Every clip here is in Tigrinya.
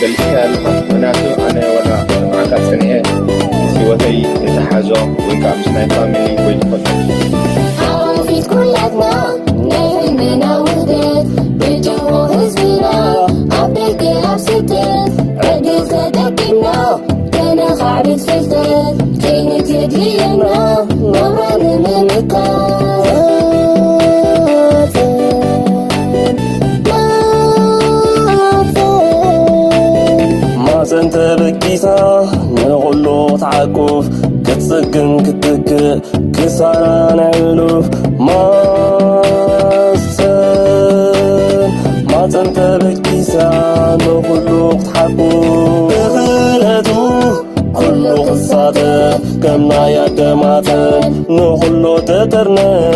ገሊጽካ ኣለኻ። ምክንያቱ ኣነ ዋላ ንዓካ ጽኒዐ ምስ ህይወተይ ዝተሓዞ ወይ ከዓ ምስ ናይ ፋሚሊ ወይ ዝኾነ ሓዋፊት ኩላትና ናይ ህልምና ውህደት ብጅሆ ህዝብና ኣብ ደገ ኣብ ስደት ዕድል ተጠቂምና ከነኻዕብት ፍልጠት ከይንትድልየና ናብራ ንምምካት ማፀን ተበጊሳ ንኹሉ ክትዓቁፍ ክትፅግን ክትትክእ ክሳራ ናይ ሕሉፍ ማፀን ማፀን ተበጊሳ ንኹሉ ክትሓቁፍ ብኽእለቱ ኩሉ ክሳተፍ ከም ናይ ኣደ ማፀን ንኹሉ ትጥርነፍ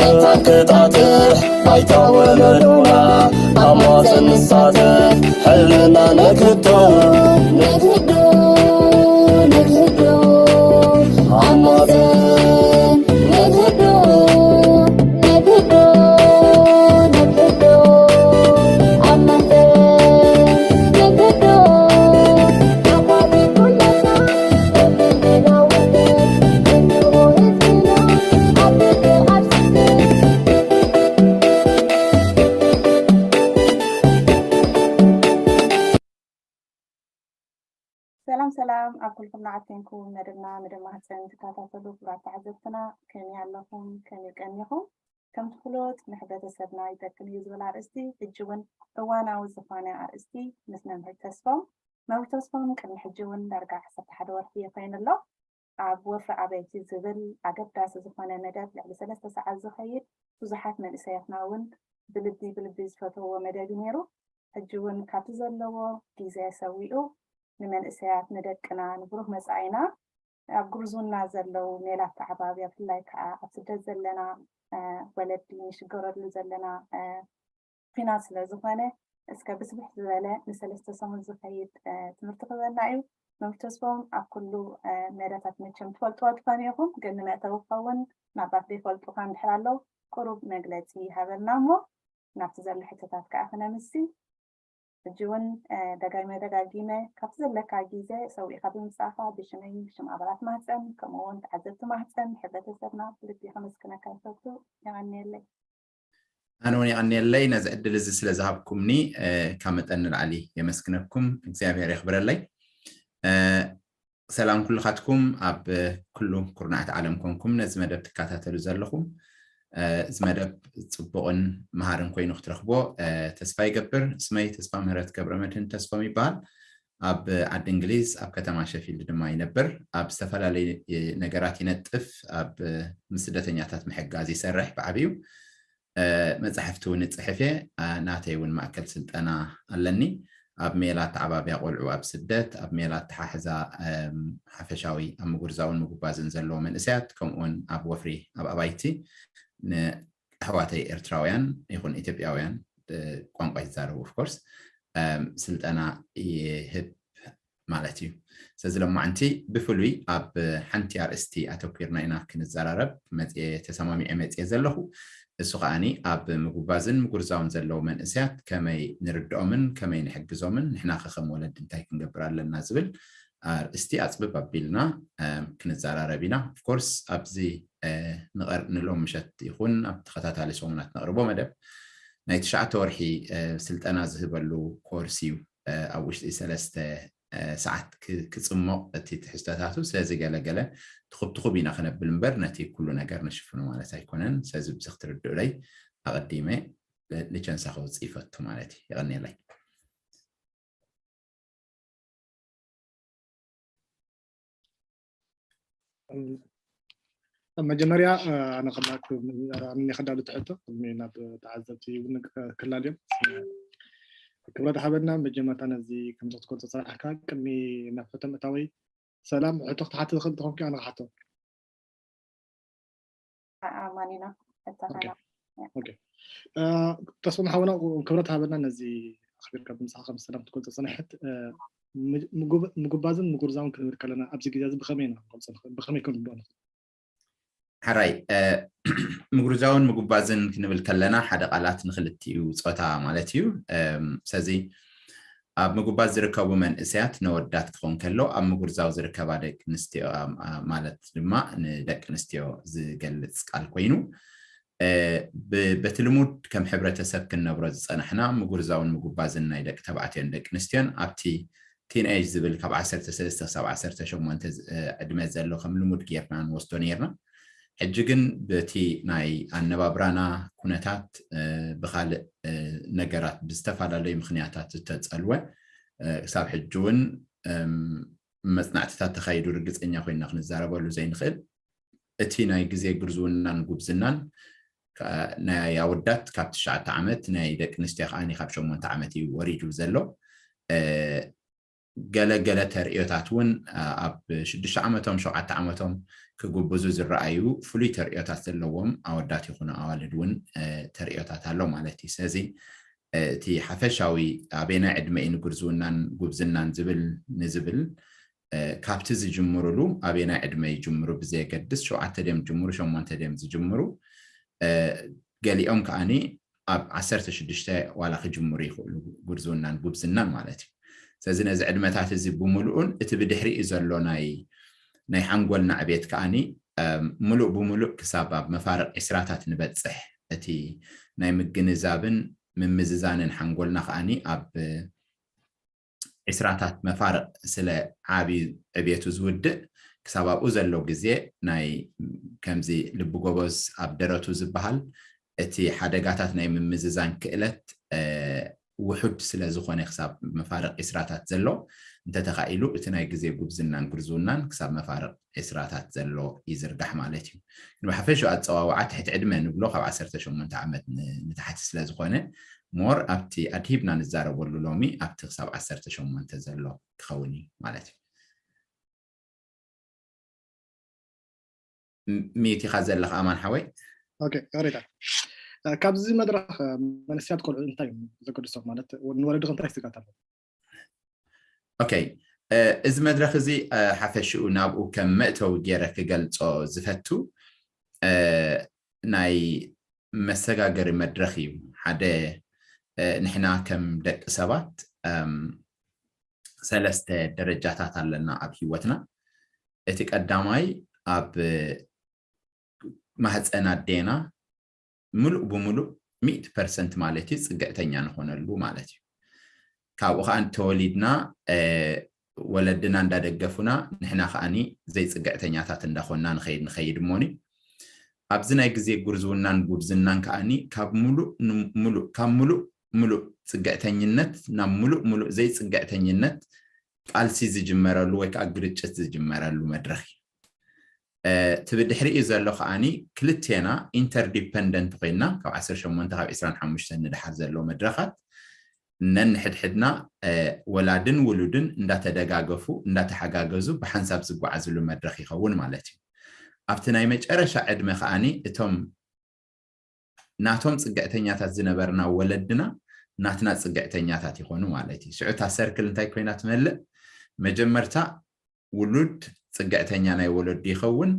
መታን ክጣጥሕ ባይታ ወለዶና ኣብ ማፀን ንሳተፍ ሕልና ነክቶ ነክዶ ነክዶ ኣብ ማፀን ነክዶ ነክዶ ነክዶ ኣብ ማፀን ነክዶ ሰላም ሰላም ኣብ ኩልኩም ንዓት ኮንኩም መደብና መደብ ማህፀን ትከታተሉ ክቡራት ተዓዘብትና ከመይ ኣለኹም? ከመይ ቀኒኹም? ከምቲ ፍሉጥ ንሕብረተሰብና ይጠቅም እዩ ዝብል ኣርእስቲ ሕጂ እውን እዋናዊ ዝኾነ ኣርእስቲ ምስ መምህር ተስፎም መምህር ተስፎም ቅድሚ ሕጂ እውን ዳርጋ ዓሰርተ ሓደ ወርሒ ይኾይኑ ኣሎ ኣብ ወፍሪ ኣበይቲ ዝብል ኣገዳሲ ዝኾነ መደብ ልዕሊ ሰለስተ ሰዓት ዝኸይድ ብዙሓት መንእሰያትና እውን ብልቢ ብልቢ ዝፈተውዎ መደብ እዩ ነይሩ። ሕጂ እውን ካብቲ ዘለዎ ግዜ ሰዊኡ ንመንእሰያት ንደቅና ንብሩህ መፃኢና ኣብ ጉርዙና ዘለዉ ሜላት ተዓባብያ ብፍላይ ከዓ ኣብ ስደት ዘለና ወለዲ ንሽገረሉ ዘለና ኲናት ስለ ዝኾነ እስከ ብስብሕ ዝበለ ንሰለስተ ሰሙን ዝኸይድ ትምህርቲ ክበና እዩ። መምህር ተስፎም ኣብ ኩሉ መደታት መቸም ትፈልጥዎ ትኾኑ ኢኹም፣ ግን ንመእተዊ ክኸውን ናባት ዘይፈልጡኻ እንድሕር ኣለዉ ቁሩብ መግለፂ ይሃበልና እሞ ናብቲ ዘሎ ሕቶታት ከዓ ክነምሲ። ሕጂ እውን ደጋጊመ ደጋጊመ ካብቲ ዘለካ ግዜ ሰዊእካ ብምምፃእካ ብሽመይ ብሽም ኣባላት ማህፀን ከምኡ እውን ተዓዘብቲ ማህፀን ሕብረተሰብና ብልቢ ከመስግነካ ይፈቱ። የቐንየለይ። ኣነ እውን የቐንየለይ ነዚ ዕድል እዚ ስለ ዝሃብኩምኒ ካብ መጠን ንላዕሊ የመስግነኩም። እግዚኣብሔር የኽብረለይ። ሰላም ኩልኻትኩም ኣብ ኩሉ ኩርናዓት ዓለም ኮንኩም ነዚ መደብ ትከታተሉ ዘለኹም እዚ መደብ ፅቡቕን መሃርን ኮይኑ ክትረኽቦ ተስፋ ይገብር። ስመይ ተስፋ ምህረት ገብረ መድህን ተስፎም ይበሃል። ኣብ ዓዲ እንግሊዝ ኣብ ከተማ ሸፊልድ ድማ ይነብር። ኣብ ዝተፈላለዩ ነገራት ይነጥፍ። ኣብ ምስ ስደተኛታት ምሕጋዝ ይሰርሕ ብዓብዩ። መፃሕፍቲ እውን እፅሕፍ እየ። ናተይ እውን ማእከል ስልጠና ኣለኒ። ኣብ ሜላ ኣተዓባብያ ቆልዑ ኣብ ስደት ኣብ ሜላ ኣተሓሕዛ ሓፈሻዊ ኣብ ምጉርዛውን ምጉባዝን ዘለዎ መንእሰያት ከምኡውን ኣብ ወፍሪ ኣብ ኣባይቲ ንኣሕዋተይ ኤርትራውያን ይኹን ኢትዮጵያውያን ቋንቋ ይዛረቡ ኦፍኮርስ ስልጠና ይህብ ማለት እዩ። ስለዚ ሎማዓንቲ ብፍሉይ ኣብ ሓንቲ ኣርእስቲ ኣተኲርና ኢና ክንዘራረብ መፅየ ተሰማሚዐ መፅየ ዘለኹ። እሱ ከዓኒ ኣብ ምጉባዝን ምጉርዛውን ዘለዉ መንእሰያት ከመይ ንርድኦምን ከመይ ንሕግዞምን ንሕና ከ ከም ወለዲ እንታይ ክንገብር ኣለና ዝብል ኣርእስቲ ኣፅብብ ኣቢልና ክንዘራረብ ኢና። ኦፍኮርስ ኣብዚ ንሎም ምሸት ይኹን ኣብ ተኸታታሊ ሰሙናት ነቕርቦ መደብ ናይ ትሽዓተ ወርሒ ስልጠና ዝህበሉ ኮርስ እዩ። ኣብ ውሽጢ ሰለስተ ሰዓት ክፅሞቕ እቲ ትሕዝቶታቱ። ስለዚ ገለገለ ትኹብትኹብ ኢና ክነብል እምበር ነቲ ኩሉ ነገር ንሽፍኑ ማለት ኣይኮነን። ስለዚ ብዚ ክትርድኡለይ ኣቐዲመ ንቸንሳ ከውፅእ ይፈቱ ማለት እዩ። የቐንየለይ። መጀመርያ ኣነ ከላክ ኣሚኒ ከዳሉ ትሕቶ ቅድሚ ናብ ተዓዘብቲ ክላልዮም ክብረት ሃበና። መጀመርታ ነዚ ከምዚ ክትገልፆ ዝፀናሕካ ቅድሚ ናብ ሕቶ ምእታወይ ሰላም ሕቶ ክትሓቲ ዝኽእል ተኾንኪ ኣነ ክሓቶ። ኣማኒና ተስፎም ሓውና ክብረት ሃበና ነዚ ኣኽቢርካ ብምሳኻ ከም ሰላም ትገልፆ ፀናሕት ምጉባዝን ምጉርዛውን ክንብል ከለና ኣብዚ ግዜ እዚ ብኸመይ ኢና ክንገልፆ ንኽእል ብኸመይ ክንርድኦ ንኽእል? ሕራይ ምጉርዛውን ምጉባዝን ክንብል ከለና ሓደ ቃላት ንክልቲኡ ፆታ ማለት እዩ። ሰዚ ኣብ ምጉባዝ ዝርከቡ መንእሰያት ነወዳት ክኸውን ከሎ ኣብ ምጉርዛው ዝርከባ ደቂ ኣንስትዮ ማለት ድማ ንደቂ ኣንስትዮ ዝገልፅ ቃል ኮይኑ በቲ ልሙድ ከም ሕብረተሰብ ክንነብሮ ዝፀናሕና ምጉርዛውን ምጉባዝን ናይ ደቂ ተባዕትዮን ደቂ ኣንስትዮን ኣብቲ ቲንኤጅ ዝብል ካብ ዓሰርተ ሰለስተ ክሳብ ዓሰርተ ሸሞንተ ዕድመ ዘሎ ከም ልሙድ ጌርና ንወስዶ ነርና። ሕጂ ግን በቲ ናይ ኣነባብራና ኩነታት ብካልእ ነገራት ብዝተፈላለዩ ምክንያታት ዝተፀልወ ክሳብ ሕጂ እውን መፅናዕትታት ተካይዱ ርግፀኛ ኮይና ክንዛረበሉ ዘይንክእል እቲ ናይ ግዜ ግርዝውናን ጉብዝናን ናይ ኣወዳት ካብ ትሽዓተ ዓመት ናይ ደቂ ኣንስትዮ ከዓ ካብ ሸሞንተ ዓመት እዩ ወሪዱ ዘሎ። ገለ ገለ ተርእዮታት እውን ኣብ ሽዱሽተ ዓመቶም ሸውዓተ ዓመቶም ክጉብዙ ዝረኣዩ ፍሉይ ተርእዮታት ዘለዎም ኣወዳት ይኹኑ ኣዋልድ እውን ተርእዮታት ኣሎ ማለት እዩ። ስለዚ እቲ ሓፈሻዊ ኣበየናይ ዕድመ እዩ ንጉርዝውናን ጉብዝናን ዝብል ንዝብል ካብቲ ዝጅምሩሉ ኣበየናይ ዕድመ ይጅምሩ ብዘየገድስ ሸውዓተ ድዮም ዝጅምሩ ሸሞንተ ድዮም ዝጅምሩ ገሊኦም ከዓኒ ኣብ ዓሰርተ ሽዱሽተ ዋላ ክጅምሩ ይኽእሉ ጉርዝውናን ጉብዝናን ማለት እዩ። ስለዚ ነዚ ዕድመታት እዚ ብምሉኡን እቲ ብድሕሪኡ ዘሎ ናይ ናይ ሓንጎልና ዕቤት ከዓኒ ምሉእ ብምሉእ ክሳብ ኣብ መፋርቕ ዕስራታት ንበፅሕ እቲ ናይ ምግንዛብን ምምዝዛንን ሓንጎልና ከዓኒ ኣብ ዕስራታት መፋርቕ ስለ ዓብዩ ዕቤቱ ዝውድእ ክሳብ ኣብኡ ዘሎ ግዜ ናይ ከምዚ ልቢ ጎበዝ ኣብ ደረቱ ዝበሃል እቲ ሓደጋታት ናይ ምምዝዛን ክእለት ውሑድ ስለ ዝኾነ ክሳብ መፋርቕ ዕስራታት ዘሎ እንተተኻኢሉ እቲ ናይ ግዜ ጉብዝናን ግርዝውናን ክሳብ መፋርቕ ዕስራታት ዘሎ ይዝርጋሕ ማለት እዩ። ግን ብሓፈሽኡ ኣፀዋውዓ ትሕቲ ዕድመ ንብሎ ካብ ዓሰርተ ሸሞንተ ዓመት ንታሕቲ ስለ ዝኾነ ሞር ኣብቲ ኣድሂብና ንዛረበሉ ሎሚ ኣብቲ ክሳብ ዓሰርተ ሸሞንተ ዘሎ ክኸውን እዩ ማለት እዩ። ሚዩት ኢኻ ዘለኻ ኣማን ሓወይ። ኦኬ ይቕሬታ። ካብዚ መድረኽ መንእሰያት ቆልዑ እንታይ እዮም ዘገድሶም ማለት ንወለዲ እንታይ ስጋት ኣሎ? ኦኬ እዚ መድረኽ እዚ ሓፈሽኡ ናብኡ ከም መእተዊ ገይረ ክገልጾ ዝፈቱ ናይ መሰጋገሪ መድረኽ እዩ። ሓደ ንሕና ከም ደቂ ሰባት ሰለስተ ደረጃታት ኣለና ኣብ ህይወትና። እቲ ቀዳማይ ኣብ ማህፀን ኣዴና ምሉእ ብምሉእ ሚእቲ ፐርሰንት ማለት እዩ ፅግዕተኛ ንኾነሉ ማለት እዩ። ካብኡ ከዓ ተወሊድና ወለድና እንዳደገፉና ንሕና ከዓኒ ዘይፅግዕተኛታት እንዳኾንና ንኸይድ ንኸይድ እሞኒ ኣብዚ ናይ ግዜ ጉርዝውናን ጉብዝናን ከዓኒ ካብ ሙሉእ ሙሉእ ካብ ሙሉእ ሙሉእ ፅግዕተኝነት ናብ ሙሉእ ሙሉእ ዘይፅግዕተኝነት ቃልሲ ዝጅመረሉ ወይ ከዓ ግርጭት ዝጅመረሉ መድረኽ እዩ። እቲ ብድሕሪኡ ዘሎ ከዓኒ ክልቴና ኢንተርዲፐንደንት ኮይና ካብ ዓሰርተ ሸሞንተ ካብ ዕስራን ሓሙሽተን ንድሓር ዘሎ መድረኻት ነንሕድሕድና ወላድን ውሉድን እንዳተደጋገፉ እንዳተሓጋገዙ ብሓንሳብ ዝጓዓዝሉ መድረኽ ይኸውን ማለት እዩ። ኣብቲ ናይ መጨረሻ ዕድመ ከዓኒ እቶም ናቶም ፅግዕተኛታት ዝነበርና ወለድና ናትና ፅግዕተኛታት ይኾኑ ማለት እዩ። ሽዑ እታ ሰርክል እንታይ ኮይና ትመልእ? መጀመርታ ውሉድ ፅግዕተኛ ናይ ወለዱ ይኸውን።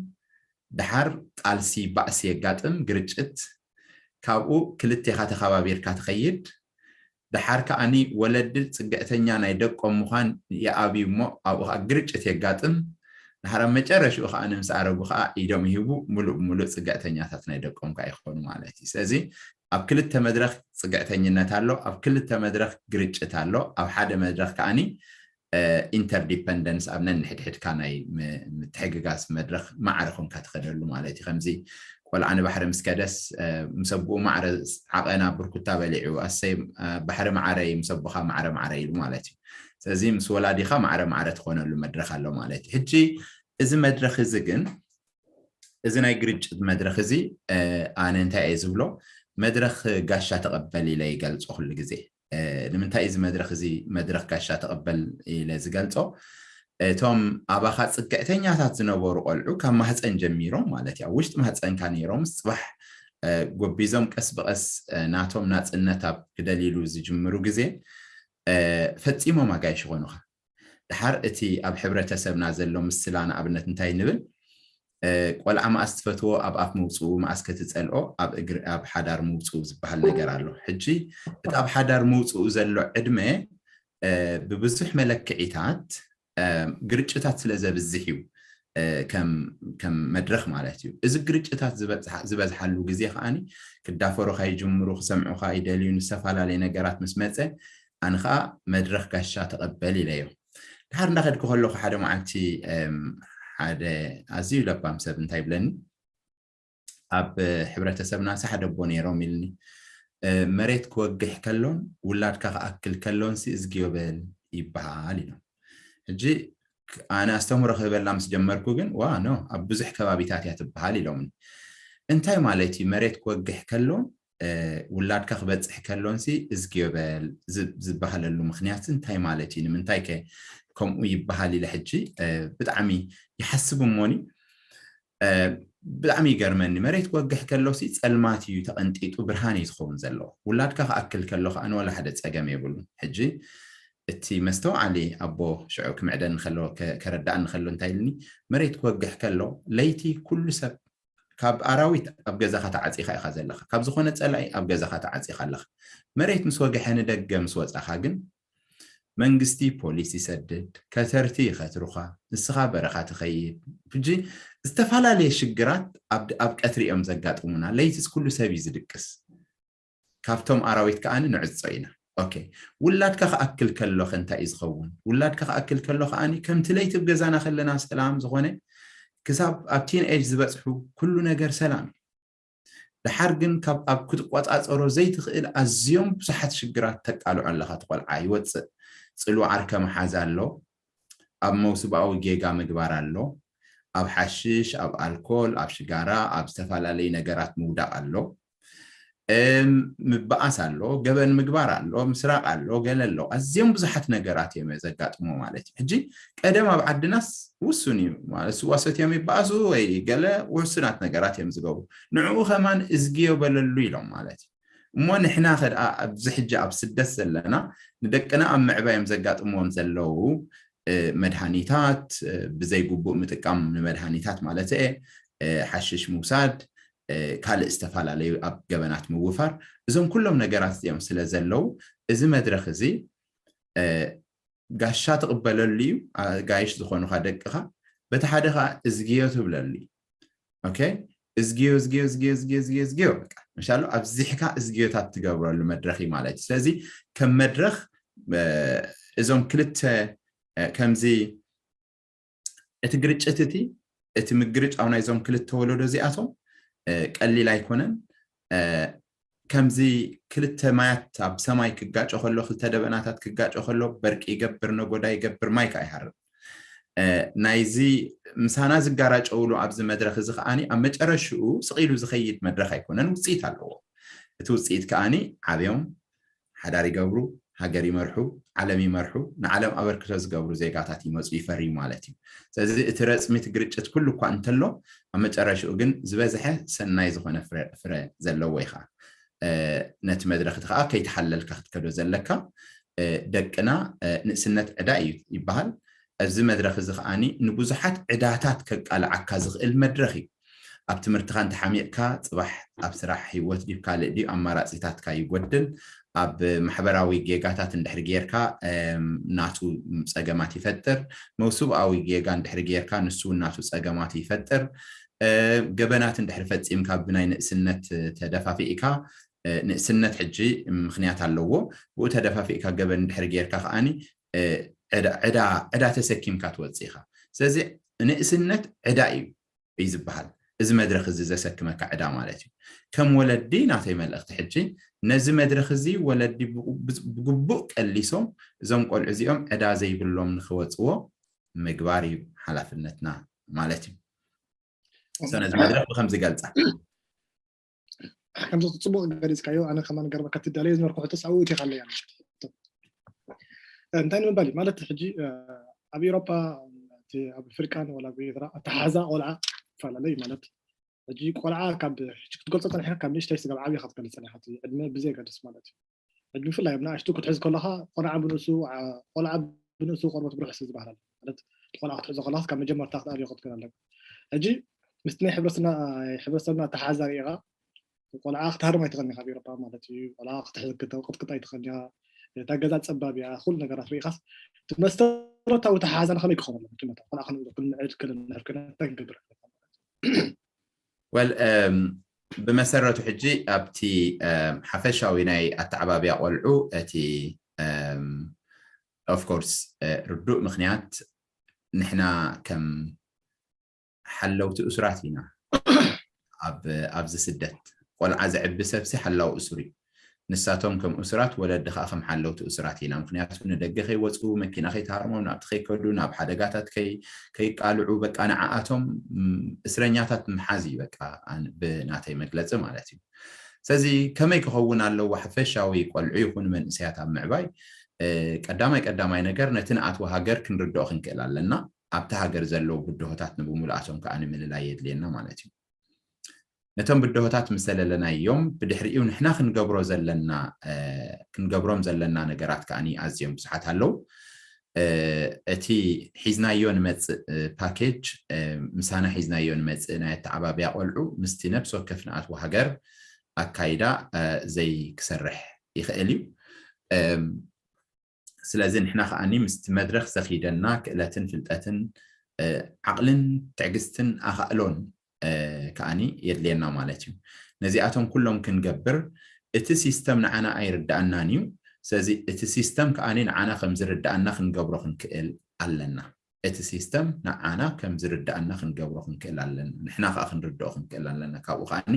ድሓር ቃልሲ ባእሲ የጋጥም፣ ግርጭት። ካብኡ ክልቴኻ ተኸባቢርካ ትኸይድ። ድሓር ከዓኒ ወለዲ ፅግዕተኛ ናይ ደቆም ምዃን ይኣብዩ እሞ ኣብኡ ከዓ ግርጭት የጋጥም። ድሓር ኣብ መጨረሽኡ ከዓ ንምስ ኣረጉ ከዓ ኢዶም ይህቡ ሙሉእ ብሙሉእ ፅግዕተኛታት ናይ ደቆም ከዓ ይኾኑ ማለት እዩ። ስለዚ ኣብ ክልተ መድረኽ ፅግዕተኝነት ኣሎ፣ ኣብ ክልተ መድረኽ ግርጭት ኣሎ፣ ኣብ ሓደ መድረኽ ከዓኒ ኢንተርዲፐንደንስ ኣብ ነንሕድሕድካ ናይ ምትሕግጋዝ መድረኽ ማዕረ ኮንካ ትኸደሉ ማለት እዩ። ከምዚ ቆልዓ ንባሕሪ ምስ ከደስ ምስ ኣቦኡ ማዕረ ዓቐና ብርኩታ በሊዑ ኣሰይ ባሕሪ ማዕረ እዩ ምስ ኣቦኻ ማዕረ ማዕረ ኢሉ ማለት እዩ። ስለዚ ምስ ወላዲኻ ማዕረ ማዕረ ትኾነሉ መድረኽ ኣሎ ማለት እዩ። ሕጂ እዚ መድረኽ እዚ ግን እዚ ናይ ግርጭት መድረኽ እዚ ኣነ እንታይ እየ ዝብሎ መድረኽ ጋሻ ተቐበል ኢለ ይገልፆ ኩሉ ግዜ። ንምንታይ እዚ መድረኽ እዚ መድረኽ ጋሻ ተቐበል ኢለ ዝገልፆ? እቶም ኣባኻ ፅግዕተኛታት ዝነበሩ ቆልዑ ካብ ማህፀን ጀሚሮም ማለት እዩ ኣብ ውሽጢ ማህፀንካ ነይሮም ፅባሕ ጎቢዞም ቀስ ብቐስ ናቶም ናፅነት ኣብ ክደልይሉ ዝጅምሩ ግዜ ፈፂሞም ኣጋይሽ ይኾኑኻ። ድሓር እቲ ኣብ ሕብረተሰብና ዘሎ ምስላ ንኣብነት እንታይ ንብል ቆልዓ መኣስ ትፈትዎ ኣብ ኣፍ ምውፅኡ፣ መኣስ ከትፀልኦ ኣብ እግሪ ኣብ ሓዳር ምውፅኡ ዝበሃል ነገር ኣሎ። ሕጂ እቲ ኣብ ሓዳር ምውፅኡ ዘሎ ዕድመ ብብዙሕ መለክዒታት ግርጭታት ስለ ዘብዝሕ እዩ፣ ከም መድረኽ ማለት እዩ። እዚ ግርጭታት ዝበዝሓሉ ግዜ ከዓኒ ክዳፈሩ ካይጅምሩ፣ ክሰምዑ ካይደልዩ፣ ንዝተፈላለየ ነገራት ምስ መፀ ኣነ ከዓ መድረኽ ጋሻ ተቐበል ኢለዮ። ድሓር እንዳኸድኩ ከለኹ ሓደ መዓልቲ ሓደ ኣዝዩ ለባም ሰብ እንታይ ይብለኒ፣ ኣብ ሕብረተሰብናሲ ሓደ ኣቦ ነይሮም ኢልኒ፣ መሬት ክወግሕ ከሎን ውላድካ ክኣክል ከሎንሲ እዝግዮ በል ይበሃል ኢሎም። ሕጂ ኣነ ኣስተምህሮ ክህበላ ምስ ጀመርኩ ግን ዋ ኖ ኣብ ብዙሕ ከባቢታት እያ ትበሃል ኢሎምኒ። እንታይ ማለት እዩ መሬት ክወግሕ ከሎን ውላድካ ክበፅሕ ከሎንሲ እዝግዮ በል ዝበሃለሉ ምክንያት እንታይ ማለት እዩ? ንምንታይ ከ ከምኡ ይበሃል ኢለ ሕጂ ብጣዕሚ ይሓስብ እሞኒ ብጣዕሚ ይገርመኒ። መሬት ክወግሕ ከሎሲ ፀልማት እዩ ተቐንጢጡ፣ ብርሃን እዩ ዝኸውን ዘለዎ። ውላድካ ክኣክል ከሎ ከዓ ንወላ ሓደ ፀገም የብሉን። ሕጂ እቲ መስተውዓሊ ኣቦ ሽዑ ክምዕደኒ ከሎ ከረዳእኒ ከሎ እንታይ ኢልኒ፣ መሬት ክወግሕ ከሎ ለይቲ ኩሉ ሰብ ካብ ኣራዊት ኣብ ገዛኻ ተዓፂኻ ኢኻ ዘለኻ፣ ካብ ዝኾነ ፀላኢ ኣብ ገዛኻ ተዓፂኻ ኣለኻ። መሬት ምስ ወግሐ ንደገ ምስ ወፃኻ ግን መንግስቲ ፖሊስ ይሰድድ፣ ከተርቲ ይኸትሩኻ፣ ንስኻ በረኻ ትኸይድ። ሕጂ ዝተፈላለየ ሽግራት ኣብ ቀትሪ እዮም ዘጋጥሙና። ለይትስ ኩሉ ሰብ እዩ ዝድቅስ። ካብቶም ኣራዊት ከዓኒ ንዕጾ ኢና። ኦኬ፣ ውላድካ ክኣክል ከሎኸ እንታይ እዩ ዝኸውን? ውላድካ ክኣክል ከሎ ከዓኒ ከምቲ ለይቲ ኣብ ገዛና ከለና ሰላም ዝኾነ ክሳብ ኣብ ቲን ኤጅ ዝበፅሑ ኩሉ ነገር ሰላም እዩ። ድሓር ግን ካብ ኣብ ክትቆፃፀሮ ዘይትኽእል ኣዝዮም ብዙሓት ሽግራት ተቃልዖ ኣለኻ። እቲ ቆልዓ ይወፅእ፣ ፅልዋ ዓርከ ምሓዝ ኣሎ፣ ኣብ መውስባዊ ጌጋ ምግባር ኣሎ፣ ኣብ ሓሽሽ፣ ኣብ ኣልኮል፣ ኣብ ሽጋራ፣ ኣብ ዝተፈላለዩ ነገራት ምውዳቕ ኣሎ። ምበኣስ ኣሎ፣ ገበን ምግባር ኣሎ፣ ምስራቕ ኣሎ፣ ገለ ኣሎ። ኣዝዮም ብዙሓት ነገራት እዮም ዘጋጥሞ ማለት እዩ። ሕጂ ቀደም ኣብ ዓድናስ ውሱን እዩ ማለት ስዋ ሰትዮም ይበኣሱ ወይ ገለ ውሱናት ነገራት እዮም ዝገብሩ። ንዕኡ ከማን እዝግዮ በለሉ ኢሎም ማለት እዩ። እሞ ንሕና ከድኣ ኣብዚ ሕጂ ኣብ ስደት ዘለና ንደቅና ኣብ ምዕባዮም ዘጋጥምዎም ዘለዉ መድሃኒታት፣ ብዘይ ግቡእ ምጥቃም ንመድሃኒታት ማለት እየ፣ ሓሽሽ ምውሳድ፣ ካልእ ዝተፈላለዩ ኣብ ገበናት ምውፋር፣ እዞም ኩሎም ነገራት እዚኦም ስለ ዘለዉ እዚ መድረኽ እዚ ጋሻ ትቕበለሉ እዩ። ኣጋይሽ ዝኾኑኻ ደቅኻ በቲ ሓደ ከዓ እዝግዮ ትብለሉ እዩ። ኦኬ፣ እዝግዮ እዝግዮ እዝግዮ እዝግዮ እዝግዮ እዝግዮ በቃ መሻሎ ኣብዚሕካ እዝግዮታት ትገብረሉ መድረኽ እዩ ማለት እዩ። ስለዚ ከም መድረኽ እዞም ክልተ ከምዚ እቲ ግርጭት እቲ እቲ ምግርጫው ናይዞም ክልተ ወለዶ እዚኣቶም ቀሊል ኣይኮነን። ከምዚ ክልተ ማያት ኣብ ሰማይ ክጋጮ ከሎ፣ ክልተ ደበናታት ክጋጮ ከሎ፣ በርቂ ይገብር፣ ነጎዳ ይገብር፣ ማይ ከዓ ይሃርም። ናይዚ ምሳና ዝጋራጨውሉ ኣብዚ መድረኽ እዚ ከዓኒ ኣብ መጨረሽኡ ስቕ ኢሉ ዝኸይድ መድረኽ ኣይኮነን፣ ውፅኢት ኣለዎ። እቲ ውፅኢት ከዓኒ ዓብዮም ሓዳር ይገብሩ፣ ሃገር ይመርሑ፣ ዓለም ይመርሑ፣ ንዓለም ኣበርክቶ ዝገብሩ ዜጋታት ይመፁ ይፈርዩ ማለት እዩ። ስለዚ እቲ ረፅሚ እቲ ግርጭት ኩሉ እኳ እንተሎ ኣብ መጨረሽኡ ግን ዝበዝሐ ሰናይ ዝኾነ ፍረ ዘለዎ ኢኻ። ነቲ መድረኽ እቲ ከዓ ከይተሓለልካ ክትከዶ ዘለካ ደቅና ንእስነት ዕዳ እዩ ይበሃል። ኣብዚ መድረኽ እዚ ከዓኒ ንብዙሓት ዕዳታት ከቃልዓካ ዝኽእል መድረኽ እዩ። ኣብ ትምህርትኻ እንተሓሚቕካ ፅባሕ ኣብ ስራሕ ህይወት ድዩ ካልእ ድዩ ኣማራፂታትካ ይጎድል። ኣብ ማሕበራዊ ጌጋታት እንድሕር ጌርካ ናቱ ፀገማት ይፈጥር። መውስብኣዊ ጌጋ እንድሕር ጌርካ ንሱ እውን ናቱ ፀገማት ይፈጥር። ገበናት እንድሕር ፈፂምካ ብናይ ንእስነት ተደፋፊእካ ንእስነት ሕጂ ምክንያት ኣለዎ። ብኡ ተደፋፊእካ ገበን እንድሕር ጌርካ ከዓኒ ዕዳ ተሰኪምካ ትወፅእ ኢኻ። ስለዚ ንእስነት ዕዳ እዩ እዩ ዝበሃል። እዚ መድረኽ እዚ ዘሰክመካ ዕዳ ማለት እዩ። ከም ወለዲ ናተይ መልእኽቲ ሕጂ ነዚ መድረኽ እዚ ወለዲ ብግቡእ ቀሊሶም እዞም ቆልዑ እዚኦም ዕዳ ዘይብሎም ንክወፅዎ ምግባር እዩ ሓላፍነትና ማለት እዩ። ነዚ መድረኽ ብከምዚ ገልፃ። ከምዚ ፅቡቅ ገሊፅካዮ። ኣነ ከማን ገርበካ ትዳለየ ዝነበርኩ ሕቶ ኣብኡ እቲኻ ኣለያ። እንታይ ንምባል እዩ ማለት ሕጂ ኣብ ኤሮፓ ኣብ ኣፍሪቃን ወላ ኣብ ኤርትራ ኣተሓሕዛ ቆልዓ ይፈላለ እዩ ማለት ሕጂ ቆልዓ ካብ ክትገልፆ ፀኒሕካ ካብ ንእሽተይ ስጋብ ዓብይካ ትገልፅ ጸኒሕካ ዕድመ ብዘየገድስ ማለት እዩ። ሕጂ ብፍላይ ኣብ ንኣሽቱ ክትሕዝ ከለካ ቆልዓ ብንእሱ ቆልዓ ብንእሱ ቆርበት ብርሕሲ ዝበሃል ኣሎ ማለት ቆልዓ ክትሕዞ ከለካ ካብ መጀመርታ ክትኣብዮ ክትክእል ኣለካ። ሕጂ ምስቲ ናይ ሕብረተሰብና ኣተሓሕዛ ርኢኻ ቆልዓ ክትሃርም ኣይትኽእልን ኢኻ፣ ኣብ ኤውሮጳ ማለት እዩ። ቆልዓ ክትሕዝ ክትቅጥቅጥ ኣይትኽእልን ኢኻ። እታ ገዛ ጸባብ እያ፣ ኩሉ ነገራት ርኢኻስ እቲ መሰረታዊ ኣተሓሕዛና ከመይ ክኸውን ኣለዎ? መጀመርታ ቆልዓ ክንምዕድ ከለና እንታይ ክንገብር ኣለና ማለት እዩ? ወል እም፣ ብመሰረቱ ሕጂ ኣብቲ እም፣ ሓፈሻዊ ናይ ኣተዓባብያ ቆልዑ እቲ ኦፍኮርስ ርዱእ ምክንያት ንሕና ከም ሓለውቲ እሱራት ኢና። ኣብ ኣብዚ ስደት ቆልዓ ዘዕቢ ሰብሲ ሓላው እሱር እዩ። ንሳቶም ከም እሱራት፣ ወለዲ ከዓ ከም ሓለውቲ እሱራት ኢና። ምክንያቱ ንደገ ከይወፁ፣ መኪና ከይተሃርሞም፣ ናብቲ ከይከዱ፣ ናብ ሓደጋታት ከይ- ከይቃልዑ፣ በቃ ንዓኣቶም ም፣ እስረኛታት ምሓዝ እዩ በቃ ኣን- ብናተይ መግለፂ ማለት እዩ። ስለዚ ከመይ ክኸውን ኣለዎ ሓፈሻዊ ቆልዑ ይኹን መንእሰያት ኣብ ምዕባይ? እ፣ ቀዳማይ ቀዳማይ ነገር ነቲ ንኣትዎ ሃገር ክንርድኦ ክንክእል ኣለና። ኣብቲ ሃገር ዘለዉ ብድሆታት ንብምሉኣቶም ከዓ ንምልላይ የድልየና ማለት እዩ። ነቶም ብድሆታት ምስ ዘለለናዮም ብድሕሪኡ ንሕና ክንገብሮ ዘለና እ፣ ክንገብሮም ዘለና ነገራት ከዓ ኣዝዮም ብዙሓት ኣለዉ። እ፣ እቲ ሒዝናዮ ንመፅእ እ፣ ፓኬጅ እ፣ ምሳና ሒዝናዮ ንመፅእ ናይ ኣተዓባብያ ቆልዑ ምስቲ ነብሲ ወከፍ ንኣትዎ ሃገር ኣካይዳ እ፣ ዘይክሰርሕ ይኽእል እዩ። እም፣ ስለዚ ንሕና ከዓኒ ምስቲ መድረኽ ዘኺደና ክእለትን ፍልጠትን እ፣ ዓቕልን ትዕግስትን ኣኻእሎን እ፣ ከዓኒ የድልየና ማለት እዩ። ነዚኣቶም ኩሎም ክንገብር እቲ ሲስተም ንዓና ኣይርድኣናን እዩ። ስለዚ እቲ ሲስተም ከዓኒ ንዓና ከም ዝርድኣና ክንገብሮ ክንክእል ኣለና። እቲ ሲስተም ንዓና ከም ዝርድኣና ክንገብሮ ክንክእል ኣለና። ንሕና ከዓ ክንርድኦ ክንክእል ኣለና። ካብኡ ከዓኒ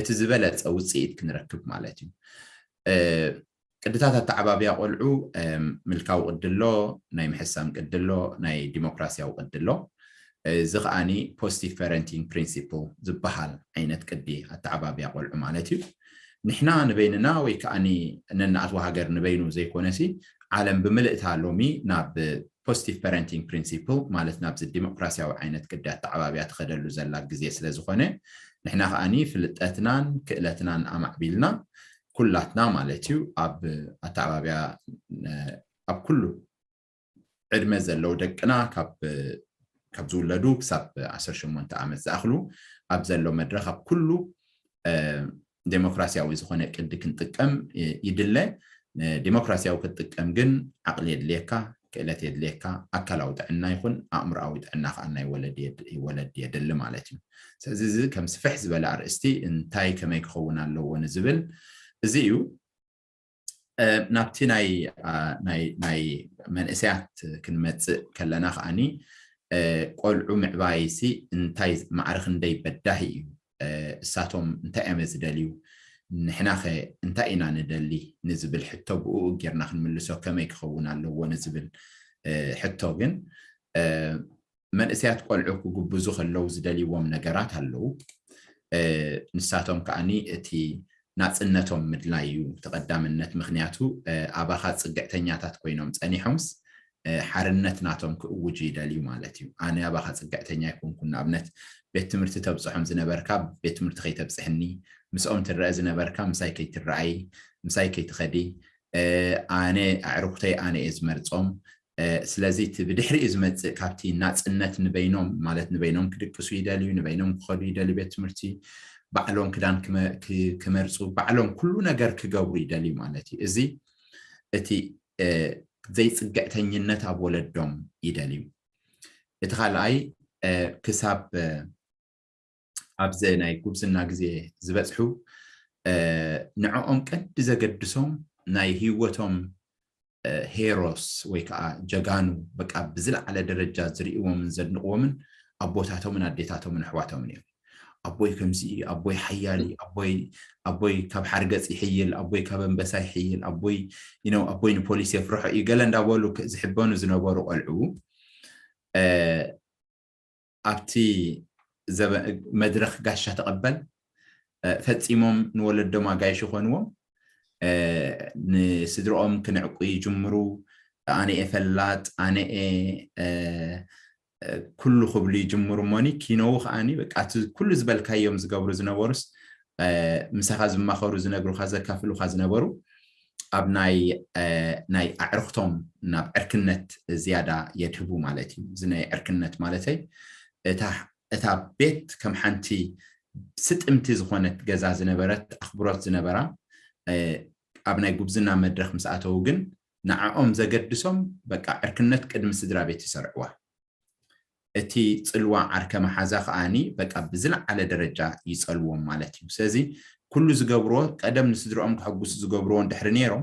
እቲ ዝበለፀ ውፅኢት ክንረክብ ማለት እዩ። እ፣ ቅድታት ኣተዓባብያ ቆልዑ እም፣ ምልካዊ ቅዲ ኣሎ፣ ናይ ምሕሳም ቅዲ ኣሎ፣ ናይ ዲሞክራሲያዊ ቅዲ ኣሎ። እዚ ከዓኒ ፖዚቲቭ ፓረንቲንግ ፕሪንሲፕል ዝበሃል ዓይነት ቅዲ ኣተዓባብያ ቆልዑ ማለት እዩ። ንሕና ንበይንና ወይ ከዓኒ ነናኣትዎ ሃገር ንበይኑ ዘይኮነሲ ዓለም ብምልእታ ሎሚ ናብ ፖዚቲቭ ፓረንቲንግ ፕሪንሲፕል ማለት ናብዚ ዲሞክራሲያዊ ዓይነት ቅዲ ኣተዓባብያ ትኸደሉ ዘላ ግዜ ስለ ዝኾነ ንሕና ከዓኒ ፍልጠትናን ክእለትናን ኣማዕቢልና ኩላትና ማለት እዩ ኣብ ኣተዓባብያ እ፣ ኣብ ኩሉ ዕድመ ዘለዉ ደቅና ካብ ካብ ዝውለዱ ክሳብ ዓሰርተ ሸሞንተ ዓመት ዝኣኽሉ ኣብ ዘሎ መድረኽ ኣብ ኩሉ እ፣ ዴሞክራሲያዊ ዝኾነ ቅዲ ክንጥቀም እ፣ ይድለ። እ፣ ዴሞክራሲያዊ ክትጥቀም ግን ዓቕሊ የድልየካ፣ ክእለት የድልየካ፣ ኣካላዊ ጥዕና ይኹን ኣእምሮኣዊ ጥዕና ከዓ ናይ ወለድ የድ- ወለድ የድሊ ማለት እዩ። ስለዚ እዚ ከም ስፍሕ ዝበለ ኣርእስቲ እንታይ ከመይ ክኸውን ኣለዎ ንዝብል እዚ እዩ። እ፣ ናብቲ ናይ ኣ፣ ናይ ናይ መንእሰያት ክንመፅእ ከለና ከዓኒ እ፣ ቆልዑ ምዕባይሲ እንታይ ማዕረ ክንደይ በዳሂ እዩ? እ፣ እሳቶም እንታይ እዮም ዝደልዩ? ንሕናኸ እንታይ ኢና ንደሊ ንዝብል ሕቶ ብኡ ጌርና ክንምልሶ ከመይ ክኸውን ኣለዎ ንዝብል እ፣ ሕቶ ግን እ፣ መንእሰያት ቆልዑ ክጉብዙ ከለዉ ዝደልይዎም ነገራት ኣለዉ። እ፣ ንሳቶም ከዓኒ እቲ ናጽነቶም ምድላይ እዩ እቲ ቀዳምነት። ምክንያቱ እ፣ ኣባኻ ጽግዕተኛታት ኮይኖም ጸኒሖምስ እ፣ ሓርነት ናቶም ክእውጁ ይደልዩ ማለት እዩ። ኣነ ኣባኻ ጽግዕተኛ ኣይኮንኩን። ንኣብነት ቤት ትምህርቲ ተብጽሖም ዝነበርካ ቤት ትምህርቲ ከይተብጽሕኒ፣ ምስኦም ትረአ ዝነበርካ ምሳይ ከይትረኣይ፣ ምሳይ ከይትኸዲ፣ እ፣ ኣነ ኣዕሩኽተይ ኣነ እየ ዝመርጾም። እ፣ ስለዚ እቲ ብድሕሪኡ ዝመጽእ ካብቲ ናጽነት ንበይኖም ማለት ንበይኖም ክድቅሱ ይደልዩ፣ ንበይኖም ክኸዱ ይደልዩ ቤት ትምህርቲ፣ ባዕሎም ክዳን ክመ- ክ- ክመርጹ፣ ባዕሎም ኩሉ ነገር ክገብሩ ይደልዩ ማለት እዩ። እዚ እቲ እ፣ ዘይጽግዕተኝነት ኣብ ወለዶም ይደልዩ። እቲ ካልኣይ እ፣ ክሳብ እ፣ ኣብዚ ናይ ጉብዝና ግዜ ዝበጽሑ እ፣ ንዕኦም ቀንዲ ዘገድሶም ናይ ህይወቶም እ፣ ሄሮስ ወይ ከዓ ጀጋኑ በቃ ብዝለዓለ ደረጃ ዝርእይዎምን ዘድንቕዎምን ኣቦታቶምን ኣዴታቶምን ኣሕዋቶምን እዮም። ኣቦይ ከምዚ እዩ፣ ኣቦይ ሓያል እዩ፣ ኣቦይ ኣቦይ ካብ ሓርገፅ ይሕይል፣ ኣቦይ ካብ ኣንበሳ ይሕይል፣ ኣቦይ you know ኣቦይ ንፖሊስ የፍርሖ እዩ ገለ እንዳበሉ ክ- ዝሕበኑ ዝነበሩ ቆልዑ እ፣ ኣብቲ ዘበ- መድረኽ ጋሻ ተቐበል እ፣ ፈፂሞም ንወለዶም ኣጋይሽ ይኾንዎም። እ፣ ንስድርኦም ክንዕቁ ይጅምሩ። ኣነ እየ ፈላጥ፣ ኣነ እየ እ፣ እ፣ ኩሉ ክብሉ ይጅምሩ እሞኒ ኪነዉ ከዓኒ በቃ እቲ ኩሉ ዝበልካዮም ዝገብሩ ዝነበሩስ እ፣ ምሳኻ ዝማኸሩ ዝነግሩኻ ዘካፍሉኻ ዝነበሩ ኣብ ናይ እ፣ ናይ ኣዕርኽቶም ናብ ዕርክነት ዝያዳ የድህቡ ማለት እዩ። እዚ ናይ ዕርክነት ማለተይ እታ እታ ቤት ከም ሓንቲ ስጥምቲ ዝኾነት ገዛ ዝነበረት፣ ኣኽብሮት ዝነበራ፣ ኣብ ናይ ጉብዝና መድረኽ ምስ ኣተዉ ግን ንዕኦም ዘገድሶም በቃ ዕርክነት ቅድሚ ስድራ ቤት ይሰርዕዋ። እቲ ጽልዋ ዓርከ መሓዛ ከኣኒ በቃ ብዝለዓለ ደረጃ ይጸልዎም ማለት እዩ። ስለዚ ኩሉ ዝገብርዎ ቀደም ንስድርኦም ከሐጉሱ ዝገብርዎ እንድሕሪ ነይሮም፣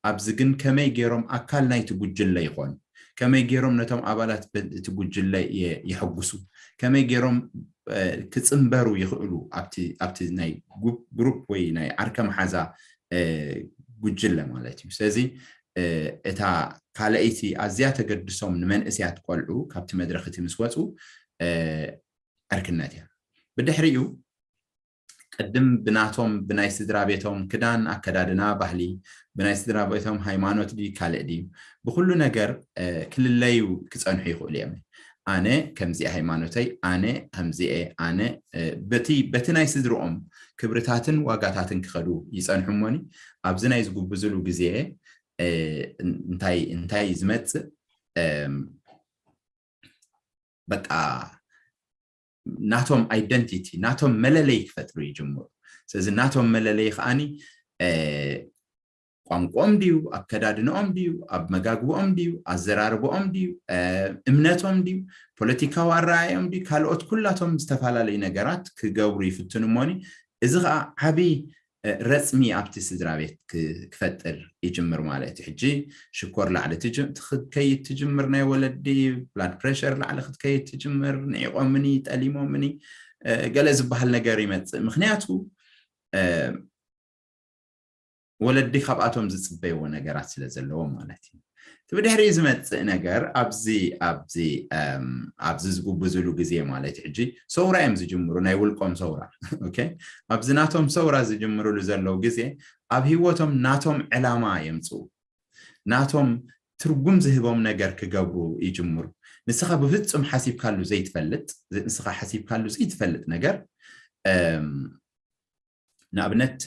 ኣብዚ ግን ከመይ ገይሮም ኣካል ናይቲ ጉጅለ ይኾኑ፣ ከመይ ገይሮም ነቶም ኣባላት እቲ ጉጅለ የሐጉሱ፣ ከመይ ገይሮም ክጽንበሩ ይኽእሉ ኣብቲ ናይ ግሩፕ ወይ ናይ ዓርከ መሓዛ ጉጅለ ማለት እዩ። ስለዚ እታ ካልኣይቲ ኣዝያ ተገድሶም ንመንእስያት ቆልዑ ካብቲ መድረኽ እቲ ምስ ወፁ ዕርክነት እያ። ብድሕሪኡ ቅድም ብናቶም ብናይ ስድራ ቤቶም ክዳን፣ ኣከዳድና፣ ባህሊ፣ ብናይ ስድራ ቤቶም ሃይማኖት ድዩ ካልእ ድዩ፣ ብኩሉ ነገር ክልለዩ ክፀንሑ ይኽእሉ እዮም። ኣነ ከምዚ ሃይማኖተይ፣ ኣነ ከምዚ፣ ኣነ በቲ በቲ ናይ ስድርኦም ክብርታትን ዋጋታትን ክኸዱ ይፀንሑ እሞኒ ኣብዚ ናይ ዝጉብዝሉ ግዜ እንታይ እንታይ ዝመፅእ በቃ ናቶም ኣይደንቲቲ ናቶም መለለይ ክፈጥሩ ይጅምሩ። ስለዚ ናቶም መለለይ ከዓኒ ቋንቋኦም ድዩ፣ ኣከዳድንኦም ድዩ፣ ኣብ መጋግብኦም ድዩ፣ ኣዘራርብኦም ድዩ፣ እምነቶም ድዩ፣ ፖለቲካዊ ኣረኣዮም ድዩ፣ ካልኦት ኩላቶም ዝተፈላለዩ ነገራት ክገብሩ ይፍትኑ እሞኒ እዚ ከዓ ዓብዪ ረፅሚ ኣብቲ ስድራ ቤት ክፈጥር ይጅምር ማለት እዩ። ሕጂ ሽኮር ላዕሊ ክትከይድ ትጅምር፣ ናይ ወለዲ ብላድ ፕሬሸር ላዕሊ ክትከይድ ትጅምር፣ ንዒቆምኒ፣ ጠሊሞምኒ ገለ ዝበሃል ነገር ይመፅእ። ምክንያቱ ወለዲ ካብኣቶም ዝፅበይዎ ነገራት ስለ ዘለዎ ማለት እዩ። እቲ ብድሕሪኡ ዝመፅእ ነገር ኣብዚ ኣብዚ ኣብዚ ዝጉብዝሉ ግዜ ማለት ሕጂ ሰውራ እዮም ዝጅምሩ፣ ናይ ውልቆም ሰውራ። ኦኬ፣ ኣብዚ ናቶም ሰውራ ዝጅምርሉ ዘለዉ ግዜ ኣብ ህይወቶም ናቶም ዕላማ የምፅኡ፣ ናቶም ትርጉም ዝህቦም ነገር ክገብሩ ይጅምሩ። ንስኻ ብፍፁም ሓሲብካሉ ዘይትፈልጥ፣ ንስኻ ሓሲብካሉ ዘይትፈልጥ ነገር ንኣብነት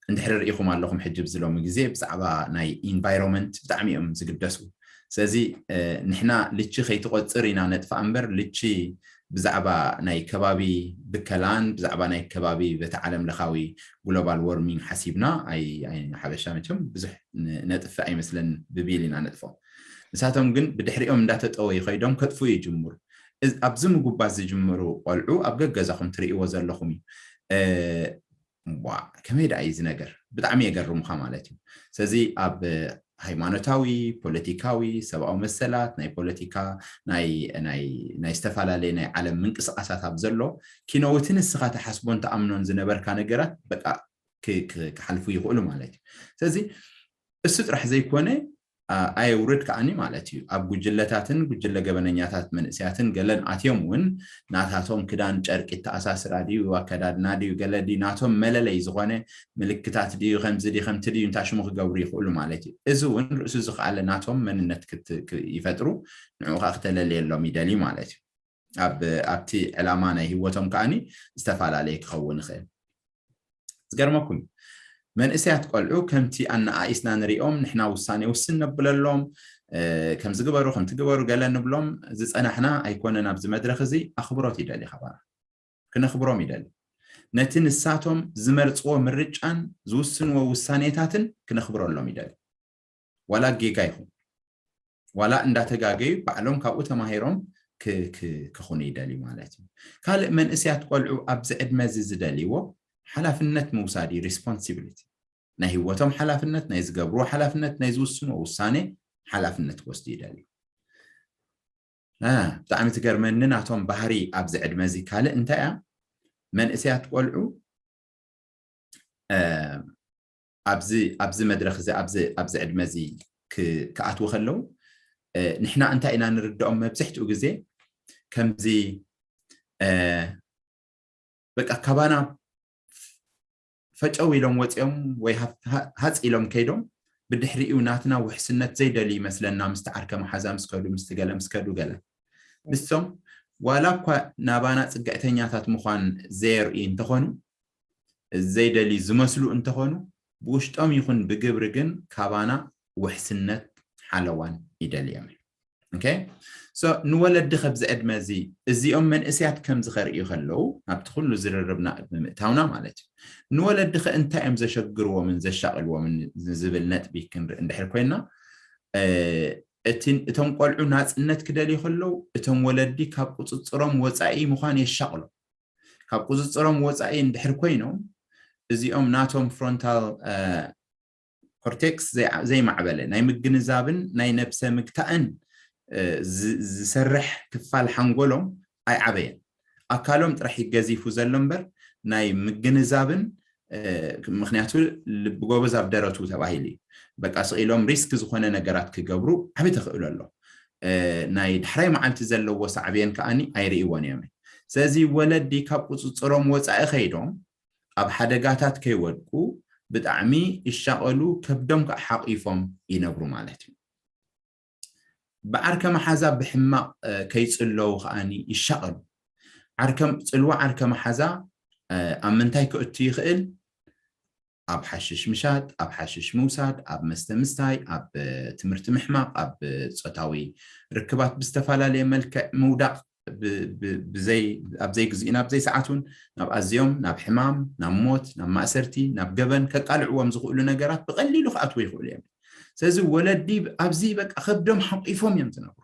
እንድሕሪ ርኢኹም ኣለኹም ሕጂ ብዚ ሎሚ ግዜ ብዛዕባ ናይ ኢንቫይሮንመንት ብጣዕሚ እዮም ዝግደሱ። ስለዚ ንሕና ልቺ ከይትቆፅር ኢና ነጥፋ እምበር ልቺ ብዛዕባ ናይ ከባቢ ብከላን ብዛዕባ ናይ ከባቢ በቲ ዓለም ለኻዊ ግሎባል ዎርሚንግ ሓሲብና ሓበሻ መቸም ብዙሕ ነጥፍ ኣይመስለን ብቢል ኢና ነጥፎ። ንሳቶም ግን ብድሕሪኦም እንዳተጠወዩ ከይዶም ከጥፉ ይጅምሩ። ኣብዚ ምጉባዝ ዝጅምሩ ቆልዑ ኣብ ገገዛኹም ትርእይዎ ዘለኹም እዩ። ዋ ከመይ ደኣ እዩ እዚ ነገር ብጣዕሚ የገርሙኻ ማለት እዩ። ስለዚ ኣብ ሃይማኖታዊ፣ ፖለቲካዊ፣ ሰብኣዊ መሰላት፣ ናይ ፖለቲካ፣ ናይ ዝተፈላለዩ ናይ ዓለም ምንቅስቃሳት ኣብ ዘሎ ኪኖ እቲ ንስኻ ትሓስቦን ትኣምኖን ዝነበርካ ነገራት በቃ ክሓልፉ ይኽእሉ ማለት እዩ። ስለዚ እሱ ጥራሕ ዘይኮነ ኣየውርድ ከዓኒ ማለት እዩ ኣብ ጉጅለታትን ጉጅለ ገበነኛታት መንእስያትን ገለን ኣትዮም እውን ናታቶም ክዳን ጨርቂ ተኣሳስራ ድዩ ኣከዳድና ድዩ ገለ ድዩ ናቶም መለለይ ዝኾነ ምልክታት ድዩ ከምዚ ድዩ ከምቲ ድዩ እንታይ ሽሙ ክገብሩ ይኽእሉ ማለት እዩ። እዚ እውን ርእሱ ዝኸኣለ ናቶም መንነት ይፈጥሩ ንዑ ከዓ ክተለለየሎም ይደልዩ ማለት እዩ። ኣብቲ ዕላማ ናይ ህይወቶም ከዓኒ ዝተፈላለየ ክኸውን ይኽእል። ዝገርመኩም መንእሰያት ቆልዑ ከምቲ ኣነኣኢስና ንሪኦም ንሕና ውሳኔ ውስን ነብለሎም ከምዚ ግበሩ ከምቲ ግበሩ ገለ ንብሎም ዝፀናሕና ኣይኮነን። ኣብዚ መድረኽ እዚ ኣኽብሮት ይደሊ ካባና ክነኽብሮም ይደሊ። ነቲ ንሳቶም ዝመርፅዎ ምርጫን ዝውስንዎ ውሳኔታትን ክነኽብረሎም ይደሊ። ዋላ ጌጋ ይኹን ዋላ እንዳተጋገዩ ባዕሎም ካብኡ ተማሂሮም ክኹኑ ይደልዩ ማለት እዩ። ካልእ መንእስያት ቆልዑ ኣብዚ ዕድመ እዚ ዝደልይዎ ሓላፍነት ምውሳድ እዩ። ሪስፖንሲቢሊቲ ናይ ህይወቶም ሓላፍነት ናይ ዝገብርዎ ሓላፍነት ናይ ዝውስንዎ ውሳኔ ሓላፍነት ክወስዱ ይደልዩ። ብጣዕሚ ትገርመኒ ናቶም ባህሪ ኣብዚ ዕድመ እዚ ካልእ እንታይ እያ መንእስያት ቆልዑ ኣብዚ ኣብዚ መድረኽ እዚ ኣብዚ ኣብዚ ዕድመ እዚ ክኣትዉ ከለዉ ንሕና እንታይ ኢና ንርድኦም መብዝሕትኡ ግዜ ከምዚ በቃ ካባና ፈጨው ኢሎም ወፂኦም ወይ ሃፅ ኢሎም ከይዶም ብድሕሪኡ ናትና ውሕስነት ዘይደልዩ ይመስለና ምስቲ ዓርከ መሓዛ ምስ ከዱ ምስቲ ገለ ምስ ከዱ ገለ ንሶም ዋላ እኳ ናባና ፅግዕተኛታት ምዃን ዘየርእዩ እንተኾኑ ዘይደልዩ ዝመስሉ እንተኾኑ ብውሽጦም ይኹን ብግብሪ ግን ካባና ውሕስነት ሓለዋን ይደልዮም። okay? So ንወለዲ ከብዚ ዕድመ እዚ እዚኦም መንእስያት ከምዚ ከርእዩ ከለዉ፣ ናብቲ ኩሉ ዝርርብና ቅድሚ ምእታውና ማለት እዩ፣ ንወለዲ ከ እንታይ እዮም ዘሸግርዎምን ዘሻቕልዎምን ዝብል ነጥቢ ክንርኢ እንድሕር ኮይና፣ እቲ እቶም ቆልዑ ናፅነት ክደልዩ ከለዉ፣ እቶም ወለዲ ካብ ቁፅፅሮም ወፃኢ ምዃን የሻቕሎም። ካብ ቁፅፅሮም ወፃኢ እንድሕር ኮይኖም፣ እዚኦም ናቶም ፍሮንታል ኮርቴክስ ዘይማዕበለ፣ ናይ ምግንዛብን ናይ ነብሰ ምግታእን ዝሰርሕ ክፋል ሓንጎሎም ኣይዓበየን። ኣካሎም ጥራሕ ይገዚፉ ዘሎ እምበር ናይ ምግንዛብን፣ ምክንያቱ ልቢ ጎበዝ ኣብ ደረቱ ተባሂሉ እዩ። በቃ ስቕ ኢሎም ሪስክ ዝኾነ ነገራት ክገብሩ ዓቢ ተኽእሎ ኣሎ። ናይ ዳሕራይ መዓልቲ ዘለዎ ሳዕቤን ከኣኒ ኣይርእይዎን እዮም። ስለዚ ወለዲ ካብ ቁፅፅሮም ወፃኢ ከይዶም ኣብ ሓደጋታት ከይወድቁ ብጣዕሚ ይሻቐሉ፣ ከብዶም ከዓ ሓቒፎም ይነብሩ ማለት እዩ። ብዓርከ መሓዛ ብሕማቕ ከይፅለዉ ከኣኒ ይሻቐሉ። ዓርከ ፅልዋ ዓርከ መሓዛ ኣብ ምንታይ ክእቱ ይኽእል? ኣብ ሓሽሽ ምሻጥ፣ ኣብ ሓሽሽ ምውሳድ፣ ኣብ መስተ ምስታይ፣ ኣብ ትምህርቲ ምሕማቕ፣ ኣብ ፆታዊ ርክባት ብዝተፈላለየ መልክዕ ምውዳቕ፣ ኣብ ዘይግዚኡን ኣብ ዘይሰዓቱን ናብ ኣዝዮም ናብ ሕማም፣ ናብ ሞት፣ ናብ ማእሰርቲ፣ ናብ ገበን ከቃልዕዎም ዝኽእሉ ነገራት ብቐሊሉ ክኣትዉ ይኽእሉ እዮም። ስለዚ ወለዲ ኣብዚ በቃ ከብዶም ሓቂፎም እዮም ዝነብሩ።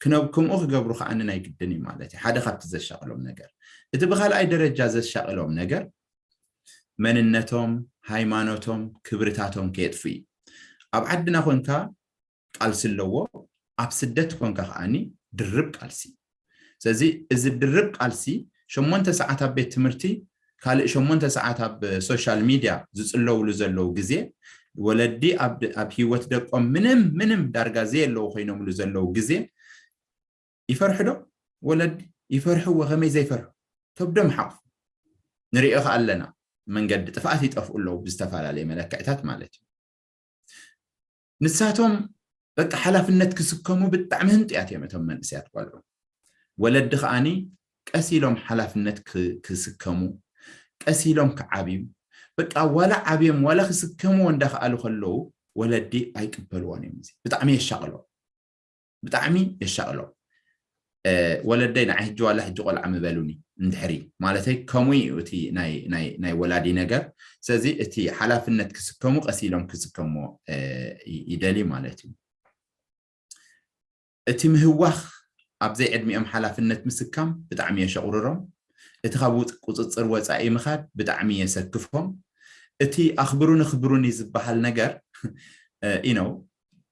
ክነብ-፣ ከምኡ ክገብሩ ከኣ ናይ ግድን እዩ ማለት እዩ። ሓደ ካብቲ ዘሻቕሎም ነገር። እቲ ብኻልኣይ ደረጃ ዘሻቕሎም ነገር መንነቶም፣ ሃይማኖቶም፣ ክብርታቶም ከየጥፉ እዩ። ኣብ ዓድና ኮንካ ቃልሲ ኣለዎ፣ ኣብ ስደት ኮንካ ከኣኒ ድርብ ቃልሲ። ስለዚ እዚ ድርብ ቃልሲ ሸሞንተ ሰዓት ኣብ ቤት ትምህርቲ፣ ካልእ ሸሞንተ ሰዓት ኣብ ሶሻል ሚድያ ዝጽለውሉ ዘለዉ ግዜ፣ ወለዲ ኣብ፣ ኣብ ህይወት ደቆም ምንም፣ ምንም ዳርጋ ዘየለዉ ኮይኖምሉ ዘለዉ ግዜ ይፈርሑ ዶ? ወለዲ ይፈርሕዎ፣ ከመይ ዘይፈርሑ? ከብዶም ሓቑፉ። ንሪኦ ከኣ ኣለና፣ መንገዲ ጥፍኣት ይጠፍኡ ኣለዉ ብዝተፈላለየ መለክዕታት ማለት እዩ። ንሳቶም በቃ ሓላፍነት ክስከሙ ብጣዕሚ ህንጥያት እዮም እቶም መንእሰያት ቆልዑ። ወለዲ ከኣኒ ቀስ ኢሎም ሓላፍነት ክ-፣ ክስከሙ፣ ቀስ ኢሎም ክዓብዩ፣ በቃ ዋላ ዓብዮም ዋላ ክስከምዎ እንዳኸኣሉ ከለዉ ወለዲ ኣይቅበልዎን እዮም። እዚ ብጣዕሚ የሻቕሎም፣ ብጣዕሚ የሻቕሎም። እ፣ ወለደይ ንዓይ ሕጂ ዋላ ሕጂ ቆልዓ ምበሉኒ እንድሕሪ፣ ማለተይ ከምኡ እዩ እቲ ናይ፣ ናይ፣ ናይ ወላዲ ነገር። ስለዚ እቲ ሓላፍነት ክስከሙ ቀስ ኢሎም ክስከምዎ፣ እ፣ ይ-፣ ይደልዩ ማለት እዩ። እቲ ምህዋኽ ኣብ ዘይዕድሚኦም ሓላፍነት ምስካም ብጣዕሚ የሸቑርሮም። እቲ ካብ ውፅ-፣ ቁፅፅር ወፃኢ ምኻድ ብጣዕሚ የሰክፎም። እቲ ኣኽብሩኒ ክብሩኒ ዝበሃል ነገር፣ እ፣ you know፣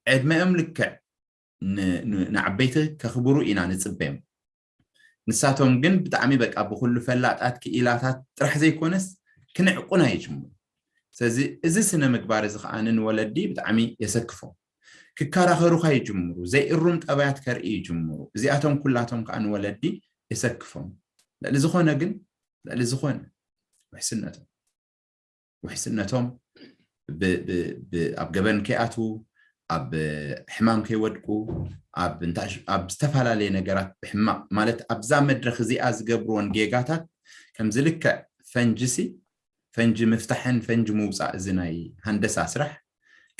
ዕድመኦም ልክዕ ን-፣ ን-፣ ንዓበይቲ ከኽብሩ ኢና ንፅበዮም። ንሳቶም ግን ብጣዕሚ በቃ ብኹሉ ፈላጣት ክኢላታት ጥራሕ ዘይኮነስ ክንዕቁና ይጅምሩ። ስለዚ እዚ ስነ ምግባር እዚ ከኣ ንወለዲ ብጣዕሚ የሰክፎም። ክከራኸሩኻ ይጅምሩ፣ ዘይእሩም ጠባያት ከርኢ ይጅምሩ። እዚኣቶም ኩላቶም ከኣ ንወለዲ የሰክፎም። ልዕሊ ዝኾነ ግን፣ ልዕሊ ዝኾነ ውሕስነቶም። ውሕስነቶም ብ-፣ ብ-፣ ብ-፣ ኣብ ገበን ከይኣትዉ፣ ኣብ ሕማም ከይወድቁ፣ ኣብ እንታ-፣ ኣብ ዝተፈላለየ ነገራት ብሕማቕ፣ ማለት ኣብዛ መድረኽ እዚኣ ዝገብርዎን ጌጋታት ከምዚ ልክዕ ፈንጂ ሲ፣ ፈንጂ ምፍታሕን ፈንጂ ምውጻእ እዚ ናይ ሃንደሳ ስራሕ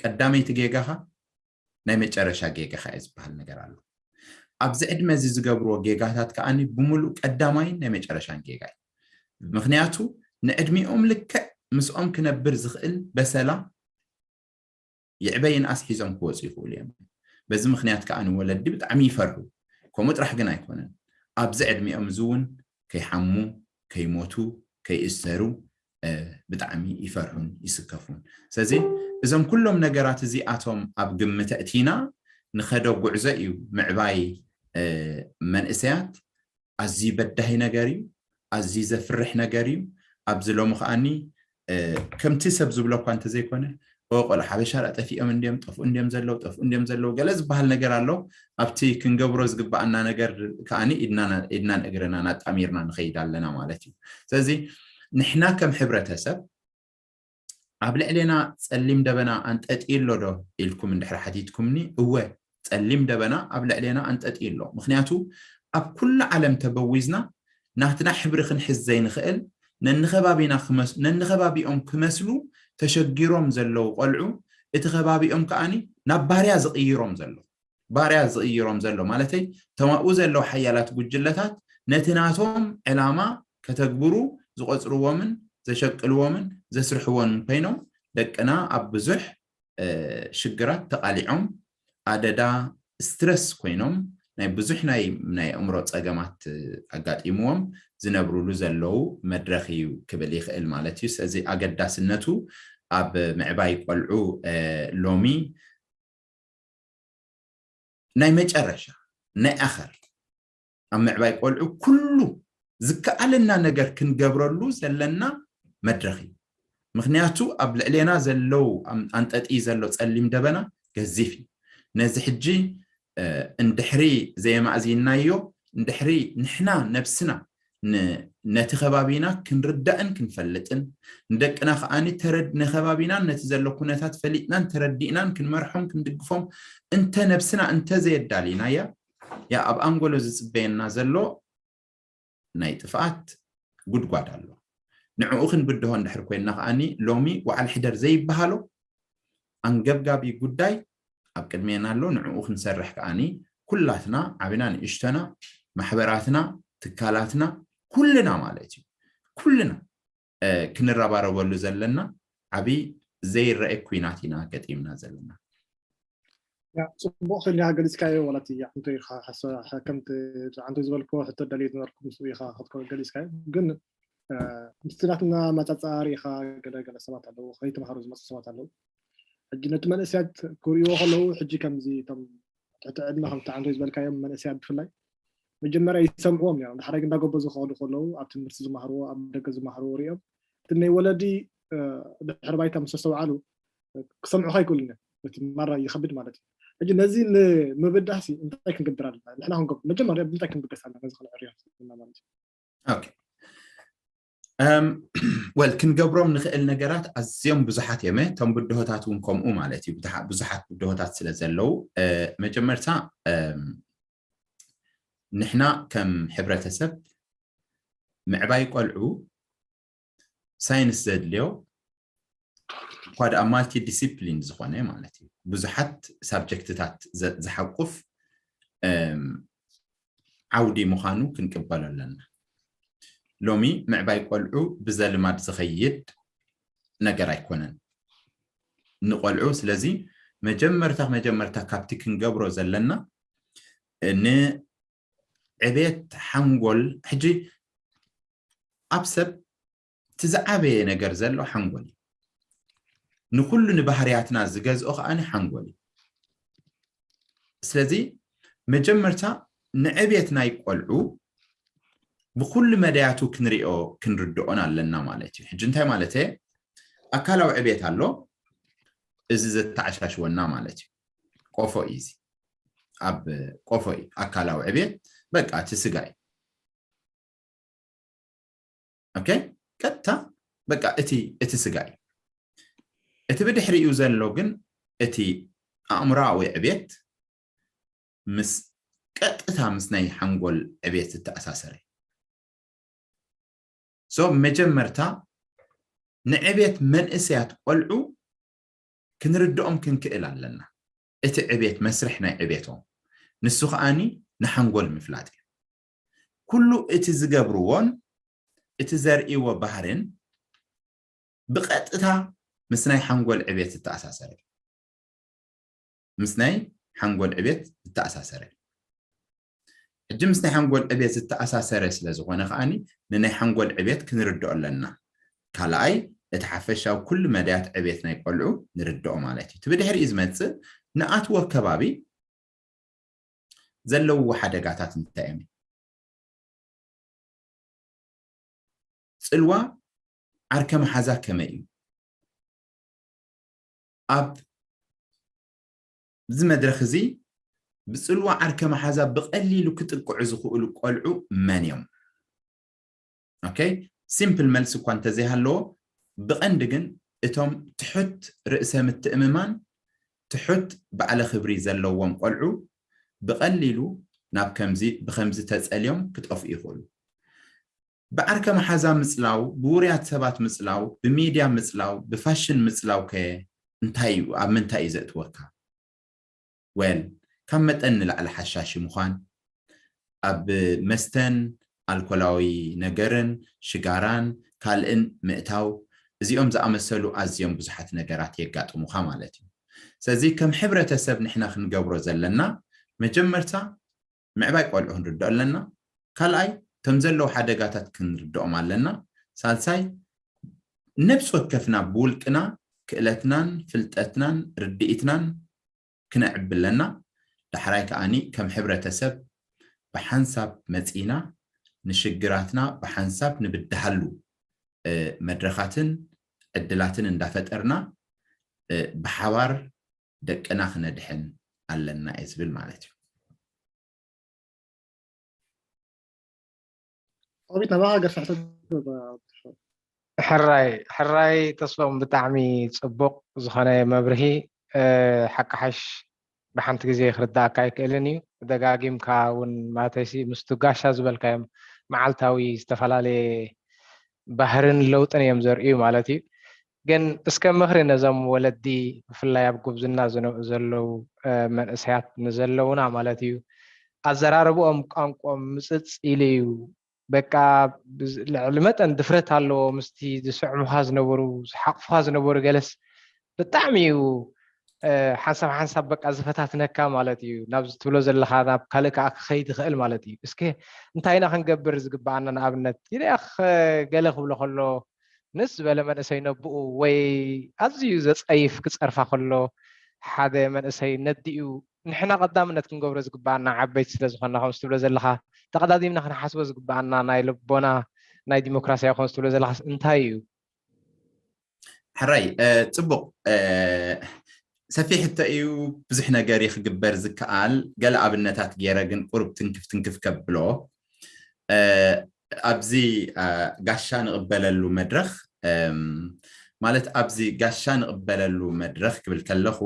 ቀዳመይቲ ጌጋኻ ናይ መጨረሻ ጌጋኻ እዩ ዝበሃል ነገር ኣሎ። ኣብዚ ዕድመ እዚ ዝገብርዎ ጌጋታት ከኣኒ ብምሉእ ቀዳማይን ናይ መጨረሻን ጌጋ እዩ። ምኽንያቱ ንዕድሚኦም ልክዕ ምስኦም ክነብር ዝኽእል በሰላ ይዕበ ይንኣስ ሒዞም ክወፁ ይኽእሉ እዮም። በዚ ምኽንያት ከኣ ንወለዲ ብጣዕሚ ይፈርሑ። ከምኡ ጥራሕ ግን ኣይኮነን። ኣብዚ ዕድሚኦም እዚ እውን ከይሓሙ፣ ከይሞቱ፣ ከይእሰሩ፣ እ፣ ብጣዕሚ ይፈርሑን ይስከፉን። ስለዚ እዞም ኩሎም ነገራት እዚኣቶም ኣብ ግምት ኣእቲና ንኸዶ ጉዕዞ እዩ ምዕባይ፣ እ፣ መንእሰያት ኣዝዩ በዳሂ ነገር እዩ፣ ኣዝዩ ዘፍርሕ ነገር እዩ። ኣብዚ ሎሚ ከኣኒ፣ እ፣ ከምቲ ሰብ ዝብሎ እኳ እንተዘይኮነ፣ "ኦ፣ ቆልዑ ሓበሻ ደኣ ጠፊኦም እንድዮም፣ ጠፍኡ እንድዮም ዘለዉ፣ ጠፍኡ እንድዮም ዘለዉ" ገለ ዝበሃል ነገር ኣሎ። ኣብቲ ክንገብሮ ዝግብኣና ነገር ከኣኒ ኢድና፣ ኢድናን እግርናን ኣጣሚርና ንኸይድ ኣለና ማለት እዩ። ስለዚ ንሕና ከም ሕብረተሰብ ኣብ ልዕሌና ጸሊም ደበና ኣንጠጢ ኣሎ ዶ ኢልኩም እንድሕር ሓቲትኩምኒ፣ እወ፣ ጸሊም ደበና ኣብ ልዕሌና ኣንጠጢ ኣሎ። ምኽንያቱ ኣብ ኩሉ ዓለም ተበዊዝና ናትና ሕብሪ ክንሕዝ ዘይንኽእል፣ ነንኸባቢና ክመስ-፣ ነንኸባቢኦም ክመስሉ ተሸጊሮም ዘለዉ ቆልዑ፣ እቲ ከባቢኦም ከኣኒ ናብ ባርያ ዝቕይሮም ዘሎ። ባርያ ዝቕይሮም ዘሎ ማለተይ እቶም ኣብኡ ዘለዉ ሓያላት ጉጅለታት ነቲ ናቶም ዕላማ ከተግብሩ ዝቆፅርዎምን ዘሸቅልዎምን ዘስርሕዎን ኮይኖም ደቅና ኣብ ብዙሕ ሽግራት ተቓሊዖም ኣደዳ ስትረስ ኮይኖም ናይ ብዙሕ ናይ ናይ ኣእምሮ ፀገማት ኣጋጢምዎም ዝነብሩሉ ዘለዉ መድረኽ እዩ ክብል ይኽእል ማለት እዩ። ስለዚ ኣገዳስነቱ ኣብ ምዕባይ ቆልዑ ሎሚ ናይ መጨረሻ ናይ ኣኸር ኣብ ምዕባይ ቆልዑ ኩሉ ዝከኣለና ነገር ክንገብረሉ ዘለና መድረኽ እዩ። ምክንያቱ ኣብ ልዕሌና ዘለዉ ኣንጠጢ ዘሎ ፀሊም ደበና ገዚፍ እዩ። ነዚ ሕጂ እንድሕሪ ዘየማእዚናዮ እንድሕሪ ንሕና ነብስና ነቲ ከባቢና ክንርዳእን ክንፈልጥን ንደቅና ከዓኒ ንከባቢናን ነቲ ዘሎ ኩነታት ፈሊጥናን ተረዲእናን ክንመርሖም ክንድግፎም እንተ ነብስና እንተ ዘየዳሊናያ ያ ኣብ ኣንጎሎ ዝፅበየና ዘሎ ናይ ጥፍኣት ጉድጓድ ኣሎ። ንዕኡ ክንብድሆ እንድሕር ኮይንና ከዓኒ ሎሚ ወዓል ሕደር ዘይበሃሎ ኣንገብጋቢ ጉዳይ ኣብ ቅድሜና ኣሎ። ንዕኡ ክንሰርሕ ከዓኒ ኩላትና ዓብና ንእሽተና ማሕበራትና ትካላትና ኩልና ማለት እዩ ኩልና ክንረባረበሉ ዘለና ዓብዪ ዘይረአ ኩናት ኢና ገጢምና ዘለና። ጽቡቕ ክሊካ ገሊጽካዮ ወላቲ ዓንቶ ኢኻ ከምቲ ዓንቶ ዝበልክዎ ሕቶ ደልየ ዝነበርኩ ምስኡ ኢኻ ገሊጽካዮ ግን ምስቲ ናትና መጻጻ ሪኢኻ ገለ ገለ ሰባት ኣለዉ ከይተምሃሩ ዝመፁ ሰባት ኣለዉ ሕጂ ነቲ መንእሰያት ክርእይዎ ከለዉ ሕጂ ከምዚ እቶም ትሕቲ ዕድመ ከምቲ ዓንቶ ዝበልካዮም መንእሰያት ብፍላይ መጀመርያ ይሰምዕዎም እዮም። ድሓረግ እንዳጎቦ ዝኸዱ ከለዉ ኣብ ትምህርቲ ዝማሃርዎ ኣብ ደገ ዝማሃርዎ ሪኦም እቲ ናይ ወለዲ ድሕሪ ባይታ ምስ ኣስተውዓሉ ክሰምዑ ከይክእሉን እዮም። እቲ ማራ ይኸብድ ማለት እዩ። ሕጂ ነዚ ንምብዳህሲ እንታይ ክንገብር ኣለና? ንሕና ክንገብር መጀመርያ ብምንታይ ክንብገስ ኣለና? ነዚ ክንዕርዮ ዘለና ማለት እዩ። ኦኬ ወል ክንገብሮም ንኽእል ነገራት ኣዝዮም ብዙሓት እዮም። እቶም ብድሆታት እውን ከምኡ ማለት እዩ። ብዙሓት ብድሆታት ስለ ዘለዉ መጀመርታ ንሕና ከም ሕብረተሰብ ምዕባይ ቆልዑ ሳይንስ ዘድልዮ እኳ ደኣ ማልቲ ዲሲፕሊን ዝኾነ ማለት እዩ ብዙሓት ሳብጀክትታት ዝሓቁፍ ዓውዲ ምዃኑ ክንቅበሎ ኣለና። ሎሚ ምዕባይ ቆልዑ ብዘልማድ ዝኸይድ ነገር ኣይኮነን ንቆልዑ። ስለዚ መጀመርታ መጀመርታ ካብቲ ክንገብሮ ዘለና ንዕቤት ሓንጎል ሕጂ ኣብ ሰብ እቲ ዝዓበየ ነገር ዘሎ ሓንጎል እዩ። ንኩሉ ንባህርያትና ዝገዝኦ ከዓኒ ሓንጎል እዩ። ስለዚ መጀመርታ ንዕቤት ናይ ቆልዑ ብኩሉ መዳያቱ ክንሪኦ ክንርድኦን ኣለና ማለት እዩ። ሕጂ እንታይ ማለት ኣካላዊ ዕቤት ኣሎ፣ እዚ ዘተዓሻሽወና ማለት እዩ። ቆፎ እዩ እዚ ኣብ ቆፎ እዩ ኣካላዊ ዕቤት በቃ እቲ ስጋ እዩ። ኦኬ ቀጥታ በቃ እቲ እቲ ስጋ እዩ። እቲ ብድሕሪኡ ዘሎ ግን እቲ ኣእምሮኣዊ ዕቤት ምስ ቀጥታ ምስ ናይ ሓንጎል ዕቤት ዝተኣሳሰረ እዩ። ሶ መጀመርታ ንዕቤት መንእሰያት ቆልዑ ክንርድኦም ክንክእል ኣለና። እቲ ዕቤት መስርሕ ናይ ዕቤቶም ንሱ ከዓኒ ንሓንጎል ምፍላጥ እዩ። ኩሉ እቲ ዝገብርዎን እቲ ዘርእይዎ ባህርን ብቐጥታ ምስ ናይ ሓንጎል ዕቤት ዝተኣሳሰረ እዩ። ምስ ናይ ሓንጎል ዕቤት ዝተኣሳሰረ እዩ። ሕጂ ምስ ናይ ሓንጎል ዕቤት ዝተኣሳሰረ ስለ ዝኾነ ከዓኒ ንናይ ሓንጎል ዕቤት ክንርድኦ ኣለና። ካልኣይ እቲ ሓፈሻዊ ኩሉ መዳያት ዕቤት ናይ ቆልዑ ንርድኦ ማለት እዩ። እቲ ብድሕሪኡ ዝመፅእ ንኣትዎ ከባቢ ዘለውዎ ሓደጋታት እንታይ እዮም? ፅልዋ ዓርከ መሓዛ ከመይ እዩ? ኣብ እዚ መድረኽ እዚ ብፅልዋ ዓርከ መሓዛ ብቐሊሉ ክጥቅዑ ዝኽእሉ ቆልዑ መን እዮም? ኦኬ ሲምፕል መልሲ እኳ እንተዘይሃለዎ ብቐንዲ ግን እቶም ትሑት ርእሰ ምትእምማን ትሑት ባዕለ ክብሪ ዘለዎም ቆልዑ ብቐሊሉ ናብ ከምዚ ብከምዚ ተጸልዮም ክጠፍኡ ይኽእሉ። ብዓርከ መሓዛ ምጽላው፣ ብውሩያት ሰባት ምጽላው፣ ብሚድያ ምጽላው፣ ብፋሽን ምጽላው ከ እንታይ እዩ? ኣብ ምንታይ እዩ ዘእትወካ? ወል ካብ መጠን ንላዕሊ ሓሻሺ ምዃን፣ ኣብ መስተን ኣልኮላዊ ነገርን ሽጋራን ካልእን ምእታው፣ እዚኦም ዝኣመሰሉ ኣዝዮም ብዙሓት ነገራት የጋጥሙኻ ማለት እዩ። ስለዚ ከም ሕብረተሰብ ንሕና ክንገብሮ ዘለና፣ መጀመርታ ምዕባይ ቆልዑ ክንርድኦ ኣለና። ካልኣይ፣ ከም ዘለዉ ሓደጋታት ክንርድኦም ኣለና። ሳልሳይ፣ ነብሲ ወከፍና ብውልቅና ክእለትናን ፍልጠትናን ርድኢትናን ክነዕቢ ኣለና። ዳሕራይ ከኣኒ ከም ሕብረተሰብ ብሓንሳብ መጺና ንሽግራትና ብሓንሳብ ንብድሃሉ መድረኻትን ዕድላትን እንዳፈጠርና ብሓባር ደቅና ክነድሕን ኣለና እየ ዝብል ማለት እዩ። ቆቢት ናባኻ ገፊሕ ሕራይ ሕራይ ተስፎም ብጣዕሚ ፅቡቅ ዝኾነ መብርሂ። ሓቂ ሓሽ ብሓንቲ ግዜ ክርዳእካ ኣይክእልን እዩ። ደጋጊምካ እውን ማለተይሲ ምስቱ ጋሻ ዝበልካዮም መዓልታዊ ዝተፈላለየ ባህርን ለውጥን እዮም ዘርእዩ ማለት እዩ። ግን እስከ ምኽሪ ነዞም ወለዲ ብፍላይ ኣብ ጉብዝና ዘለዉ መንእሰያት ንዘለዉና ማለት እዩ። ኣዘራርብኦም ቋንቋኦም ምፅፅ ኢሉ እዩ። በቃ ልዕሊ መጠን ድፍረት ኣለዎ ምስቲ ዝስዕሙኻ ዝነበሩ ዝሓቕፉኻ ዝነበሩ ገለስ ብጣዕሚ እዩ ሓንሳብ ሓንሳብ በቃ ዝፈታትነካ ማለት እዩ። ናብዚ ትብሎ ዘለኻ ናብ ካልእ ከዓ ክኸይድ ይኽእል ማለት እዩ። እስከ እንታይ ኢና ክንገብር ዝግበኣና? ንኣብነት ይርኣኽ ገለ ክብሎ ከሎ ንስ ዝበለ መንእሰይ ነብኡ ወይ ኣዝዩ ዘፀይፍ ክፀርፋ ከሎ ሓደ መንእሰይ ነዲኡ ንሕና ቀዳምነት ክንገብሮ ዝግበኣና ዓበይቲ ስለ ዝኾንና ከምዚ ትብሎ ዘለኻ ተቐዳዲምና ክንሓስቦ ዝግበኣና ናይ ልቦና ናይ ዲሞክራሲያዊ ከምዚ ትብሎ ዘለኻስ እንታይ እዩ? ሕራይ ጽቡቕ ሰፊሕ ሕቶ እዩ። ብዙሕ ነገር እዩ ክግበር ዝከኣል። ገለ ኣብነታት ገይረ ግን ቁሩብ ትንክፍ ትንክፍ ከብሎ ኣብዚ ጋሻ ንቕበለሉ መድረኽ ማለት ኣብዚ ጋሻ ንቕበለሉ መድረኽ ክብል ከለኹ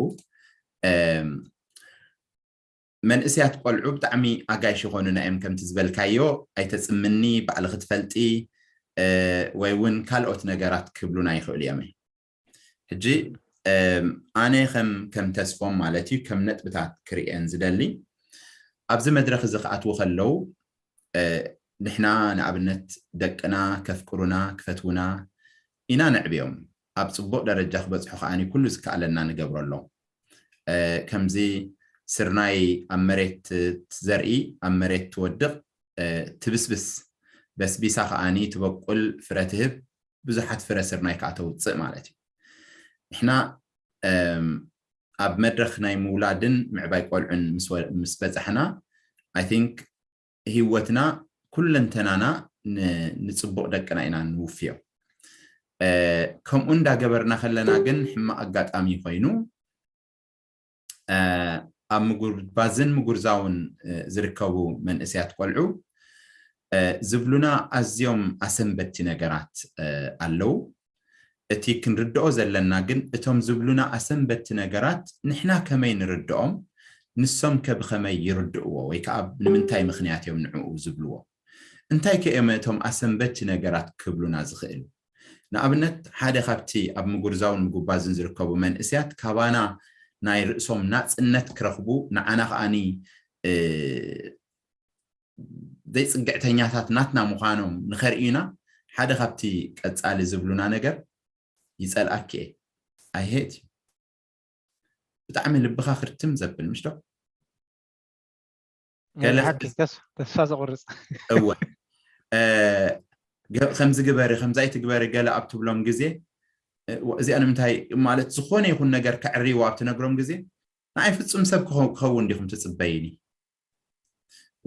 መንእሰያት ቆልዑ ብጣዕሚ ኣጋይሽ ይኾኑና እዮም። ከምቲ ዝበልካዮ ኣይተጽምኒ፣ ባዕልኺ ትፈልጢ ወይ እውን ካልኦት ነገራት ክብሉና ይኽእሉ እዮም። ሕጂ ኣነ ከም ከም ተስፎም ማለት እዩ ከም ነጥብታት ክርእየን ዝደሊ ኣብዚ መድረኽ እዚ ክኣትዉ ከለዉ ንሕና ንኣብነት ደቅና ከፍቅሩና ክፈትዉና ኢና ነዕብዮም። ኣብ ጽቡቕ ደረጃ ክበጽሑ ከኣ ኩሉ ዝከኣለና ንገብረሎም። ከምዚ ስርናይ ኣብ መሬት ትዘርኢ ኣብ መሬት ትወድቕ ትብስብስ በስቢሳ ከኣ ትበቁል ፍረ ትህብ ብዙሓት ፍረ ስርናይ ከኣ ተውጽእ ማለት እዩ። ንሕና ኣብ መድረኽ ናይ ምውላድን ምዕባይ ቆልዑን ምስ በጻሕና I think ህይወትና ኩለንተናና ንጽቡቕ ደቅና ኢና ንውፍዮ። ከምኡ እንዳገበርና ከለና ግን ሕማቕ ኣጋጣሚ ኮይኑ ኣብ ምጉርባዝን ምጉርዛውን ዝርከቡ መንእሰያት ቆልዑ ዝብሉና ኣዝዮም ኣሰንበቲ ነገራት ኣለዉ። እቲ ክንርድኦ ዘለና ግን እቶም ዝብሉና ኣሰንበቲ ነገራት ንሕና ከመይ ንርድኦም፣ ንሶም ከ ብኸመይ ይርድእዎ ወይ ከዓ ንምንታይ ምኽንያት እዮም ንዕኡ ዝብልዎ? እንታይ ከ እዮም እቶም ኣሰንበቲ ነገራት ክብሉና ዝኽእሉ? ንኣብነት ሓደ ካብቲ ኣብ ምጉርዛውን ምጉባዝን ዝርከቡ መንእስያት ካባና ናይ ርእሶም ናጽነት ክረኽቡ ንዓና ከኣኒ ዘይጽግዕተኛታት ናትና ምዃኖም ንኸርእዩና ሓደ ካብቲ ቀጻሊ ዝብሉና ነገር ይጸልኣኪ እየ I hate you ብጣዕሚ ልብኻ ክርትም ዘብል ምሽ ዶ ተስፋ ዘቑርፅ እወ ከምዚ ግበሪ ከምዚ ኣይትግበሪ ገለ ኣብ ትብሎም ግዜ እዚኣ ንምንታይ ማለት ዝኾነ ይኹን ነገር ከዕርይዎ ኣብ ትነግሮም ግዜ ንዓይ ፍጹም ሰብ ክኸውን ዲኹም ትጽበይኒ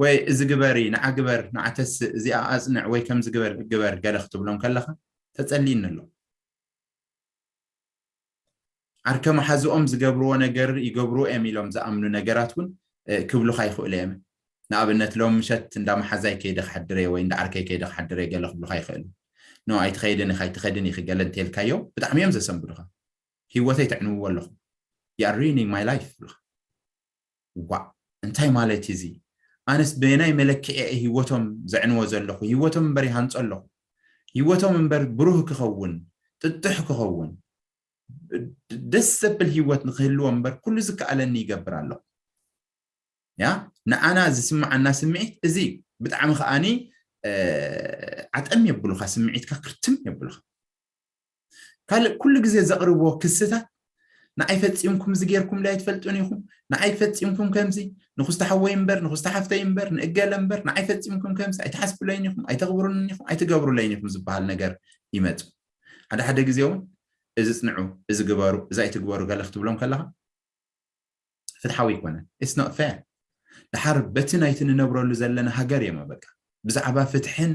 ወይ እዚ ግበሪ ንዓ ግበር ንዓ ተስእ እዚኣ ኣጽንዕ ወይ ከምዚ ግበር ግበር ገለ ክትብሎም ከለኻ ተጸልይኒ ኣሎ ዓርከ መሓዝኦም ዝገብርዎ ነገር ይገብርዎ እዮም ኢሎም ዝኣምኑ ነገራት እውን ክብሉኻ ይኽእሉ እዮም ንኣብነት ሎም ምሸት እንዳ መሓዛይ ከይደ ክሓድረ ወይ እንዳ ዓርከይ ከይደ ክሓድረ ገለ ክብሉኻ ይኽእሉ ኖ ኣይትኸይድን ኢኻ ኣይትኸድን ኢኺ ገለ እንተልካዮ ብጣዕሚ እዮም ዘሰንብዱኻ ህይወተይ ተዕንውዎ ኣለኹ you are ruining my life ይብሉኻ ዋእ እንታይ ማለት እዚ ኣነስ በየናይ መለክዒ እየ ህይወቶም ዘዕንዎ ዘለኹ ህይወቶም እምበር ይሃንፆ ኣለኹ ህይወቶም እምበር ብሩህ ክኸውን ጥጡሕ ክኸውን ደስ ዘብል ህይወት ንክህልዎም እምበር ኩሉ ዝከኣለኒ ይገብር ኣለኹ ያ ንዓና ዝስምዓና ስምዒት እዚ እዩ። ብጣዕሚ ከዓኒ ዓጠም የብሉካ፣ ስምዒትካ ክርትም የብሉካ። ካልእ ኩሉ ግዜ ዘቕርብዎ ክስታት፣ ንዓይ ፈጺምኩም እዚ ጌርኩምለይ ኣይትፈልጡን ኢኹም፣ ንዓይ ፈጺምኩም ከምዚ፣ ንኹስተ ሓወይ እምበር ንኹስተ ሓፍተይ እምበር ንእገለ እምበር ንዓይ ፈጺምኩም ከምዚ ኣይትሓስብለይን ኢኹም፣ ኣይተኽብሩንን ኢኹም፣ ኣይትገብሩለይን ኢኹም ዝበሃል ነገር ይመጹ። ሓደ ሓደ ግዜ እውን እዚ ጽንዑ፣ እዚ ግበሩ፣ እዚ ኣይትግበሩ ገለ ክትብሎም ከለኻ ፍትሓዊ ኣይኮነን። It's not fair። ድሓር በቲ ናይቲ ንነብረሉ ዘለና ሃገር እዮም በቃ ብዛዕባ ፍትሕን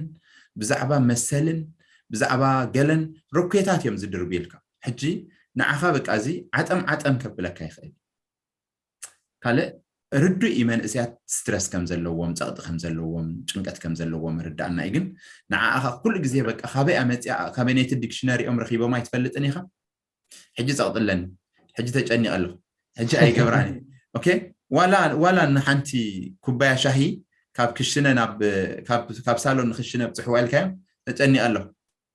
ብዛዕባ መሰልን ብዛዕባ ገለን ሮኬታት እዮም ዝድርብዩልካ። ሕጂ ንዓኻ በቃ እዚ ዓጠም ዓጠም ከብለካ ይኽእል። ካልእ ርዱእ እዩ መንእሰያት ስትረስ ከም ዘለዎም፣ ጸቕጢ ከም ዘለዎም፣ ጭንቀት ከም ዘለዎም ርዳእና እዩ። ግን ንዓኻ ኩሉ ግዜ በቃ ካበይ ኣመጽያ፣ ካበይ ነቲ ዲክሽነሪኦም ረኺቦም ኣይትፈልጥን ኢኻ። ሕጂ ጸቕጢ ኣለኒ፣ ሕጂ ተጨኒቐ ኣለኹ፣ ሕጂ ኣይገብራን እየ። ኦኬ፣ ዋላ ዋላ ንሓንቲ ኩባያ ሻሂ ካብ ክሽነ ናብ ካብ ካብ ሳሎን ንክሽነ ብጽሕዋ ኢልካዮም፣ ተጨኒቐ ኣለኹ፣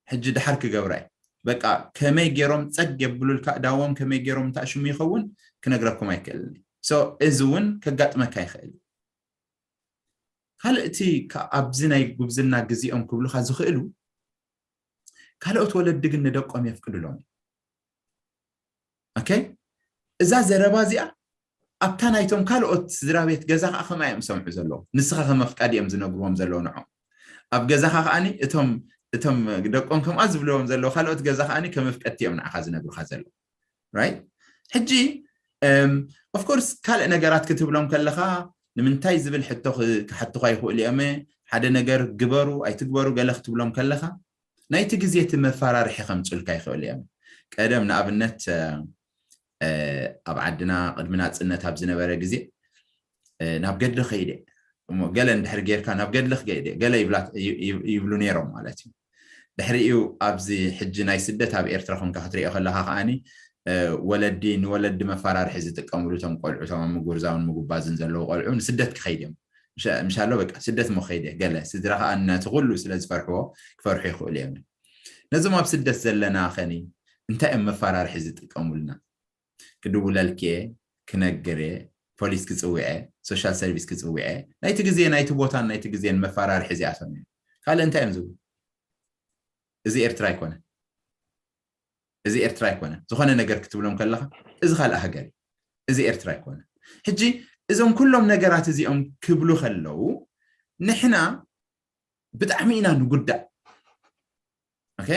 ሕጂ ድሓር ክገብራ እየ። በቃ ከመይ ገይሮም ጸግ የብሉልካ፣ እዳዎም ከመይ ገይሮም እንታሽሙ ይኸውን ክነግረኩም ኣይክእልን። So እዚ እውን ከጋጥመካ ይኽእል። ካልእ እቲ ከ- ኣብዚ ናይ ጉብዝና ግዜኦም ክብሉካ ዝኽእሉ ካልኦት ወለዲ ግን ንደቆም የፍቅድሎም። ኦኬ፣ እዛ ዘረባ እዚኣ ኣብታ ናይቶም ካልኦት ስድራ ቤት ገዛ ከዓ ከምኣ እዮም ዝሰምዑ ዘለዉ። ንስኻ ከም ኣፍቃዲ እዮም ዝነግርዎም ዘለዉ ንዖም። ኣብ ገዛኻ ከዓኒ እቶም እቶም ደቆም ከምኣ ዝብልዎም ዘለዉ ካልኦት ገዛ ከዓኒ ከም ኣፍቀድቲ እዮም ንዓኻ ዝነግሩኻ ዘለዉ። Right? ሕጂ ኦፍኮርስ ካልእ ነገራት ክትብሎም ከለኻ ንምንታይ ዝብል ሕቶ ክ- ክሓቱኻ ይኽእሉ እዮም። ሓደ ነገር ግበሩ ኣይትግበሩ ገለ ክትብሎም ከለኻ ናይቲ ግዜ እቲ መፈራርሒ ከምፅልካ ይኽእሉ እዮም። ቀደም ንኣብነት እ፣ እ፣ ኣብ ዓድና ቅድሚ ናፅነት ኣብ ዝነበረ ግዜ እ፣ ናብ ገድሊ ከይደ እሞ ገለ እንድሕር ጌርካ ናብ ገድሊ ክገይደ ገለ ይብላ- ይ- ይ- ይብሉ ነይሮም ማለት እዩ። ድሕሪኡ ኣብዚ ሕጂ ናይ ስደት ኣብ ኤርትራ ኮንካ ክትሪኦ ከለካ ከዓኒ እ፣ ወለዲ ንወለዲ መፈራርሒ ዝጥቀምሉ እቶም ቆልዑ እቶም ኣብ ምጉርዛውን ምጉባዝን ዘለዉ ቆልዑ ንስደት ክኸይድ እዮም። ምሻ- ምሻሎ በቃ ስደት ሞ ከይደ ገለ ስድራ ከዓ ነቲ ኩሉ ስለ ዝፈርሕዎ ክፈርሑ ይኽእሉ እዮም። ነዞም ኣብ ስደት ዘለና ኸኒ እንታይ እዮም መፈራርሒ ዝጥቀሙልና? ክድውለልክየ ክነግር እየ ፖሊስ ክፅውዐ ሶሻል ሰርቪስ ክፅውዐ ናይቲ ግዜ ናይቲ ቦታን ናይቲ ግዜን መፈራርሒ እዚኣቶም እዮም። ካልእ እንታይ እዮም ዝብሉ? እዚ ኤርትራ ኣይኮነ እዚ ኤርትራ ኣይኮነ ዝኾነ ነገር ክትብሎም ከለካ እዚ ካልእ ሃገር እዩ። እዚ ኤርትራ ኣይኮነ። ሕጂ እዞም ኩሎም ነገራት እዚኦም ክብሉ ከለዉ ንሕና ብጣዕሚ ኢና ንጉዳእ። ኦኬ፣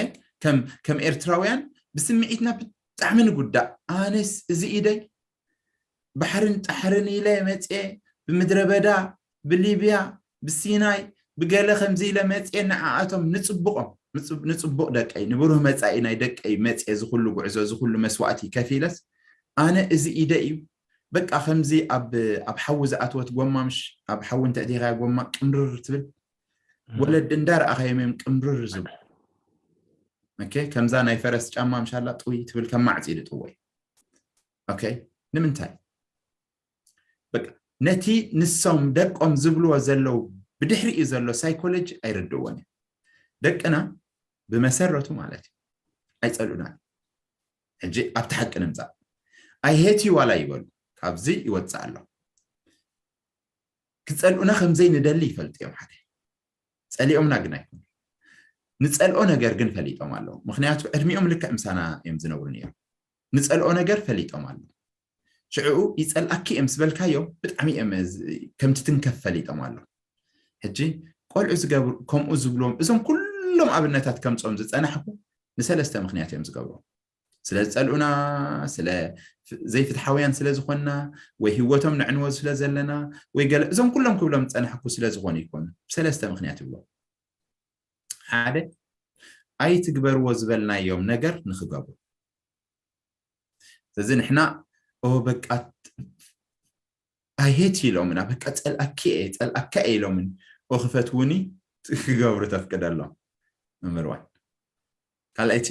ከም ከም ኤርትራውያን ብስምዒትና ብጣዕሚ ንጉዳእ። ኣነስ እዚ ኢደይ ባሕርን ጣሕርን ኢለ መፅየ ብምድረ በዳ ብሊብያ ብሲናይ ብገለ ከምዚ ኢለ መፅየ ንዓኣቶም ንፅቡቆም ንፅብ- ንፅቡቅ ደቀይ ንብሩህ መፃኢ ናይ ደቀይ መፅየ እዚ ኩሉ ጉዕዞ እዚ ኩሉ መስዋእቲ ከፊለስ ኣነ እዚ ኢደ እዩ በቃ ከምዚ ኣብ ኣብ ሓዊ ዝኣትወት ጎማ ምሽ ኣብ ሓዊ እንተእቲኻያ ጎማ ቅምርር ትብል ወለዲ እንዳረኣኻዮም እዮም ቅምርር ዝብሉ። ኦኬ፣ ከምዛ ናይ ፈረስ ጫማ ምሻላ ጥውይ ትብል ከም ማዕፂ ኢሉ ጥወይ። ኦኬ፣ ንምንታይ? በቃ ነቲ ንሶም ደቆም ዝብልዎ ዘለዉ ብድሕሪኡ ዘሎ ሳይኮሎጂ ኣይርድእዎን እዩ። ደቅና ብመሰረቱ ማለት እዩ ኣይፀልኡናን። ሕጂ ኣብቲ ሓቂ ንምፃእ ኣይሄት ዋላ ይበሉ ካብዚ ይወፅእ ኣሎ። ክፀልኡና ከምዘይ ንደሊ ይፈልጡ እዮም። ሓደ ፀሊኦምና ግን ኣይኮኑ ንፀልኦ ነገር ግን ፈሊጦም ኣለዉ። ምክንያቱ ዕድሚኦም ልክዕ ምሳና እዮም ዝነብሩ ነይሩ። ንፀልኦ ነገር ፈሊጦም ኣለዉ። ሽዕኡ ይፀልኣኪ እዮም ዝበልካዮም ብጣዕሚ እዮም ከምቲ ትንከፍ ፈሊጦም ኣለዉ። ሕጂ ቆልዑ ዝገብሩ ከምኡ ዝብልዎም እዞም ኩሎም ኣብነታት ከምፅኦም ዝፀናሕኩ ንሰለስተ ምክንያት እዮም ዝገብሩ። ስለ ዝፀልኡና ስለ ዘይፍትሓውያን ስለ ዝኾንና ወይ ህይወቶም ነዕንዎ ስለ ዘለና ወይ ገለ እዞም ኩሎም ክብሎም ዝፀናሕኩ ስለ ዝኾኑ ይኮኑ። ብሰለስተ ምክንያት ይብሎ። ሓደ ኣይትግበርዎ ዝበልናዮም ነገር ንክገብሩ። ስለዚ ንሕና ኦ በቃ ኣይሄት ኢሎምና በቃ ፀልኣኪ እየ ፀልኣካ እየ ኢሎምን ኦ ክፈትውኒ ክገብሩ ተፍቅደሎም። መምርዋን ካልኣይቲ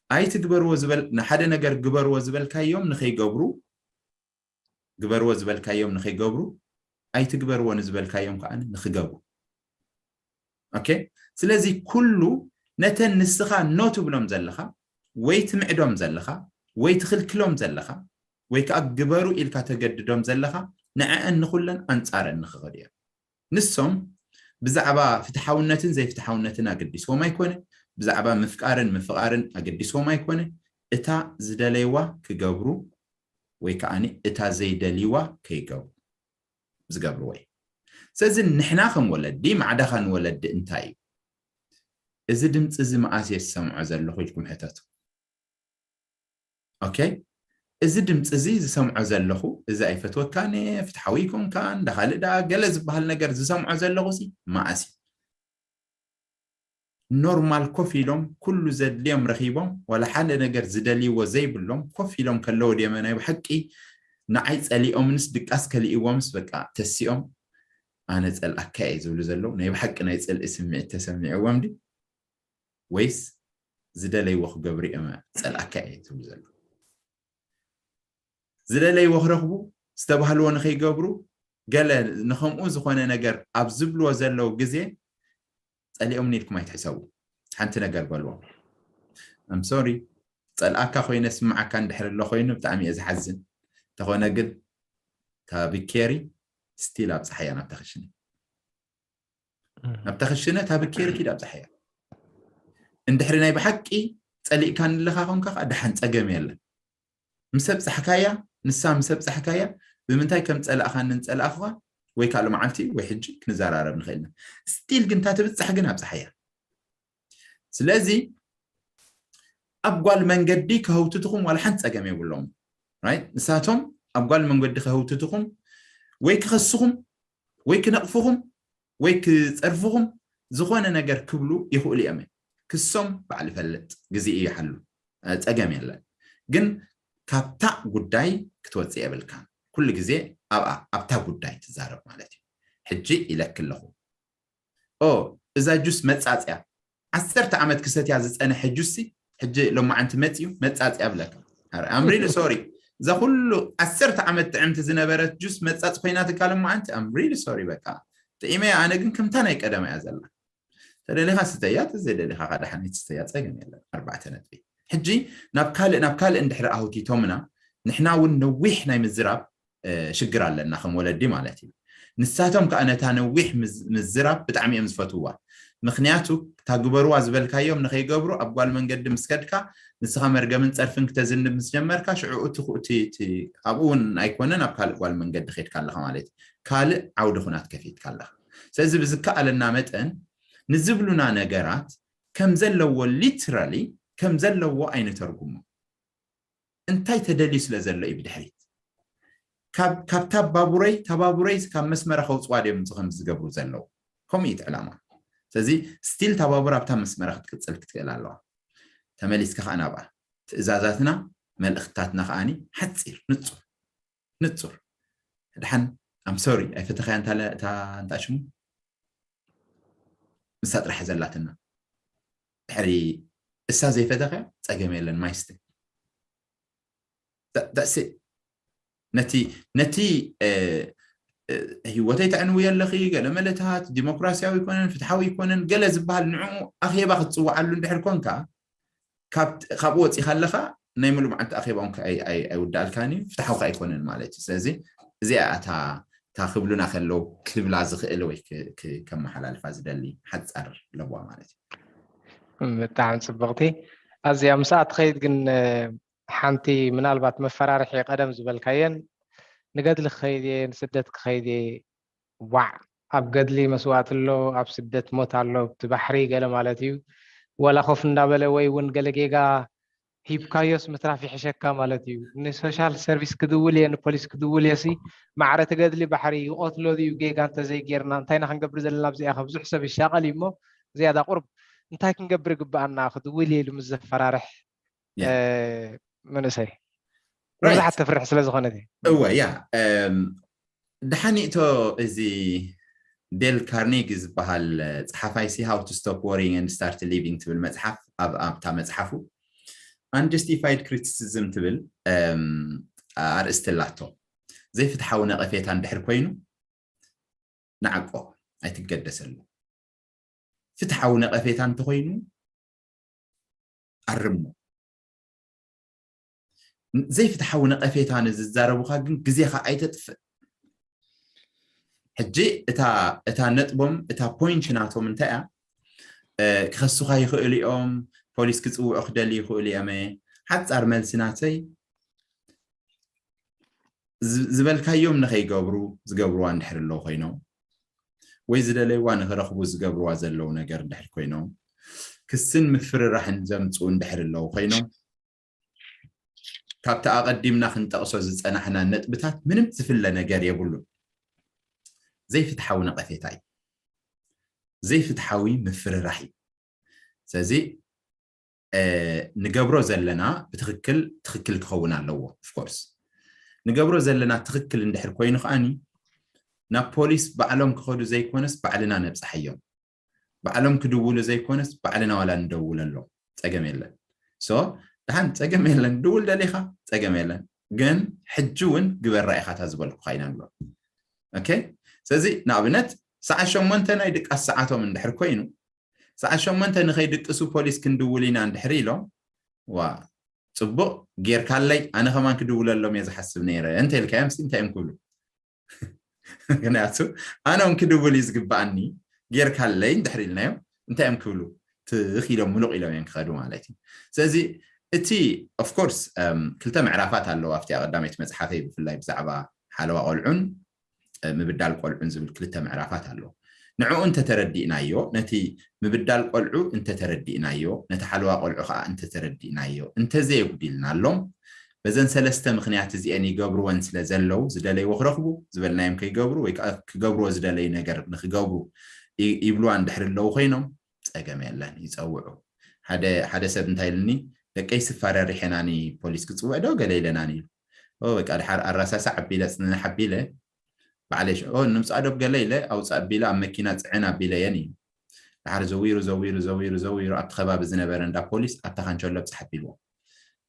ኣይትግበርዎ ዝበል ንሓደ ነገር ግበርዎ ዝበልካዮም ንኸይገብሩ ግበርዎ ዝበልካዮም ንኸይገብሩ ኣይትግበርዎ ንዝበልካዮም ከዓ ንክገብሩ። ኦኬ፣ ስለዚ ኩሉ ነተን ንስኻ ኖ ትብሎም ዘለኻ ወይ ትምዕዶም ዘለኻ ወይ ትኽልክሎም ዘለኻ ወይ ከዓ ግበሩ ኢልካ ተገድዶም ዘለኻ ንዐአን ንኹለን ኣንጻረን ንኽኸዱ እዮም። ንሶም ብዛዕባ ፍትሓውነትን ዘይፍትሓውነትን ኣገዲስዎም ኣይኮነ፣ ብዛዕባ ምፍቃርን ምፍቓርን ኣገዲስዎም ኣይኮነ። እታ ዝደለይዋ ክገብሩ ወይ ከዓኒ እታ ዘይደልይዋ ከይገብሩ ዝገብርዎ እዩ። ስለዚ ንሕና ከም ወለዲ ማዕዳኻ ንወለዲ እንታይ እዩ? እዚ ድምፂ እዚ መኣስ እየ ዝሰምዖ ዘለኹ ኢልኩም ሕተቱ። ኦኬ፣ እዚ ድምፂ እዚ ዝሰምዖ ዘለኹ፣ እዚ ኣይፈትወካን እየ፣ ፍትሓዊ ኣይኮንካን፣ እንዳ ካልእ ደኣ ገለ ዝበሃል ነገር ዝሰምዖ ዘለኹ ሲ መኣስ እዩ? ኖርማል ኮፍ ኢሎም ኩሉ ዘድልዮም ረኺቦም፣ ዋላ ሓደ ነገር ዝደልይዎ ዘይብሎም ኮፍ ኢሎም ከለዉ ድዮም ናይ ብሓቂ ንዓይ ጸሊኦምንስ ድቃስ ከሊእዎምስ በቃ ተሲኦም ኣነ ጸልኣካ እየ ዝብሉ ዘለዉ? ናይ ብሓቂ ናይ ጽልኢ ስምዒት ተሰሚዕዎም ድዩ? ወይስ ዝደለይዎ ክገብሩ እዮም ጸልኣካ እየ ዝብሉ ዘለዉ? ዝደለይዎ ክረኽቡ፣ ዝተባህልዎ ንኸይገብሩ፣ ገለ ንኸምኡ ዝኾነ ነገር ኣብ ዝብልዎ ዘለዉ ግዜ ጸሊኦምኒ ኢልኩም ኣይትሕሰቡ። ሓንቲ ነገር በልዎም። I'm sorry፣ ጸልኣካ ኮይነ ስምዓካ እንድሕር ኣሎ ኮይኑ ብጣዕሚ እየ ዝሓዝን። እንተኾነ ግን እታ ብኬሪ ስቲል ኣብጽሓያ ናብታ ክሽነ። ናብታ ክሽነ እታ ብኬሪ ኪድ ኣብጽሓያ። እንድሕሪ ናይ ብሓቂ ጸሊእካኒ ኣለኻ ኮንካ ከዓ ደሓን ጸገም የለን። ምስ ኣብጻሕካያ፣ ንሳ ምስ ኣብጻሕካያ፣ ብምንታይ ከም ጸላእኻንን ጸላእኹኻ ወይ ካልእ መዓልቲ ወይ ሕጂ ክንዘራረብ ንኽእል ኢና። ስቲል ግን እታ ትብጻሕ ግን ኣብጻሓያ። ስለዚ ኣብ ጓል መንገዲ ከህውትትኹም ዋላ ሓንቲ ጸገም የብሎም። ራይት? ንሳቶም ኣብ ጓል መንገዲ ከህውትትኹም ወይ ክኸስኹም ወይ ክነቕፍኹም ወይ ክጸርፍኹም ዝኾነ ነገር ክብሉ ይኽእሉ እዮም። ክሶም ባዕሉ ይፈልጥ፣ ግዜኡ ይሓሉ፣ እ፣ ጸገም የለን። ግን ካብታ ጉዳይ ክትወጽእ የብልካን። ኩሉ ግዜ ኣብኣ፣ ኣብታ ጉዳይ ትዛረብ ማለት እዩ። ሕጂ ኢለኪ ኣለኹ። ኦ፣ እዛ ጁስ መጻጽያ። ዓሰርተ ዓመት ክሰትያ ዝጸንሐ ጁስ ሲ፣ ሕጂ ሎማዓንቲ መጽዩ፣ መጻጽያ ብለካ። ኣረ፣ I'm really sorry። እዛ ኩሉ ዓሰርተ ዓመት ጥዕምቲ ዝነበረት ጁስ መጻጽ ኮይናትካ ሎማዓንቲ፣ I'm really sorry በቃ። ጥዒመያ፣ ኣነ ግን ከምታ ናይ ቀደም እያ ዘላ። ተደሊኻ ስተያ፣ ተዘይደሊኻ ከዓ ደሓን ኣይትስተያ፣ ጸገም የለን። ኣርባዕተ ነጥቢ። ሕጂ ናብ ካልእ፣ ናብ ካልእ እንድሕር ኣውቲቶምና፣ ንሕና እውን ነዊሕ ናይ ምዝራብ፣ እ፣ ሽግር ኣለና ከም ወለዲ ማለት እዩ። ንሳቶም ከዓ ነታ ነዊሕ ምዝ-፣ ምዝራብ ብጣዕሚ እዮም ዝፈትውዋ። ምኽንያቱ፣ እታ ግበርዋ ዝበልካዮም ንኸይገብሩ ኣብ ጓል መንገዲ ምስ ከድካ፣ ንስኻ መርገምን ጸርፍን ክተዝንብ ምስ ጀመርካ፣ ሽዑ እቲ ኩ-፣ እቲ፣ እቲ፣ ኣብኡ እውን ኣይኮነን፣ ኣብ ካልእ ጓል መንገዲ ኸድካ ኣለኻ ማለት እዩ። ካልእ ዓውዲ ኩናት ከፊትካ ኣለኻ። ስለዚ ብዝከኣለና መጠን ንዝብሉና ነገራት ከም ዘለዎ፣ ሊትራሊ ከም ዘለዎ ኣይንተርጉሞ። እንታይ ተደልዩ ስለ ዘሎ እዩ ብድሕሪት። ካብ፣ ካብታ ባቡረይ፣ ታባቡረይ ካብ መስመራ ከውፅዋ ድዮም እዚ ከምዚ ዝገብሩ ዘለዉ? ከምኡ እዩ እቲ ዕላማ። ስለዚ ስቲል ታባቡር ኣብታ መስመራ ክትቅፅል ክትክእል ኣለዋ። ተመሊስካ ከዓ ናብኣ። ትእዛዛትና፣ መልእኽትታትና ከዓኒ ሓፂር፣ ንፁር፣ ንፁር። ድሓን፣ I'm sorry፣ ኣይፈተኻያ እንታ ለ-፣ እታ፣ እንታ ሽሙ? ንሳ ጥራሕ ዘላትና። ድሕሪ እሳ ዘይፈተኻያ፣ ጸገም የለን፣ ማይስተ። That-, that's it። ነቲ፣ ነቲ፣ እ፣ እ፣ ህይወተይ ተዕንውዮ ኣለኺ፣ ገለ መለታት፣ ዲሞክራሲያዊ ኣይኮነን፣ ፍትሓዊ ኣይኮነን፣ ገለ ዝበሃል ንዕኡ ኣኼባ ክትጽውዓሉ እንድሕር ኮንካ፣ ካብ-፣ ካብኡ ወጺኻ ኣለኻ፣ ናይ ሙሉእ መዓልቲ ኣኼባ እውን ከ-፣ ኣይ-፣ ኣይ-፣ ኣይውዳእልካን እዩ፣ ፍትሓዊ ከ ኣይኮነን ማለት እዩ። ስለዚ እዚኣ እታ፣ እታ ክብሉና ከለዉ ክብላ ዝኽእል ወይ ክ-፣ ክ-፣ ከመሓላልፋ ዝደሊ ሓጻር ለበዋ ማለት እዩ። ብጣዕሚ ጽብቕቲ። ኣብዚኣ ምስኣ ትኸይድ ግን፣ እ፣ ሓንቲ ምናልባት መፈራርሒ ቀደም ዝበልካየን፣ "ንገድሊ ክኸይድ እየ፣ ንስደት ክኸይድ እየ፣ ዋዕ፣ ኣብ ገድሊ መስዋእቲ ኣሎ፣ ኣብ ስደት ሞት ኣሎ፣ ኣብቲ ባሕሪ" ገለ ማለት እዩ። ወላ ኮፍ እንዳበለ ወይ እውን ገለ ጌጋ ሂብካዮስ ምትራፍ ይሕሸካ ማለት እዩ። ንሶሻል ሰርቪስ ክድውል እየ፣ ንፖሊስ ክድውል እየ ሲ፣ ማዕረ እቲ ገድሊ ባሕሪ ይቐትሎ ድዩ? ጌጋ እንተዘይጌርና እንታይ ኢና ክንገብር ዘለና? ኣብዚኣ ከ ብዙሕ ሰብ ይሻቐል እዩ እሞ፣ ዝያዳ ቁርብ እንታይ ክንገብር ይግብኣና? ክድውል እየ ኢሉ ምስ ዘፈራርሕ፣ ያ። እ፣ መንእሰይ። ራይት። ንብዙሓት ተፍርሕ ስለ ዝኾነት እየ። እወ፣ ያ። እም፣ ደሓኒእቶ እዚ ዴል ካርኔጊ ዝበሃል ጸሓፋይ ሲ፣ How to Stop Worrying and Start Living ትብል መጽሓፍ፣ ኣብ፣ ኣብታ መጽሓፉ Unjustified Criticism ትብል፣ እም፣ ኣርእስቲ ኣላቶ። ዘይፍትሓዊ ነቐፌታ እንድሕር ኮይኑ ንዓቆ፣ ኣይትገደሰሉ። ፍትሓዊ ነቐፌታ እንተኾይኑ ኣርሞ። ዘይፍትሓዊ ነቐፌታ ንዝዛረቡኻ ግን ግዜኻ ኣይተጥፍእ። ሕጂ እታ እታ ነጥቦም እታ point ናቶም እንታይ እያ? ክኸሱኻ ይኽእሉ እዮም፣ ፖሊስ ክፅውዑ ክደልዩ ይኽእሉ እዮም። ሓፃር መልሲ ናተይ ዝበልካዮም ንኸይገብሩ ዝገብርዋ እንድሕር ኣለዉ ኮይኖም ወይ ዝደለይዋ ንክረኽቡ ዝገብርዋ ዘለዉ ነገር እንድሕር ኮይኖም ክስን ምፍርራሕን ዘምፅኡ እንድሕር ኣለዉ ኮይኖም ካብቲ ኣቐዲምና ክንጠቕሶ ዝፀናሕና ነጥብታት ምንም ዝፍለ ነገር የብሉን። ዘይፍትሓዊ ነቐፌታ እዩ። ዘይፍትሓዊ ምፍርራሕ እዩ። ስለዚ ንገብሮ ዘለና ብትኽክል ትኽክል ክኸውን ኣለዎ። Of course ንገብሮ ዘለና ትኽክል እንድሕር ኮይኑ ከዓኒ ናብ ፖሊስ ባዕሎም ክኸዱ ዘይኮነስ ባዕልና ነብፅሓዮም። ባዕሎም ክድውሉ ዘይኮነስ ባዕልና ዋላ ንደውለሎም ፀገም የለን። So ደሓን ፀገም የለን፣ ድውል ደሊኻ ፀገም የለን፣ ግን ሕጂ እውን ግበራ ኢኻ እታ ዝበልኩኻ ኢና ንብሎ። Okay ስለዚ ንኣብነት ሰዓት ሸሞንተ ናይ ድቃስ ሰዓቶም እንድሕር ኮይኑ ሰዓት ሸሞንተ ንኸይድቅሱ ፖሊስ ክንድውል ኢና እንድሕር ኢሎም ዋ ፅቡቕ ጌርካለይ ኣነ ከማን ክድውለሎም እየ ዝሓስብ ነይረ እንተ ኢልካዮም ሲ እንታይ እዮም ክብሉ? ምክንያቱ ኣነ እውን ክድውል እዩ ዝግባኣኒ ጌርካለይ እንድሕር ኢልናዮም እንታይ እዮም ክብሉ? ትኽ ኢሎም ምሉቕ ኢሎም እዮም ክኸዱ ማለት እዩ። ስለዚ እቲ of course ክልተ ምዕራፋት ኣለዉ ኣብቲ ቀዳመይቲ መፅሓፈይ ብፍላይ ብዛዕባ ሓለዋ ቆልዑን ምብዳል ቆልዑን ዝብል ክልተ ምዕራፋት ኣለዉ። ንዕኡ እንተተረዲእናዮ ነቲ ምብዳል ቆልዑ እንተተረዲእናዮ ነቲ ሓለዋ ቆልዑ ከዓ እንተተረዲእናዮ እንተዘየጉዲልናሎም በዘን ሰለስተ ምክንያት እዚአን ይገብርወን ስለ ዘለዉ ዝደለይዎ ክረኽቡ ዝበልናዮም ከይገብሩ ወይ ከዓ ክገብርዎ ዝደለዩ ነገር ንክገብሩ ይብልዋ እንድሕር ኣለዉ ኮይኖም ፀገም የለን ይፀውዑ። ሓደ ሰብ እንታይ ኢልኒ ደቀይሲ ኣፈራሪሐናኒ ፖሊስ ክፅውዕ ዶ ገለ ኢለናኒ ኢሉ በቃ ድሓር ኣራሳሳ ዓቢለ ፅንሕ ኣቢለ ባዕለይ ንምፅኣ ዶብ ገለ ኢለ ኣውፃእ ኣቢለ ኣብ መኪና ፅዕን ኣቢለየን እዩ። ድሓር ዘዊሩ ዘዊሩ ዘዊሩ ዘዊሩ ኣብቲ ከባቢ ዝነበረ እንዳ ፖሊስ ኣብታ ካንቸሎ ብፅሕ ኣቢልዎ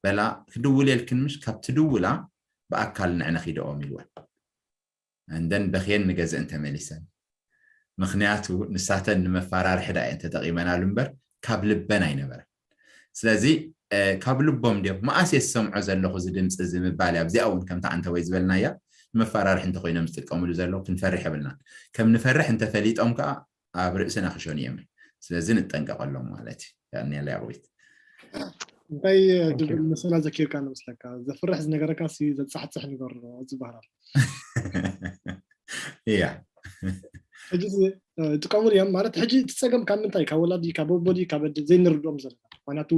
በላ ክድውልየልክን ምሽ ካብ ትድውላ ብኣካል ንዕነ ኪደኦም ኢልወን። እንደን በኽየን ንገዝእን ተመሊሰን። ምኽንያቱ ንሳተን ንመፈራርሒ ዳ እየን ተጠቒመናሉ እምበር ካብ ልበን ኣይነበረን። ስለዚ ካብ ልቦም ድዮም መኣስ እየ ዝሰምዖ ዘለኹ እዚ ድምፂ እዚ ምባል እያ። ኣብዚኣ እውን ከምታ ዓንተወይ ዝበልናያ ንመፈራርሒ እንተኮይኖም ዝጥቀምሉ ዘለዉ ክንፈርሕ የብልናን። ከም ንፈርሕ እንተፈሊጦም ከዓ ኣብ ርእስና ክሸኑ እዮም። ስለዚ ንጠንቀቀሎም ማለት እዩ። ያኔ ያዕቆቢት እንታይ ድብል መሰላ ዘኪርካ ንመስለካ ዘፍርሕ ዝነገረካ ዘፃሕፅሕ ንገሮ ዝበሃል እያ ሕጂ ይጥቀሙሉ እዮም ማለት ሕጂ እቲ ፀገም ካብ ምንታይ ካብ ወላዲ ካብ ኣቦዲ ካብ ኣደ ዘይንርድኦም ዘለና ምክንያቱ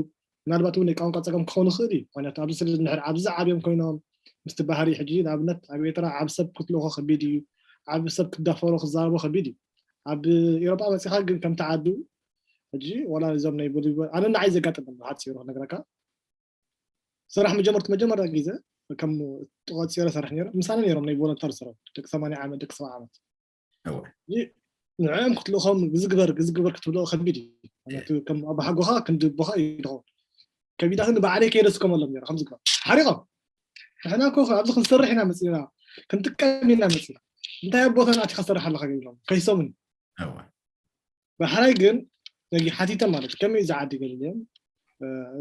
ምናልባት እውን ናይ ቋንቋ ፀገም ክኸውን ይኽእል እዩ ምክንያቱ ኣብዚ ስለ ንድሕር ኣብዚ ዓብዮም ኮይኖም ምስቲ ባህሪ ሕጂ ንኣብነት ኣብ ኤርትራ ዓብ ሰብ ክትልእኾ ከቢድ እዩ ዓብ ሰብ ክዳፈሮ ክዛረቦ ከቢድ እዩ ኣብ ኤሮጳ መፂኻ ግን ከምቲ ዓዱ ሕጂ ወላ እዞም ናይ ቦሊቦል ኣነ ንዓይ ዘጋጠመ ብሓፂሩ ክነግረካ ስራሕ መጀመርቱ መጀመርታ ግዜ ከም ተቆፂረ ሰርሕ ነረ ምሳና ነሮም ናይ ቮለንተር ዝሰርሑ ደቂ ሰማንያ ዓመት ደቂ ሰብዓ ዓመት ንዕኦም ክትልእኾም ግዝግበር ግዝግበር ክትብሎ ከቢድ እዩ ከም ኣባሓጎኻ ክንዲ ኣቦኻ ይድኸውን ከቢዳ ግን ባዕለይ ከይደ ስከመሎም ነረ ከምዚ ግበር ሓሪቖም ንሕና ኮ ኣብዚ ክንሰርሕ ኢና መፂና ክንጥቀም ኢና መፂና እንታይ ኣብ ቦታና ኣቲ ከሰርሕ ኣለካ ገቢሎም ከይሶምን ባሕራይ ግን ነጊ ሓቲተ ማለት ከመይ እዚ ዓዲ ገሊልዮም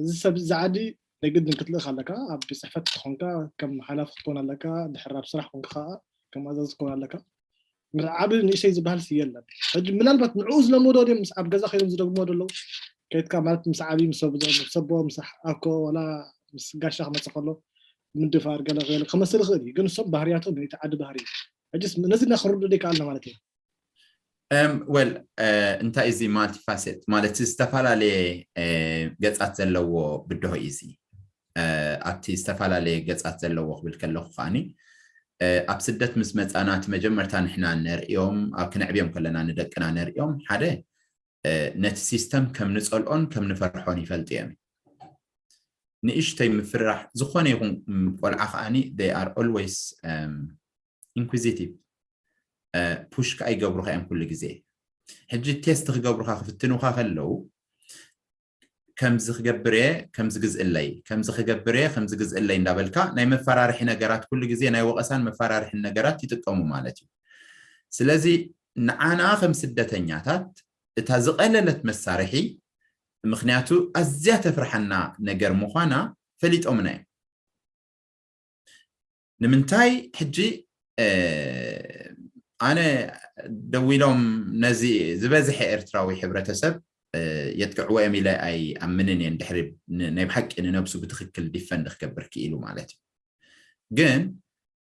እዚ ሰብ እዚ ዓዲ ናይ ግድን ክትልእኽ ኣለካ ኣብ ፅሕፈት ትኾንካ ከም ሓላፊ ክትኮን ኣለካ ድሕር ኣብ ስራሕ ኮንካ ከዓ ከም ኣዛዚ ክትኮን ኣለካ ዓብ ንእሽተይ ዝበሃል የለን ሕጂ ምናልባት ንዕኡ ዝለመዶ ድም ኣብ ገዛ ከይዶም ዝደግሞ ደለዉ ከይትካ ማለት ምስ ዓብይ ምስ ሰቦ ምስ ኣኮ ወላ ምስ ጋሻ ክመፅእ ከሎ ምድፋር ገለ ገለ ክመስል ይኽእል እዩ ግን እሶም ባህርያቶም ናይቲ ዓዲ ባህሪ እዩ ሕጂስ ነዚ ና ክርዱ ደይከኣልና ማለት እዩ well እንታይ እዚ multifaceted ማለት ዝተፈላለየ ገፃት ዘለዎ ብድሆ እዩ እዚ ኣብቲ ዝተፈላለየ ገፃት ዘለዎ ክብል ከለኩ ከዓኒ ኣብ ስደት ምስ መፃና እቲ መጀመርታ ንሕና ነርእዮም ኣብ ክነዕብዮም ከለና ንደቅና ነርእዮም ሓደ ነቲ ሲስተም ከም ንፀልኦን ከም ንፈርሖን ይፈልጡ እዮም ንእሽተይ ምፍርራሕ ዝኾነ ይኹን ቆልዓ ከዓኒ they are always inquisitive push ከዓ ይገብሩካ እዮም ኩሉ ግዜ ሕጂ test ክገብሩካ ክፍትኑካ ከለዉ ከምዚ ክገብር እየ ከምዚ ግዝእለይ ከምዚ ክገብር እየ ከምዚ ግዝእለይ እንዳበልካ ናይ መፈራርሒ ነገራት ኩሉ ግዜ ናይ ወቐሳን መፈራርሕን ነገራት ይጥቀሙ ማለት እዩ ስለዚ ንዓና ከም ስደተኛታት እታ ዝቐለለት መሳርሒ ምክንያቱ ኣዝያ ተፍርሓና ነገር ምዃና ፈሊጦምና እዮም ንምንታይ ሕጂ ኣነ ደዊሎም ነዚ ዝበዝሐ ኤርትራዊ ሕብረተሰብ የጥቅዕዎ እዮም ኢለ ኣይኣምንን እየ። ድሕሪ ናይ ብሓቂ ንነብሱ ብትክክል ዲፈንድ ክገብር ክኢሉ ማለት እዩ። ግን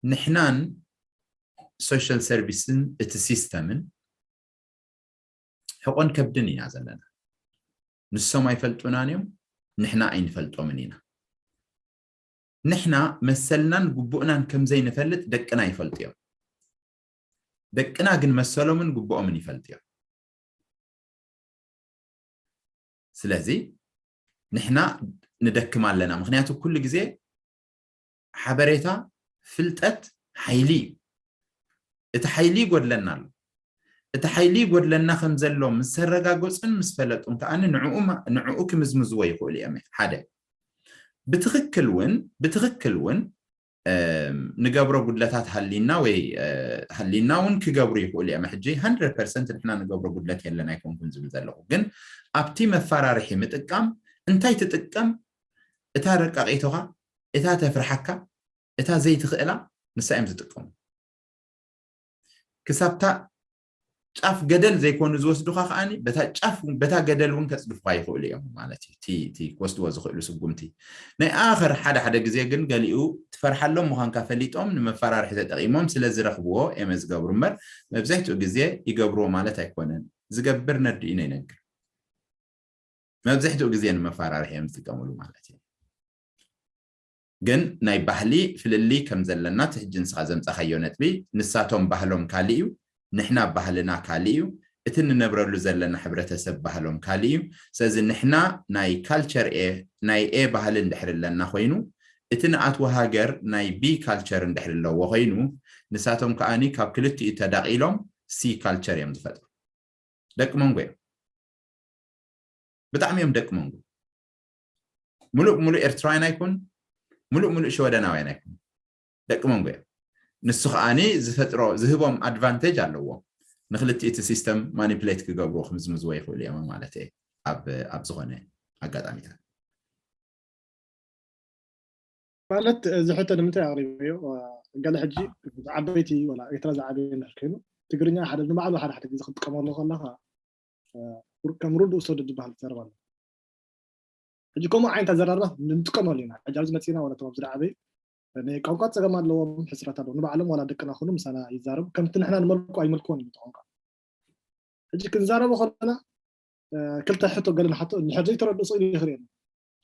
ንሕናን ሶሻል ሰርቪስን እቲ ሲስተምን ሕቆን ከብድን ኢና ዘለና። ንሶም ኣይፈልጡናን እዮም፣ ንሕና ኣይንፈልጦምን ኢና። ንሕና መሰልናን ግቡእናን ከም ዘይንፈልጥ ደቅና ይፈልጡ እዮም። ደቅና ግን መሰሎምን ግቡኦምን ይፈልጡ እዮም። ስለዚ ንሕና ንደክም ኣለና። ምክንያቱ ኩሉ ግዜ ሓበሬታ፣ ፍልጠት ሓይሊ እዩ። እቲ ሓይሊ ይጎድለና ኣሎ። እቲ ሓይሊ ይጎድለና ከም ዘሎ ምስ ተረጋገጹን ምስ ፈለጡን ከኣ ንዕኡ ክምዝምዝዎ ይኽእሉ እዮም። ሓደ ብትኽክል እውን ብትኽክል እውን ንገብሮ ጉድለታት ሃሊና ወይ ሃሊና እውን ክገብሩ ይኽእሉ እዮም። ሕጂ ሃንድረድ ፐርሰንት ንሕና ንገብሮ ጉድለት የለን ኣይኮንኩን ዝብል ዘለኹ፣ ግን ኣብቲ መፈራርሒ ምጥቃም እንታይ ትጥቀም፣ እታ ረቃቂቶኻ፣ እታ ተፍርሓካ፣ እታ ዘይትኽእላ ንሳ እዮም ዝጥቀሙ። ክሳብታ ጫፍ ገደል ዘይኮኑ ዝወስዱኻ ከዓኒ በታ ጫፍ በታ ገደል እውን ከጽድፉኻ ይኽእሉ እዮም ማለት እዩ። እቲ ክወስድዎ ዝኽእሉ ስጉምቲ ናይ ኣኸር ሓደ ሓደ ግዜ ግን ገሊኡ ትፈርሓሎም ምዃንካ ፈሊጦም ንመፈራርሒ ተጠቒሞም ስለ ዝረኽብዎ እዮም ዝገብሩ እምበር መብዛሕትኡ ግዜ ይገብርዎ ማለት ኣይኮነን። ዝገብር ነድኡ ነይነግር መብዛሕትኡ ግዜ ንመፈራርሒ እዮም ዝጥቀምሉ ማለት እዩ። ግን ናይ ባህሊ ፍልልይ ከም ዘለና እቲ ሕጂ ንስኻ ዘምጻኻዮ ነጥቢ፣ ንሳቶም ባህሎም ካልእ እዩ፣ ንሕና ባህልና ካልእ እዩ፣ እቲ ንነብረሉ ዘለና ሕብረተሰብ ባህሎም ካልእ እዩ። ስለዚ ንሕና ናይ ካልቸር ኤ ናይ ኤ ባህሊ እንድሕር ኣለና ኮይኑ እቲ ንኣትዎ ሃገር ናይ ቢ ካልቸር እንድሕር ኣለዎ ኮይኑ ንሳቶም ከዓኒ ካብ ክልቲኡ ተዳቒሎም ሲ ካልቸር እዮም ዝፈጥሩ። ደቂ መንጎ እዮም። ብጣዕሚ እዮም ደቂ መንጎ። ሙሉእ ሙሉእ ኤርትራውያን ኣይኮን፣ ሙሉእ ሙሉእ ሸወደናውያን ኣይኮን፣ ደቂ መንጎ እዮም። ንሱ ከዓኒ ዝፈጥሮ ዝህቦም ኣድቫንቴጅ ኣለዎ። ንክልቲኡ እቲ ሲስተም ማኒፕሌት ክገብርዎ ክምዝምዝዎ ይኽእሉ እዮም ማለት እየ። ኣብ ኣብ ዝኾነ ኣጋጣሚታት ማለት እዚ ሕቶ ንምንታይ ኣቕሪበዮ? ገለ ሕጂ ዓበይቲ ወላ ኤርትራ ዝዓበየ እንድሕር ኮይኑ ትግርኛ ሓደ ንባዕሉ ሓደ ሓደ ግዜ ክትጥቀመሉ ከለኻ ከም ሩድ ኡሶድ ዝበሃል ትዛረብ ኣሎ። ሕጂ ከምኡ ዓይነት ኣዘራርባ ንጥቀመሉ ኢና። ሕጂ ኣብዚ መፂና ወላ ተባብ ዝደዓበዩ ናይ ቋንቋ ፀገም ኣለዎም፣ ሕፅረት ኣለዎም። ንባዕሎም ዋላ ደቅና ኮኑ ምሳና ይዛረቡ ከምቲ ንሕና ንመልኮ ኣይመልክዎን እዩ ቋንቋ። ሕጂ ክንዛረቡ ከለና ክልተ ሕቶ ገለ ንሓቶ እንድሕር ዘይተረድኡ ስእሊ ይኽርእየና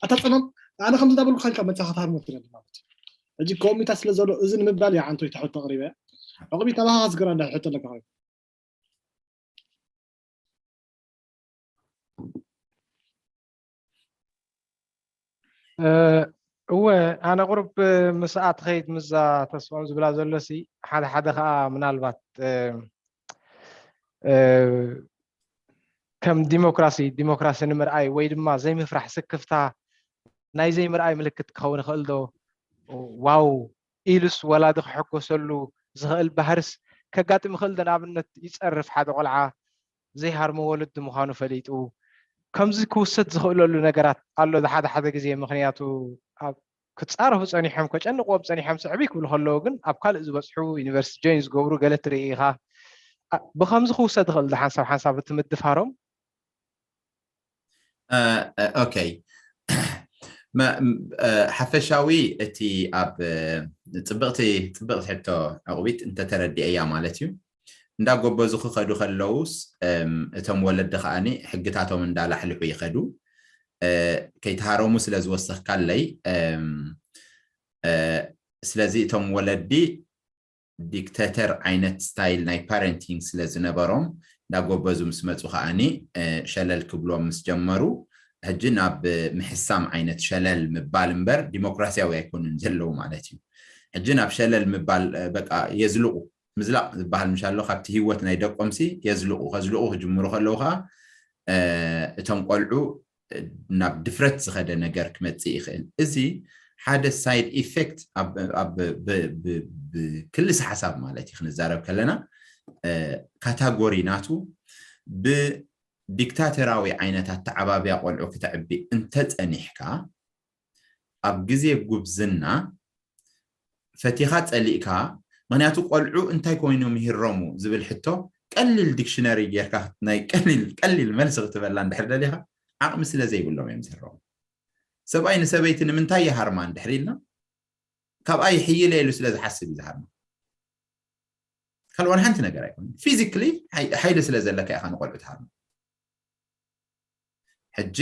ኣታ ፀማም ኣነ ከምዚ እንዳበልኩ ካልካ መፃኻ ትሃርሞ ትደሊ ማለት እዩ። ሕጂ ኮሚታ ስለ ዘሎ እዚ ንምባል እያ ዓንቶ ይታ ሕቶ ኣቕሪበ ዕቕቢት ናባኻ ክስግራ እንዳ ሕቶ ኣለካ ኮይኑ እወ ኣነ ቁሩብ ምስኣ ትኸይድ ምዛ ተስፎም ዝብላ ዘሎሲ ሓደ ሓደ ከዓ ምናልባት ከም ዲሞክራሲ ዲሞክራሲ ንምርኣይ ወይ ድማ ዘይምፍራሕ ስክፍታ ናይ ዘይምርኣይ ምልክት ክኸውን ይኽእል ዶ? ዋው ኢሉስ ወላዲ ክሕጎሰሉ ዝኽእል ባህርስ ከጋጥም ይኽእል ዶ? ንኣብነት ይፀርፍ ሓደ ቆልዓ ዘይሃርሞ ወለዲ ምዃኑ ፈሊጡ ከምዚ ክውሰድ ዝኽእለሉ ነገራት ኣሎ ሓደ ሓደ ግዜ ምኽንያቱ ኣብ ክፃረፉ ፀኒሖም ከጨንቅዎም ፀኒሖም ስዕብ ክብሉ ከለዉ ግን ኣብ ካልእ ዝበፅሑ ዩኒቨርሲቲ ጆይን ዝገብሩ ገለ ትርኢ ኢኻ ብከምዚ ክውሰድ ይኽእል ዶ ሓንሳብ ሓንሳብ እቲ ምድፋሮም ኦኬ ሓፈሻዊ እቲ ኣብ ፅብቕቲ ፅብቕቲ ሕቶ ዕቑቢት እንተተረዲአያ ማለት እዩ እንዳጎበዙ ክኸዱ ከለውስ እቶም ወለዲ ከዓኒ ሕግታቶም እንዳላሕልሑ ይኸዱ ከይተሃረሙ ስለ ዝወሰኽካለይ ስለዚ እቶም ወለዲ ዲክተተር ዓይነት ስታይል ናይ ፓረንቲንግ ስለ ዝነበሮም እንዳጎበዙ ምስ መፁ ከዓኒ ሸለል ክብሎም ምስ ጀመሩ ሕጂ ናብ ምሕሳም ዓይነት ሸለል ምባል እምበር ዲሞክራሲያዊ ኣይኮኑን ዘለዉ ማለት እዩ። ሕጂ ናብ ሸለል ምባል በቃ የዝልቑ ምዝላቕ ዝበሃል ምሻ ኣሎ ካብቲ ህይወት ናይ ደቆምሲ የዝልቑ ከዝልቑ ክጅምሩ ከለዉ ከዓ እቶም ቆልዑ ናብ ድፍረት ዝኸደ ነገር ክመፅእ ይኽእል። እዚ ሓደ ሳይድ ኢፌክት ብክልስ ሓሳብ ማለት እዩ ክንዛረብ ከለና ካታጎሪ ናቱ ብዲክታተራዊ ዓይነት ኣተዓባብያ ቆልዑ ክተዕቢ እንተፀኒሕካ ኣብ ግዜ ጉብዝና ፈቲኻ ፀሊእካ ምክንያቱ ቆልዑ እንታይ ኮይኖም ይህረሙ ዝብል ሕቶ ቀሊል ዲክሽነሪ ጌርካ ናይ ቀሊል ቀሊል መልሲ ክትበላ እንድሕር ደሊኻ ዓቕሚ ስለ ዘይብሎም እዮም ዝህረሙ። ሰብኣይ ንሰበይቲ ንምንታይ ይሃርማ እንድሕር ኢልና ካብኣ ይሕይለ ኢሉ ስለ ዝሓስብ እዩ ዝሃርማ። ካልእ ዋላ ሓንቲ ነገር ኣይኮነን። ፊዚክሊ ሓይሊ ስለ ዘለካ ኢኻ ንቆልዑ ትሃርማ። ሕጂ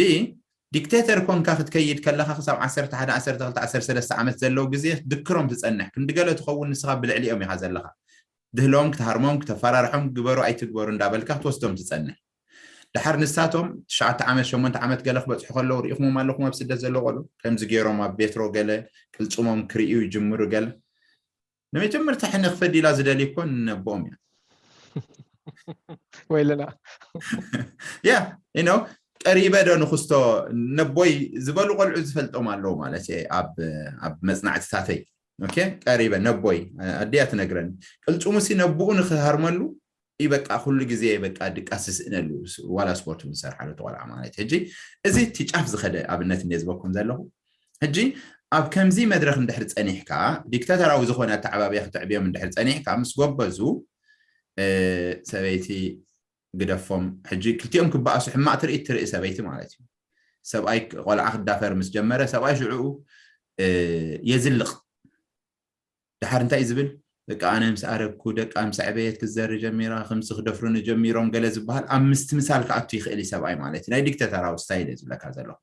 ዲክቴተር ኮንካ ክትከይድ ከለኻ ክሳብ ዓሰርተ ሓደ ዓሰርተ ክልተ ዓሰርተ ሰለስተ ዓመት ዘለዉ ግዜ ክትድክሮም ትጸንሕ። ክንዲ ገለ ትኸውን ንስኻ ብልዕሊኦም ኢኻ ዘለኻ። ድህሎም ክትሃርሞም ክተፈራርሖም ግበሩ ኣይትግበሩ እንዳበልካ ክትወስዶም ትጸንሕ። ድሓር ንሳቶም ትሽዓተ ዓመት ሸሞንተ ዓመት ገለ ክበጽሑ ከለዉ ርኢኹሞም ኣለኹም ኣብ ስደት ዘለዉ ቆልዑ ከምዚ ገይሮም ኣብ ቤትሮ ገለ ቅልጽሞም ክርእዩ ይጅምሩ ገለ ንመጀመርታ ሕነ ክፈዲ ኢላ ዝደሊ እኮ ነቦኦም እያ። ወይለና ያ ኢኖ ቀሪበ ዶ ንክስቶ ነቦይ ዝበሉ ቆልዑ ዝፈልጦም ኣለዉ ማለት እየ ኣብ መፅናዕትታተይ ቀሪበ ነቦይ ኣዲያ ትነግረኒ ቅልፅሙሲ ነብኡ ንክሃርመሉ ይበቃ ኩሉ ግዜ በቃ ድቃስ ዝስእነሉ ዋላ ስፖርት ዝሰርሓሉ ተቆልዓ ማለት ሕጂ እዚ እቲ ጫፍ ዝኸደ ኣብነት እንደ ዝበኩም ዘለኹ ሕጂ ኣብ ከምዚ መድረክ እንድሕር ፀኒሕካ ዲክታተራዊ ዝኾነ ኣተዓባብያ ክትዕብዮም እንድሕር ፀኒሕካ ምስ ጎበዙ ሰበይቲ ግደፎም ሕጂ ክልቲኦም ክበኣሱ ሕማቅ ትርኢት ትርኢ ሰበይቲ ማለት እዩ ሰብኣይ ቆልዓ ክዳፈር ምስ ጀመረ ሰብኣይ ሽዕኡ የዝልቕ ድሓር እንታይ ዝብል ደቂ ኣነ ምስ ኣረግኩ ደቂ ኣምሳዕ በየት ክዘሪ ጀሚራ ከምዚ ክደፍሩኒ ጀሚሮም ገለ ዝበሃል ኣብ ምስትምሳል ክኣቱ ይኽእል እዩ ሰብኣይ ማለት እዩ ናይ ዲክተተራዊ ስታይል እየ ዝብለካ ዘለኹ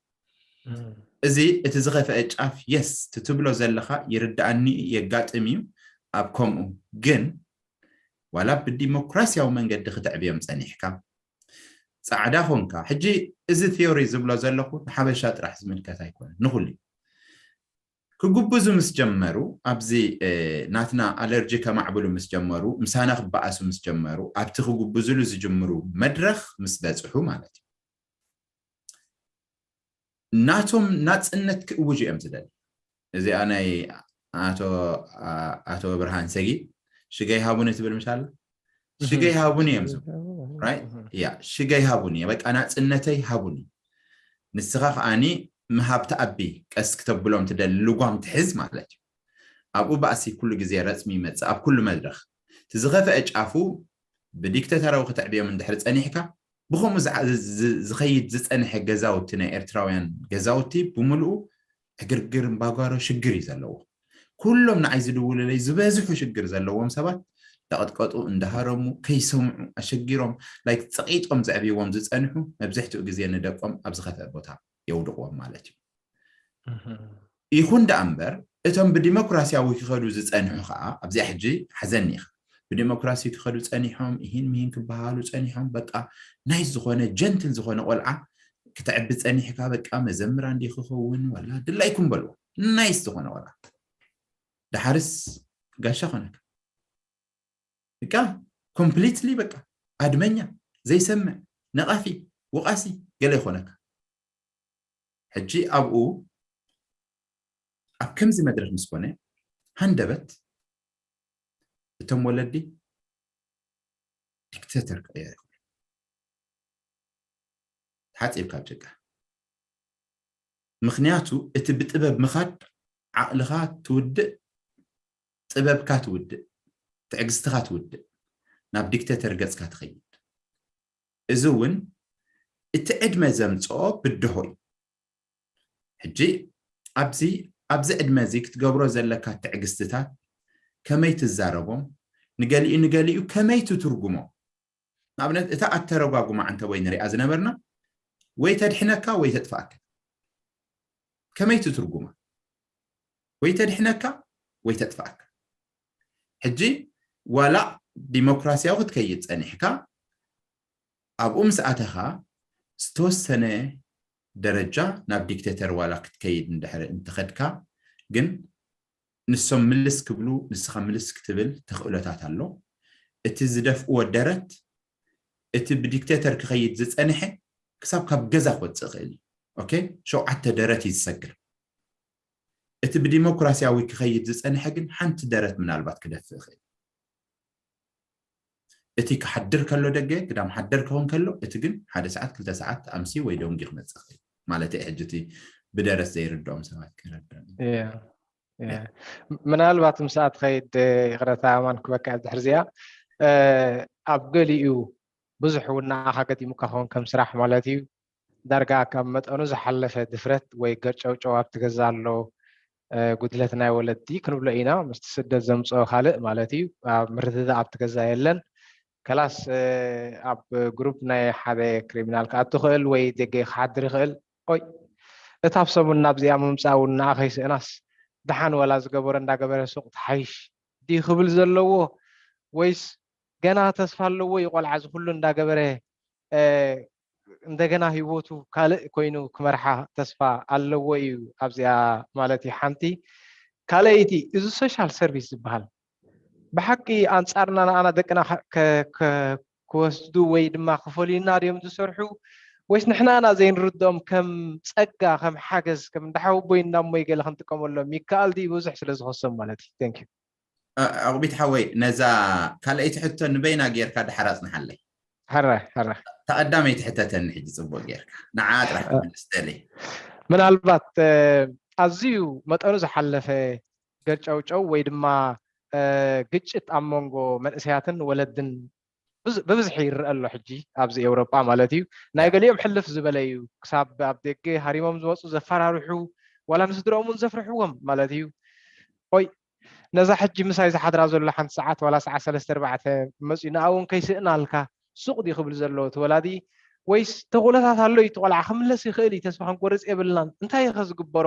እዚ እቲ ዝኸፍአ ጫፍ የስ ትትብሎ ዘለኻ ይርዳኣኒ የጋጥም እዩ ኣብ ከምኡ ግን ዋላ ብዲሞክራሲያዊ መንገዲ ክትዕብዮም ጸኒሕካ ጻዕዳ ኮንካ ሕጂ እዚ ቲዮሪ ዝብሎ ዘለኹ ንሓበሻ ጥራሕ ዝምልከት ኣይኮነን ንኹሉ ክጉብዙ ምስ ጀመሩ ኣብዚ ናትና ኣለርጂ ከማዕብሉ ምስ ጀመሩ ምሳና ክበኣሱ ምስ ጀመሩ ኣብቲ ክጉብዙሉ ዝጅምሩ መድረኽ ምስ በፅሑ ማለት እዩ ናቶም ናፅነት ክእውጁ እዮም ዝደሊ እዚኣ ናይ ኣቶ ብርሃን ሰጊ ሽገይ ሃቡኒ ትብል ምሻለ ሽገይ ሃቡኒ እዮም ዝብሉ ሽገይ ሃቡኒ በቃ ናፅነተይ ሃቡኒ ንስኻ ከዓኒ ምሃብ ተኣቢ ቀስ ክተብሎም ትደሊ ልጓም ትሕዝ ማለት እዩ ኣብኡ ባእሲ ኩሉ ግዜ ረፅሚ ይመፅእ ኣብ ኩሉ መድረክ እቲ ዝኸፍአ ጫፉ ብዲክተተራዊ ክትዕብዮም እንድሕር ፀኒሕካ ብከምኡ ዝኸይድ ዝፀንሐ ገዛውቲ ናይ ኤርትራውያን ገዛውቲ ብምልኡ ዕግርግር እምባጓሮ ሽግር እዩ ዘለዎ ኩሎም ንዓይ ዝድውሉለይ ዝበዝሑ ሽግር ዘለዎም ሰባት እንዳቐጥቀጡ እንዳሃረሙ ከይሰምዑ ኣሸጊሮም ላይክ ፀቒጦም ዘዕብይዎም ዝፀንሑ መብዝሕትኡ ግዜ ንደቆም ኣብ ዝኸፍአ ቦታ የውድቕዎም ማለት እዩ ይኹን ደኣ እምበር እቶም ብዲሞክራሲያዊ ክኸዱ ዝፀንሑ ከዓ ኣብዚኣ ሕጂ ሓዘኒ ኢኻ ብዲሞክራሲ ክኸዱ ፀኒሖም ይህን ምሂን ክበሃሉ ፀኒሖም በቃ ናይ ዝኾነ ጀንትል ዝኾነ ቆልዓ ክትዕቢ ፀኒሕካ በቃ መዘምራ እንዲ ክኸውን ወላ ድላይኩም በልዎ ናይስ ዝኾነ ቆልዓ ድሓርስ ጋሻ ኮነካ በቃ ኮምፕሊትሊ በቃ ኣድመኛ ዘይሰምዕ ነቓፊ ወቓሲ ገለ ይኾነካ ሕጂ ኣብኡ ኣብ ከምዚ መድረክ ምስ ኮነ ሃንደበት እቶም ወለዲ ዲክተተር ክቕየር ይኽእሉ ተሓፂብካ ኣብ ጭቃ ምኽንያቱ እቲ ብጥበብ ምኻድ ዓቕልኻ ትውድእ ጥበብካ ትውድእ ትዕግስትኻ ትውድእ ናብ ዲክተተር ገፅካ ትኸይድ እዚ እውን እቲ ዕድመ ዘምፅኦ ብድሆ እዩ ሕጂ ኣብዚ ኣብዚ ዕድመ እዚ ክትገብሮ ዘለካ ትዕግስትታት ከመይ ትዛረቦም ንገሊኡ ንገሊኡ ከመይ ትትርጉሞ ንኣብነት እታ ኣተረጓጉማ ዓንተ ወይ ንሪኣ ዝነበርና ወይ ተድሕነካ ወይ ተጥፋኣካ ከመይ ትትርጉማ ወይ ተድሕነካ ወይ ተጥፋኣካ ሕጂ ዋላ ዲሞክራሲያዊ ክትከይድ ፀኒሕካ ኣብኡ ምስ ኣተኻ ዝተወሰነ ደረጃ ናብ ዲክቴተር ዋላ ክትከይድ እንድሕር እንተኸድካ ግን ንሶም ምልስ ክብሉ ንስኻ ምልስ ክትብል ተኽእሎታት ኣሎ እቲ ዝደፍእዎ ደረት እቲ ብዲክቴተር ክኸይድ ዝፀንሐ ክሳብ ካብ ገዛ ክወፅእ ይኽእል እዩ ሸውዓተ ደረት እዩ ዝሰግር እቲ ብዲሞክራሲያዊ ክኸይድ ዝፀንሐ ግን ሓንቲ ደረት ምናልባት ክደፍእ ይኽእል እቲ ክሓድር ከሎ ደገ ግዳም ሓደር ክኾን ከሎ እቲ ግን ሓደ ሰዓት ክልተ ሰዓት ኣምሲ ወይ ደንጊ ክመፅእ ይኽእል ማለት እዩ ሕጂ እቲ ብደረስ ዘይርድኦም ሰባት ክረድኦም ምናልባት ምሳኣ ትኸይድ ይቕረታ ኣማን ክበካ ድሕር እዚኣ ኣብ ገሊኡ ብዙሕ እውን ንዓኻ ገጢሙካ ኸውን ከም ስራሕ ማለት እዩ። ዳርጋ ካብ መጠኑ ዝሓለፈ ድፍረት ወይ ገርጨውጨው ኣብቲ ገዛ ኣሎ፣ ጉድለት ናይ ወለዲ ክንብሎ ኢና። ምስቲ ስደት ዘምፅኦ ካልእ ማለት እዩ። ምርድዳእ ኣብቲ ገዛ የለን። ከላስ ኣብ ግሩፕ ናይ ሓደ ክሪሚናል ክኣቱ ይኽእል ወይ ደገ ክሓድር ይኽእል። ኦይ እታ ኣብ ሰሙን ናብዚኣ ምምፃእ እውን ንዓ ከይስእናስ ደሓን ወላ ዝገበሮ እንዳገበረ ሱቕ ትሓይሽ ድዩ ክብል ዘለዎ ወይስ ገና ተስፋ ኣለዎ እዩ ቆልዓ እዚ ኩሉ እንዳገበረ እንደገና ህይወቱ ካልእ ኮይኑ ክመርሓ ተስፋ ኣለዎ እዩ ኣብዚኣ ማለት እዩ። ሓንቲ ካልኣይቲ እዚ ሶሻል ሰርቪስ ዝበሃል ብሓቂ ኣንጻርና ንኣና ደቅና ክወስዱ ወይ ድማ ክፈልዩና ድዮም ዝሰርሑ ወይስ ንሕናና ዘይንርድኦም ከም ጸጋ ከም ሓገዝ ከም እንዳሓወቦይ እንዳሞይ ገለ ክንጥቀመሎም ይከኣል ድዩ ብዙሕ ስለ ዝኸሶም ማለት እዩ። Thank you። ኣቑቢት ሓወይ ነዛ ካልኣይቲ ሕቶ ንበይና ጌርካ ድሓር ኣጽንሓለይ። ሕረ ሕረ ተቐዳመይቲ ሕተተኒ ሕጂ ጽቡቕ ጌርካ ንዓ ጥራሕ ክምልስ ደሊ። ምናልባት ኣዝዩ መጠኑ ዝሓለፈ ገርጨውጨው ወይ ድማ ግጭት ኣብ መንጎ መንእሰያትን ወለድን ብብዝሒ ይረአ ኣሎ ሕጂ ኣብዚ ኤውሮጳ ማለት እዩ። ናይ ገሊኦም ሕልፍ ዝበለ እዩ። ክሳብ ኣብ ደገ ሃሪሞም ዝወፁ ዘፈራርሑ ዋላ ንስድረኦም እውን ዘፍርሕዎም ማለት እዩ። ኦይ ነዛ ሕጂ ምሳይ ዝሓድራ ዘሎ ሓንቲ ሰዓት ዋላ ሰዓት ሰለስተ ኣርባዕተ መፅኡ ንኣ እውን ከይስእናልካ ሱቕ ድዩ ክብል ዘለዎ እቲ ወላዲ ወይስ ተኽእሎታት ኣሎ እዩ እቲ ቆልዓ ክምለስ ይኽእል እዩ ተስፋ ክንቆርፅ የብልናን እንታይ ኢኸ ዝግበሮ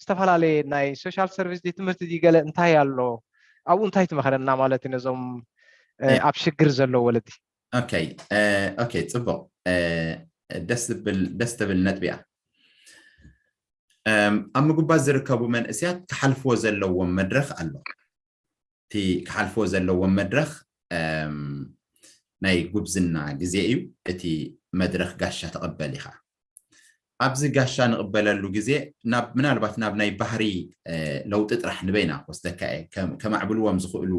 ዝተፈላለየ ናይ ሶሻል ሰርቪስ ድዩ ትምህርቲ ድዩ ገለ እንታይ ኣሎ ኣብኡ እንታይ ትመኽረና ማለት እዩ ነዞም ኣብ ሽግር ዘለዉ ወለዲ ኦኬ ኦኬ ፅቡቕ ደስ ዝብል ደስ ትብል ነጥቢ እያ ኣብ ምጉባዝ ዝርከቡ መንእስያት ክሓልፍዎ ዘለዎም መድረኽ ኣሎ እቲ ክሓልፍዎ ዘለዎም መድረኽ ናይ ጉብዝና ግዜ እዩ እቲ መድረኽ ጋሻ ተቐበል ኢኻ ኣብዚ ጋሻ ንቕበለሉ ግዜ ናብ ምናልባት ናብ ናይ ባህሪ ለውጢ ጥራሕ ንበይና ክወስደካ እየ ከማዕብልዎም ዝኽእሉ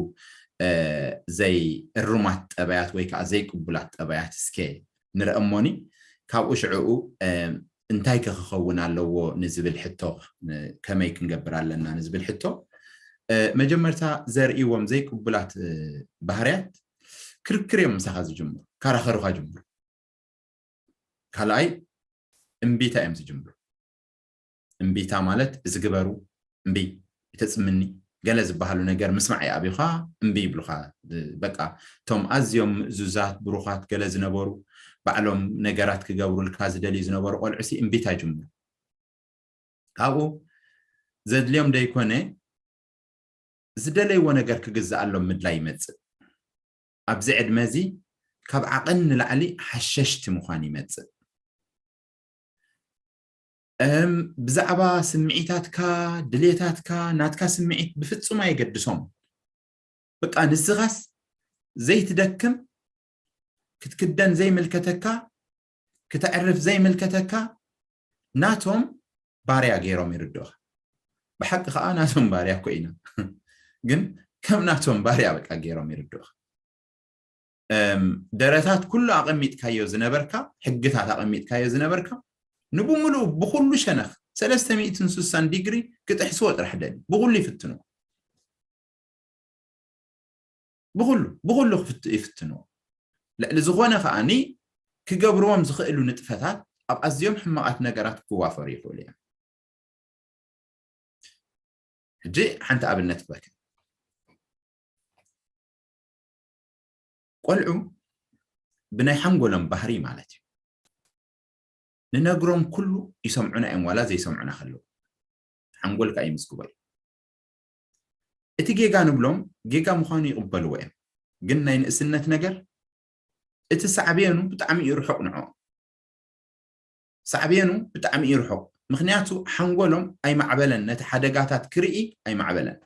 ዘይ እሩማት ጠባያት ወይ ከዓ ዘይቅቡላት ጠባያት እስከ ንረአ እሞኒ ካብኡ ሽዕኡ እንታይ ከ ክኸውን ኣለዎ ንዝብል ሕቶ ከመይ ክንገብር ኣለና ንዝብል ሕቶ መጀመርታ ዘርእዎም ዘይቅቡላት ባህርያት ክርክር እዮም ምሳኻ ዝጅምሩ ካራኸሩኻ ጅምሩ ካልኣይ እምቢታ እዮም ዝጅምሩ እምቢታ ማለት እዚ ግበሩ እምቢ ይተፅምኒ ገለ ዝበሃሉ ነገር ምስማዕ ይኣብዩኻ እምቢ ይብሉኻ በቃ እቶም ኣዝዮም ምእዙዛት ብሩኻት ገለ ዝነበሩ ባዕሎም ነገራት ክገብሩልካ ዝደልዩ ዝነበሩ ቆልዑሲ እምቢታ ይጅምሩ ካብኡ ዘድልዮም ደይኮነ ዝደለይዎ ነገር ክግዝኣሎም ምድላይ ይመፅእ ኣብዚ ዕድመ እዚ ካብ ዓቐን ንላዕሊ ሓሸሽቲ ምዃን ይመፅእ ብዛዕባ ስምዒታትካ ድሌታትካ ናትካ ስምዒት ብፍፁም ኣየገድሶም በቃ ንስኻስ ዘይትደክም ክትክደን ዘይምልከተካ ክተዕርፍ ዘይምልከተካ ናቶም ባርያ ገይሮም ይርድኡኻ ብሓቂ ከዓ ናቶም ባርያ እኮ ኢና ግን ከም ናቶም ባርያ በቃ ገይሮም ይርድኡኻ ደረታት ኩሉ ኣቐሚጥካዮ ዝነበርካ ሕግታት ኣቐሚጥካዮ ዝነበርካ ንብምሉኡ ብኩሉ ሸነኽ ሰለስተ ሚእትን ስሳን ዲግሪ ክጥሕስዎ ጥራሕ ደሊ ብኩሉ ይፍትንዎ ብኩሉ ብኩሉ ይፍትንዎ ልዕሊ ዝኾነ ከዓኒ ክገብርዎም ዝኽእሉ ንጥፈታት ኣብ ኣዝዮም ሕማቓት ነገራት ክዋፈሩ ይኽእሉ እዮም ሕጂ ሓንቲ ኣብነት ክበካ ቆልዑ ብናይ ሓንጎሎም ባህሪ ማለት እዩ ንነግሮም ኩሉ ይሰምዑና እዮም ዋላ ዘይሰምዑና ከለዉ ሓንጎል ከዓ ይምዝግቦ እዩ እቲ ጌጋ ንብሎም ጌጋ ምዃኑ ይቕበልዎ እዮም ግን ናይ ንእስነት ነገር እቲ ሳዕቤኑ ብጣዕሚ እዩ ርሑቕ ንዕኦም ሳዕቤኑ ብጣዕሚ እዩ ርሑቕ ምኽንያቱ ሓንጎሎም ኣይማዕበለን ነቲ ሓደጋታት ክርኢ ኣይማዕበለን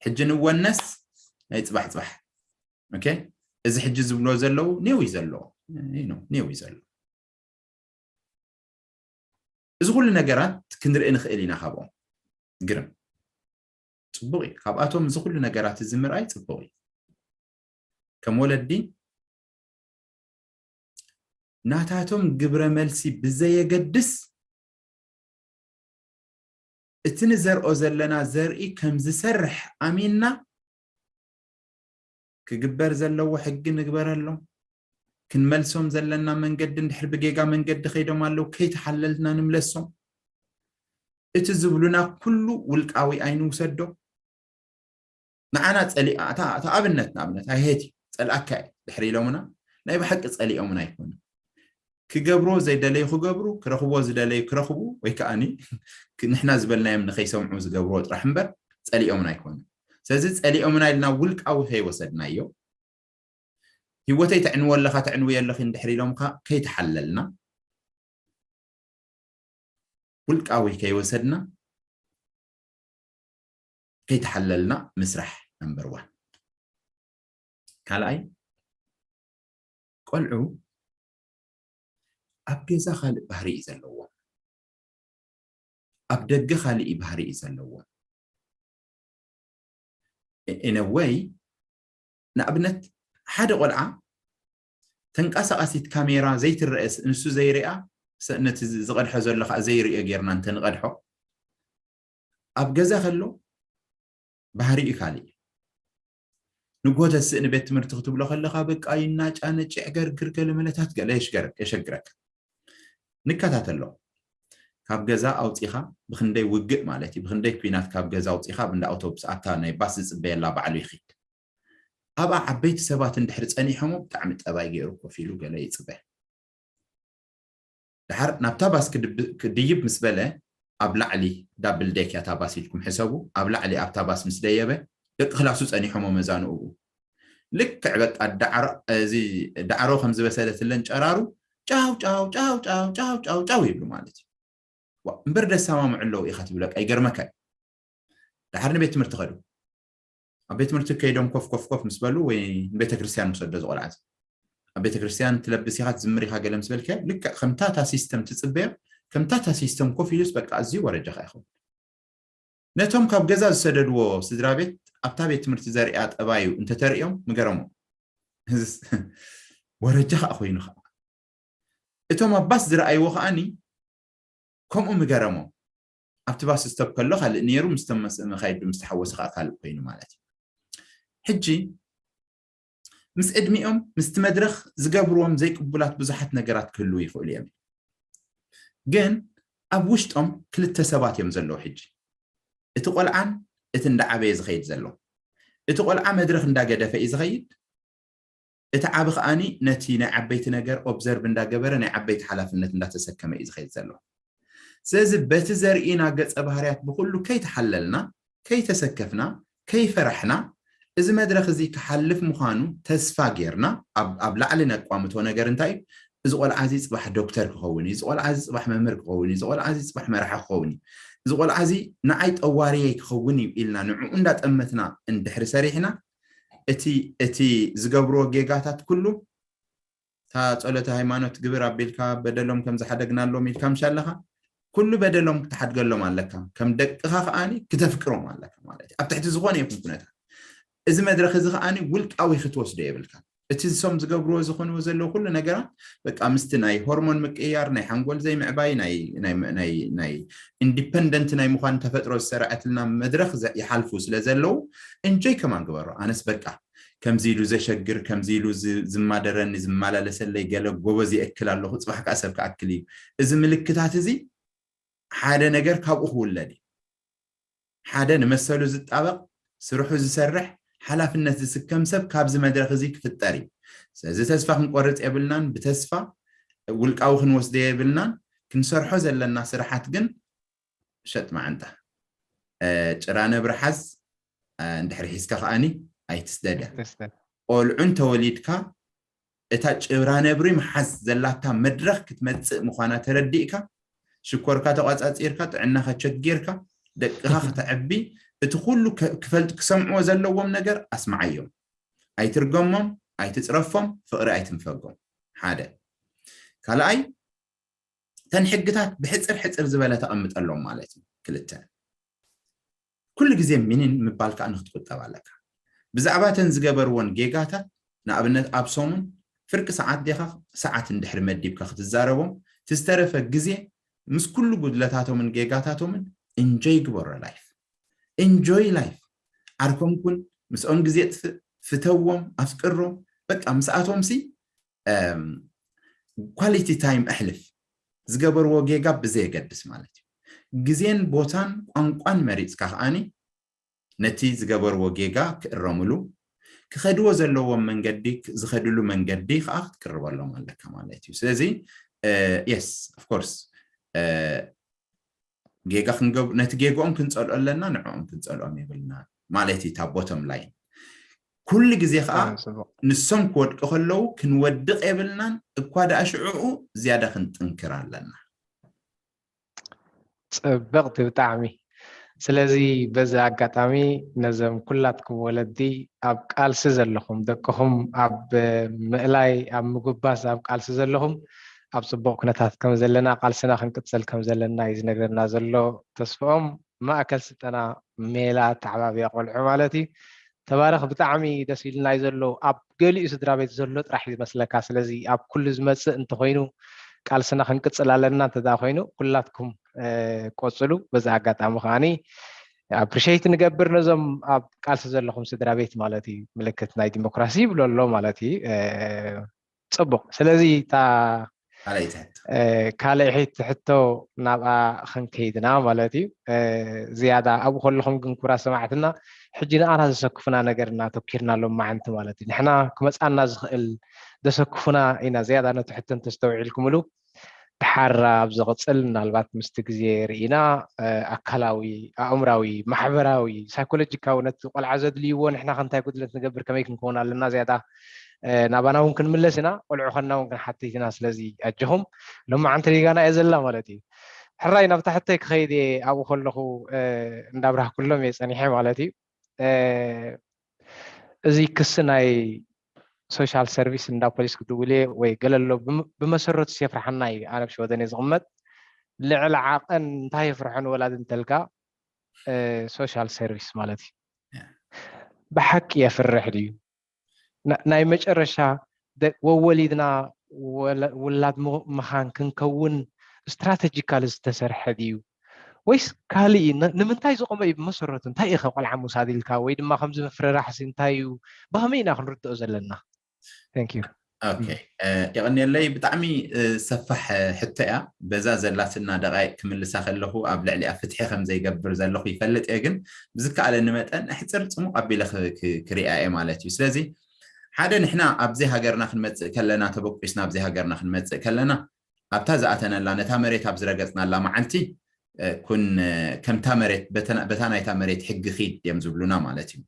ሕጂ ንወነስ ናይ ፅባሕ ፅባሕ ኦኬ እዚ ሕጂ ዝብሎ ዘለዉ ኔው እዩ ዘለዎ ኔው እዩ ዘለዎ እዚ ኩሉ ነገራት ክንርኢ ንኽእል ኢና ካብኦም ግርም ፅቡቕ እዩ ካብኣቶም እዚ ኩሉ ነገራት እዚ ምርኣይ ፅቡቕ እዩ ከም ወለዲ ናታቶም ግብረ መልሲ ብዘየገድስ እቲ ንዘርኦ ዘለና ዘርኢ ከም ዝሰርሕ ኣሚንና ክግበር ዘለዎ ሕጊ ንግበረሎም። ክንመልሶም ዘለና መንገዲ እንድሕር ብጌጋ መንገዲ ከይዶም ኣለዉ ከይተሓለልና ንምለሶም። እቲ ዝብሉና ኩሉ ውልቃዊ ኣይንውሰዶ። ንዓና ጸሊኣ እታ እታ ኣብነት ንኣብነት ኣይሄት ጸልኣካ እየ ድሕሪ ኢሎምና ናይ ብሓቂ ጸሊኦምና ኣይኮኑ። ክገብርዎ ዘይደለዩ ክገብሩ፣ ክረኽብዎ ዝደለዩ ክረኽቡ፣ ወይ ከዓኒ ክ- ንሕና ዝበልናዮም ንኸይሰምዑ ዝገብርዎ ጥራሕ እምበር ጸሊኦምና ኣይኮኑ። ስለዚ ጸሊኦምና ኢልና ውልቃዊ ከይወሰድናዮ፣ ህይወተይ ተዕንዎ ኣለኻ፣ ተዕንውዮ ኣለኺ እንድሕር ኢሎምካ ከይተሓለልና፣ ውልቃዊ ከይወሰድና፣ ከይተሓለልና ምስራሕ ነምበር ዋን። ካልኣይ፣ ቆልዑ ኣብ ገዛ ካልእ ባህሪ እዩ ዘለዎም፣ ኣብ ደገ ካልእ ባህሪ እዩ ዘለዎም። In a way፣ ንኣብነት ሓደ ቆልዓ ተንቀሳቃሲት ካሜራ ዘይትረአ፣ ንሱ ዘይርኣ፣ ነቲ ዝቐድሖ ዘሎ ከዓ ዘይርኦ ጌርና እንተንቐድሖ፣ ኣብ ገዛ ከሎ ባህሪኡ ካልእ እዩ። ንግሆ ተስእ ንቤት ትምህርቲ ክትብሎ ከለካ በቃ ይናጫነጭ፣ የዕገርግር፣ ገለ መለታት ገለ የሽገር- የሸግረካ። ንከታተሎ። ካብ ገዛ ኣውፂኻ ብክንደይ ውግእ ማለት እዩ፣ ብክንደይ ኩናት ካብ ገዛ ኣውፂኻ ኣብ እንዳ ኣውቶቡስ ኣብታ ናይ ባስ ዝፅበየላ ባዕሉ ይኺድ። ኣብኣ ዓበይቲ ሰባት እንድሕር ፀኒሖሞ ብጣዕሚ ጠባይ ገይሩ ኮፍ ኢሉ ገለ ይፅበ። ድሓር ናብታ ባስ ክድብ- ክድይብ ምስ በለ ኣብ ላዕሊ ዳብል ዴክ እያ እታ ባስ ኢልኩም ሕሰቡ። ኣብ ላዕሊ ኣብታ ባስ ምስ ደየበ ደቂ ክላሱ ፀኒሖሞ መዛንኡ። ልክዕ በቃ ዳዕሮ እዚ ዳዕሮ ከም ዝበሰለትለን ጨራሩ ጫው ጫው ጫው ጫው ጫው ጫው ጫው ይብሉ ማለት እዩ። ዋ እምበር ደሳማምዑ ኣለዉ ኢኻ ትብለካ ይገርመካ እዩ። ድሓር ንቤት ትምህርቲ ከዱ ኣብ ቤት ትምህርቲ ከይዶም ኮፍ ኮፍ ኮፍ ምስ በሉ ወይ ንቤተ ክርስቲያን ውሰዶ ዝቆልዓ ኣብ ቤተ ክርስቲያን ትለብስ ኢኻ ትዝምር ኢኻ ገለ ምስ በልከ ልክዕ ከምታ እታ ሲስተም ትጽበዮ ከምታ እታ ሲስተም ኮፍ ኢሉስ በቃ ኣዝዩ ወረጃኻ ይኸውን። ነቶም ካብ ገዛ ዝሰደድዎ ስድራ ቤት ኣብታ ቤት ትምህርቲ ዘርእያ ጠባዩ እንተተርእዮም ምገረሞ። እዝስ ወረጃ ከዓ ኮይኑ ከዓ እቶም ኣብ ባስ ዝረኣይዎ ከዓኒ ከምኡ ምገረሞ። ኣብቲ ባስ ስቶፕ ከሎ ካልእ ነይሩ፣ ምስ ተመስ- መኻይዱ ምስ ተሓወሰ ከዓ ካልእ ኮይኑ ማለት እዩ። ሕጂ ምስ ዕድሚኦም ምስቲ መድረኽ ዝገብርዎም ዘይቅቡላት ብዙሓት ነገራት ክህልዉ ይኽእሉ እዮም። ግን ኣብ ውሽጦም ክልተ ሰባት እዮም ዘለዉ። ሕጂ እቲ ቆልዓን እቲ እንዳዓበየ ዝኸይድ ዘሎ። እቲ ቆልዓ መድረኽ እንዳገደፈ እዩ ዝኸይድ። እቲ ዓቢ ከዓኒ ነቲ ናይ ዓበይቲ ነገር ኦብዘርቭ እንዳገበረ ናይ ዓበይቲ ሓላፍነት እንዳተሰከመ እዩ ዝኸይድ ዘሎ። ስለዚ በቲ ዘርእና ገጸ ባህርያት ብኩሉ ከይተሓለልና፣ ከይተሰከፍና፣ ከይፈራሕና፣ እዚ መድረኽ እዚ ክሓልፍ ምዃኑ ተስፋ ጌርና ኣብ ኣብ ላዕሊ ነቋምቶ ነገር እንታይ እዩ? እዚ ቆልዓ እዚ ጽባሕ ዶክተር ክኸውን እዩ፣ እዚ ቆልዓ እዚ ጽባሕ መምህር ክኸውን እዩ፣ እዚ ቆልዓ እዚ ጽባሕ መራሒ ክኸውን እዩ፣ እዚ ቆልዓ እዚ ንዓይ ጠዋርየይ ክኸውን እዩ ኢልና ንዕኡ እንዳጠመትና እንድሕሪ ሰሪሕና እቲ እቲ ዝገብርዎ ጌጋታት ኩሉ እታ ጸሎተ ሃይማኖት ግብር ኣቢልካ በደሎም ከም ዝሓደግናሎም ኢልካ ምሽ ኣለኻ ኩሉ በደሎም ክትሓድገሎም ኣለካ። ከም ደቅኻ ከዓኒ ክተፍቅሮም ኣለካ ማለት እዩ። ኣብ ትሕቲ ዝኾነ ይኹን ኩነታት እዚ መድረኽ እዚ ከዓኒ ውልቃዊ ክትወስዶ የብልካ። እቲ ዝሶም ዝገብርዎ ዝኾንዎ ዘለዉ ኩሉ ነገራት በቃ ምስቲ ናይ ሆርሞን ምቅያር ናይ ሓንጎል ዘይምዕባይ ናይ ናይ ናይ ናይ ኢንዲፐንደንት ናይ ምዃን ተፈጥሮ ዝሰረዐትልና መድረኽ ዘ- ይሓልፉ ስለ ዘለዉ እንጆይ ከማን ግበሮ። ኣነስ በቃ ከምዚ ኢሉ ዘሸግር ከምዚ ኢሉ ዝ- ዝማደረኒ ዝመላለሰለይ ገለ ጎበዝ ይእክል ኣለኹ፣ ፅባሕ ከዓ ሰብ ክኣክል እዩ። እዚ ምልክታት እዚ ሓደ ነገር ካብኡ ክውለድ እዩ። ሓደ ንመሰሉ ዝጣበቕ ስርሑ ዝሰርሕ ሓላፍነት ዝስከም ሰብ ካብዚ መድረኽ እዚ ክፍጠር እዩ። ስለዚ ተስፋ ክንቆርፅ የብልናን። ብተስፋ ውልቃዊ ክንወስዶ የብልናን። ክንሰርሖ ዘለና ስራሓት ግን ሸጥ መዓንጣ እ፣ ጭራ ነብሪ ሓዝ እ፣ እንድሕሪ ሒዝካ ከዓኒ ኣይትስደዳ። ተስተ ቆልዑ እንተወሊድካ እታ ጭራ ነብሪ ምሓዝ ዘላታ መድረኽ ክትመፅእ ምዃና ተረዲእካ ሽኮርካ ተቋፃፂርካ ጥዕናኻ ቸክ ጌርካ ደቅኻ ከተዕቢ እቲ ኩሉ ከ- ክፈልጥ ክሰምዕዎ ዘለዎም ነገር ኣስምዓዮም። ኣይትርገሞም፣ ኣይትፅረፎም፣ ፍቕሪ ኣይትንፈጎም። ሓደ ካልኣይ እተን ሕግታት ብሕፅር ሕፅር ዝበለ ተቐምጠሎም ማለት እዩ። ክልተ ኩሉ ግዜ ሚኒን ምባል ከዓ ንክትቁጠብ ኣለካ። ብዛዕባ እተን ዝገበርዎን ጌጋታት ንኣብነት ኣብ ሰሙን ፍርቂ ሰዓት ዲኻ ሰዓት እንድሕሪ መዲብካ ክትዛረቦም እቲ ዝተረፈ ግዜ ምስ ኩሉ ጉድለታቶምን ጌጋታቶምን ኢንጆይ ግበሮ ላይፍ ኢንጆይ ላይፍ ዓርኮም ኩን ምስኦም ግዜ ጥፍእ ፍተዎም ኣፍቅሮም በቃ ምስኣቶም ሲ ኳሊቲ ታይም ኣሕልፍ ዝገበርዎ ጌጋ ብዘየገድስ ማለት እዩ ግዜን ቦታን ቋንቋን መሪፅካ ከዓኒ ነቲ ዝገበርዎ ጌጋ ክእረምሉ ክኸድዎ ዘለዎም መንገዲ ዝኸድሉ መንገዲ ከዓ ክትቅርበሎም ኣለካ ማለት እዩ ስለዚ የስ ኦፍኮርስ ጌጋ ክንገብ ነቲ ጌግኦም ክንፀልኦ ኣለና ንዕኦም ክንፀልኦም የብልና ማለት እዩ ታቦቶም ላይ ኩሉ ግዜ ከዓ ንሶም ክወድቂ ከለዉ ክንወድቕ የብልናን እኳ ደኣ ሽዕኡ ዝያዳ ክንጥንክር ኣለና ፅብቕቲ ብጣዕሚ ስለዚ በዚ ኣጋጣሚ ነዞም ኩላትኩም ወለዲ ኣብ ቃልሲ ዘለኹም ደቅኹም ኣብ ምእላይ ኣብ ምጉባስ ኣብ ቃልሲ ዘለኹም ኣብ ፅቡቕ ኩነታት ከም ዘለና ቃልስና ክንቅፅል ከም ዘለና እዩ ዝነግረና ዘሎ ተስፍኦም ማእከል ስልጠና ሜላ ተዓባብያ ቆልዑ ማለት እዩ ተባረኽ ብጣዕሚ ደስ ኢልና እዩ ዘሎ ኣብ ገሊኡ ስድራ ቤት ዘሎ ጥራሕ እዩ ዝመስለካ ስለዚ ኣብ ኩሉ ዝመፅእ እንተኮይኑ ቃልስና ክንቅፅል ኣለና እንተ ኮይኑ ኩላትኩም ቆፅሉ በዚ ኣጋጣሚ ከዓኒ ኣፕሪሼት ንገብር ነዞም ኣብ ቃልሲ ዘለኹም ስድራ ቤት ማለት እዩ ምልክት ናይ ዲሞክራሲ ይብሎ ኣሎ ማለት እዩ ፅቡቅ ስለዚ እታ ካልኣይቲ ሕቶ ናብኣ ክንከይድና ማለት እዩ ዝያዳ ኣብኡ ከለኹም ግን ኩራ ሰማዕትና ሕጂ ንኣና ዘሰክፉና ነገር እናተኪርና ሎም መዓንቲ ማለት እዩ ንሕና ክመፃና ዝኽእል ዘሰክፉና ኢና ዝያዳ ነቲ ሕቶ እንተስተውዒልኩምሉ ድሓር ኣብ ዝቕፅል ምናልባት ምስቲ ግዜ ርኢና ኣካላዊ ኣእምራዊ ማሕበራዊ ሳይኮሎጂካዊ ነቲ ቆልዓ ዘድልይዎ ንሕና ከንታይ ጉድለት ንገብር ከመይ ክንከውን ኣለና ዝያዳ ናባና እውን ክንምለስ ኢና ቆልዑ ኸና እውን ክንሓትት ኢና ስለዚ ኣጀኹም ሎማዓንቲ ሪጋና እየ ዘላ ማለት እዩ ሕራይ ናብ ታሕተይ ክኸይድ እየ ኣብኡ ከለኹ እንዳብራህ ኩሎም እየ ፀኒሐ ማለት እዩ እዚ ክሲ ናይ ሶሻል ሰርቪስ እንዳ ፖሊስ ክድውል እየ ወይ ገለሎ ብመሰረቱ የፍርሓና እዩ ኣነ ብሸወደን እየ ዝቕመጥ ልዕሊ ዓቐን እንታይ የፍርሖ ንወላዲ እንተልካ ሶሻል ሰርቪስ ማለት እዩ ብሓቂ የፍርሕ ድዩ ናይ መጨረሻ ወወሊድና ውላድ ምኻን ክንከውን ስትራተጂካል ዝተሰርሐ ድዩ ወይስ ካልእ እዩ ንምንታይ ዝቆመ እዩ ብመሰረቱ እንታይ እዩ ቆልዓ ምውሳድ ኢልካ ወይ ድማ ከምዚ ምፍርራሕሲ እንታይ እዩ ብኸመይ ኢና ክንርድኦ ዘለና የቐንየለይ ብጣዕሚ ሰፋሕ ሕቶ እያ በዛ ዘላትና ደቃይቅ ክምልሳ ከለኹ ኣብ ልዕሊኣ ፍትሒ ከም ዘይገብር ዘለኹ ይፈልጥ እየ ግን ብዝከኣለኒ መጠን ኣሕፅር ፅሙቕ ኣቢለ ክሪኣ እየ ማለት እዩ ስለዚ ሓደ ንሕና ኣብዚ ሃገርና ክንመፅእ ከለና ተበቂስና ኣብዚ ሃገርና ክንመፅእ ከለና ኣብታ ዝኣተነላ ነታ መሬት ኣብ ዝረገፅናላ መዓልቲ ኩን ከምታ መሬት በታ ናይታ መሬት ሕጊ ኺድ እዮም ዝብሉና ማለት እዩ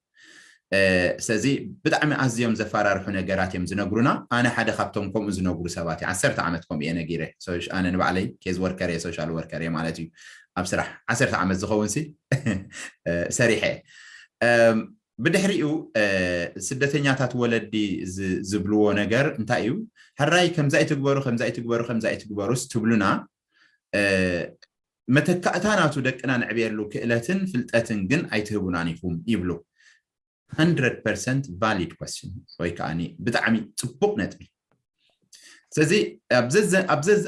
ስለዚ ብጣዕሚ ኣዝዮም ዘፈራርሑ ነገራት እዮም ዝነግሩና ኣነ ሓደ ካብቶም ከምኡ ዝነግሩ ሰባት እዩ ዓሰርተ ዓመት ከምኡ እየ ነጊረ ኣነ ንባዕለይ ኬዝ ወርከር እየ ሶሻል ወርከር እየ ማለት እዩ ኣብ ስራሕ ዓሰርተ ዓመት ዝኸውን ሲ ሰሪሐ ብድሕሪኡ ስደተኛታት ወለዲ ዝብልዎ ነገር እንታይ እዩ ሕራይ ከምዛ ይትግበሩ ከምዛ ይትግበሩ ከምዛ ይትግበሩስ ትብሉና መተካእታ ናቱ ደቅና ንዕብየሉ ክእለትን ፍልጠትን ግን ኣይትህቡናን ኢኹም ይብሉ hundred percent valid question ወይ ከዓ ብጣዕሚ ፅቡቅ ነጥቢ ስለዚ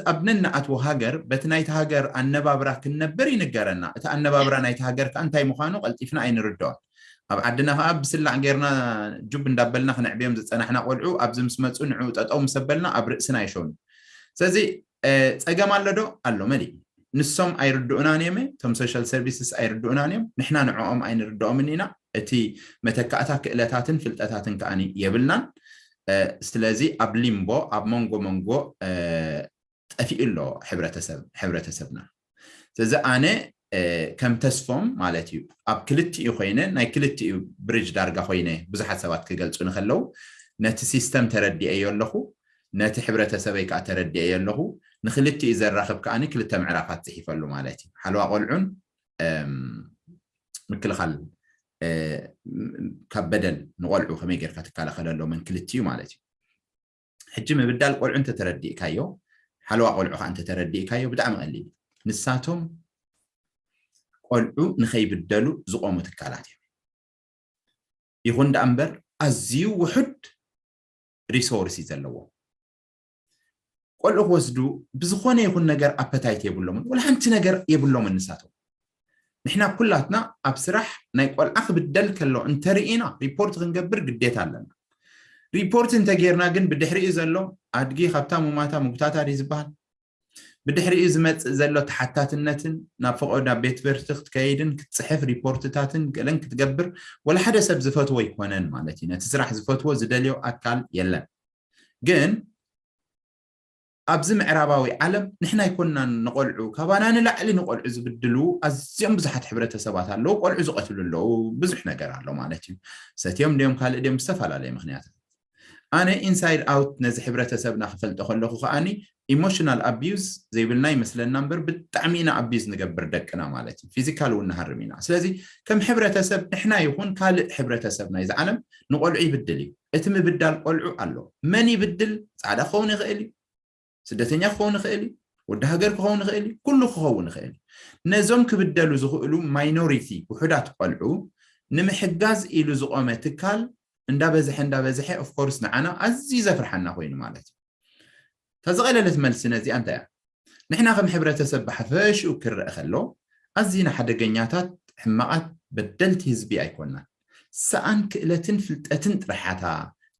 ኣብ ነንኣትዎ ሃገር በቲ ናይቲ ሃገር ኣነባብራ ክንነብር ይንገረና እቲ ኣነባብራ ናይቲ ሃገር ከዓ እንታይ ምዃኑ ቀልጢፍና ኣይንርድኦን ኣብ ዓድና ከዓ ብስላዕ ጌርና ጁብ እንዳበልና ክነዕብዮም ዝፀናሕና ቆልዑ ኣብዚ ምስ መፁ ንዕኡ ጠጠው ምስ ኣበልና ኣብ ርእስና ይሸኑ ስለዚ ፀገም ኣሎ ዶ ኣሎ መሊእ ንሶም ኣይርድኡናን እዮም እቶም social services ኣይርድኡናን እዮም ንሕና ንዕኦም ኣይንርድኦምን ኢና እቲ መተካእታ ክእለታትን ፍልጠታትን ከዓ የብልናን ስለዚ ኣብ ሊምቦ ኣብ መንጎ መንጎ ጠፊኡ ኣሎ ሕብረተሰብና ስለዚ ኣነ ከም ተስፎም ማለት እዩ ኣብ ክልቲኡ ኮይነ ናይ ክልቲኡ ብሪጅ ዳርጋ ኮይነ ብዙሓት ሰባት ክገልፁ ንከለዉ ነቲ ሲስተም ተረዲአዮ ኣለኹ ነቲ ሕብረተሰበይ ከዓ ተረዲአዮ ኣለኹ ንክልቲኡ ዘራኽብ ከዓ ክልተ ምዕራፋት ፅሒፈሉ ማለት እዩ ሓለዋ ቆልዑን ምክልኻል ካብ በደል ንቆልዑ ከመይ ጌርካ ትከላኸለሎምን ክልቲኡ ማለት እዩ ሕጂ ምብዳል ቆልዑ እንተተረዲእካዮ ሓለዋ ቆልዑ ከዓ እንተተረዲእካዮ ብጣዕሚ ቀሊል ንሳቶም ቆልዑ ንኸይብደሉ ዝቆሙ ትካላት እዮም ይኹን ደኣ እምበር ኣዝዩ ውሑድ ሪሶርስ እዩ ዘለዎ ቆልዑ ክወስዱ ብዝኾነ ይኹን ነገር ኣፐታይት የብሎምን ወላ ሓንቲ ነገር የብሎምን ንሳቶም ንሕና ኩላትና ኣብ ስራሕ ናይ ቆልዓ ክብደል ከሎ እንተርኢና ሪፖርት ክንገብር ግዴታ ኣለና። ሪፖርት እንተጌርና ግን ብድሕሪኡ ዘሎ ኣድጊ ካብታ ሙማታ ምጉታታ ድዩ ዝበሃል? ብድሕሪኡ ዝመፅእ ዘሎ ተሓታትነትን ናብ ፈቆዳ ቤት ትምህርቲ ክትከይድን ክትፅሕፍ ሪፖርትታትን ገለን ክትገብር ወላ ሓደ ሰብ ዝፈትዎ ኣይኮነን ማለት እዩ። ነቲ ስራሕ ዝፈትዎ ዝደልዮ ኣካል የለን። ግን ኣብዚ ምዕራባዊ ዓለም ንሕና ኣይኮንናን ንቆልዑ፣ ካባና ንላዕሊ ንቆልዑ ዝብድሉ ኣዝዮም ብዙሓት ሕብረተሰባት ኣለዉ። ቆልዑ ዝቐትሉ ኣለዉ። ብዙሕ ነገር ኣሎ ማለት እዩ። ሰትዮም ድዮም ካልእ ድዮም ዝተፈላለየ ምክንያታት። ኣነ ኢንሳይድ ኣውት ነዚ ሕብረተሰብና ክፈልጦ ከለኹ ከዓኒ ኢሞሽናል ኣቢዩዝ ዘይብልና ይመስለና እምበር ብጣዕሚ ኢና ኣቢዩዝ ንገብር ደቅና ማለት እዩ። ፊዚካል እውን ንሃርም ኢና። ስለዚ ከም ሕብረተሰብ ንሕና ይኹን ካልእ ሕብረተሰብ ናይዚ ዓለም ንቆልዑ ይብድል እዩ። እቲ ምብዳል ቆልዑ ኣሎ። መን ይብድል? ፃዕዳ ክኸውን ይኽእል እዩ፣ ስደተኛ ክኸውን ይኽእል እዩ፣ ወዲ ሃገር ክኸውን ይኽእል እዩ፣ ኩሉ ክኸውን ይኽእል እዩ። ነዞም ክብደሉ ዝኽእሉ ማይኖሪቲ ውሑዳት ቆልዑ ንምሕጋዝ ኢሉ ዝቆመ ትካል እንዳበዝሐ እንዳበዝሐ ኦፍኮርስ ንዓና ኣዝዩ ዘፍርሓና ኮይኑ ማለት እዩ። እታ ዝቐለለት መልሲ ነዚኣ እንታይ እያ? ንሕና ከም ሕብረተሰብ ብሓፈሽኡ ክረአ ከሎ ኣዝና ሓደገኛታት፣ ሕማቓት፣ በደልቲ ህዝቢ ኣይኮናን። ሰኣን ክእለትን ፍልጠትን ጥራሓታ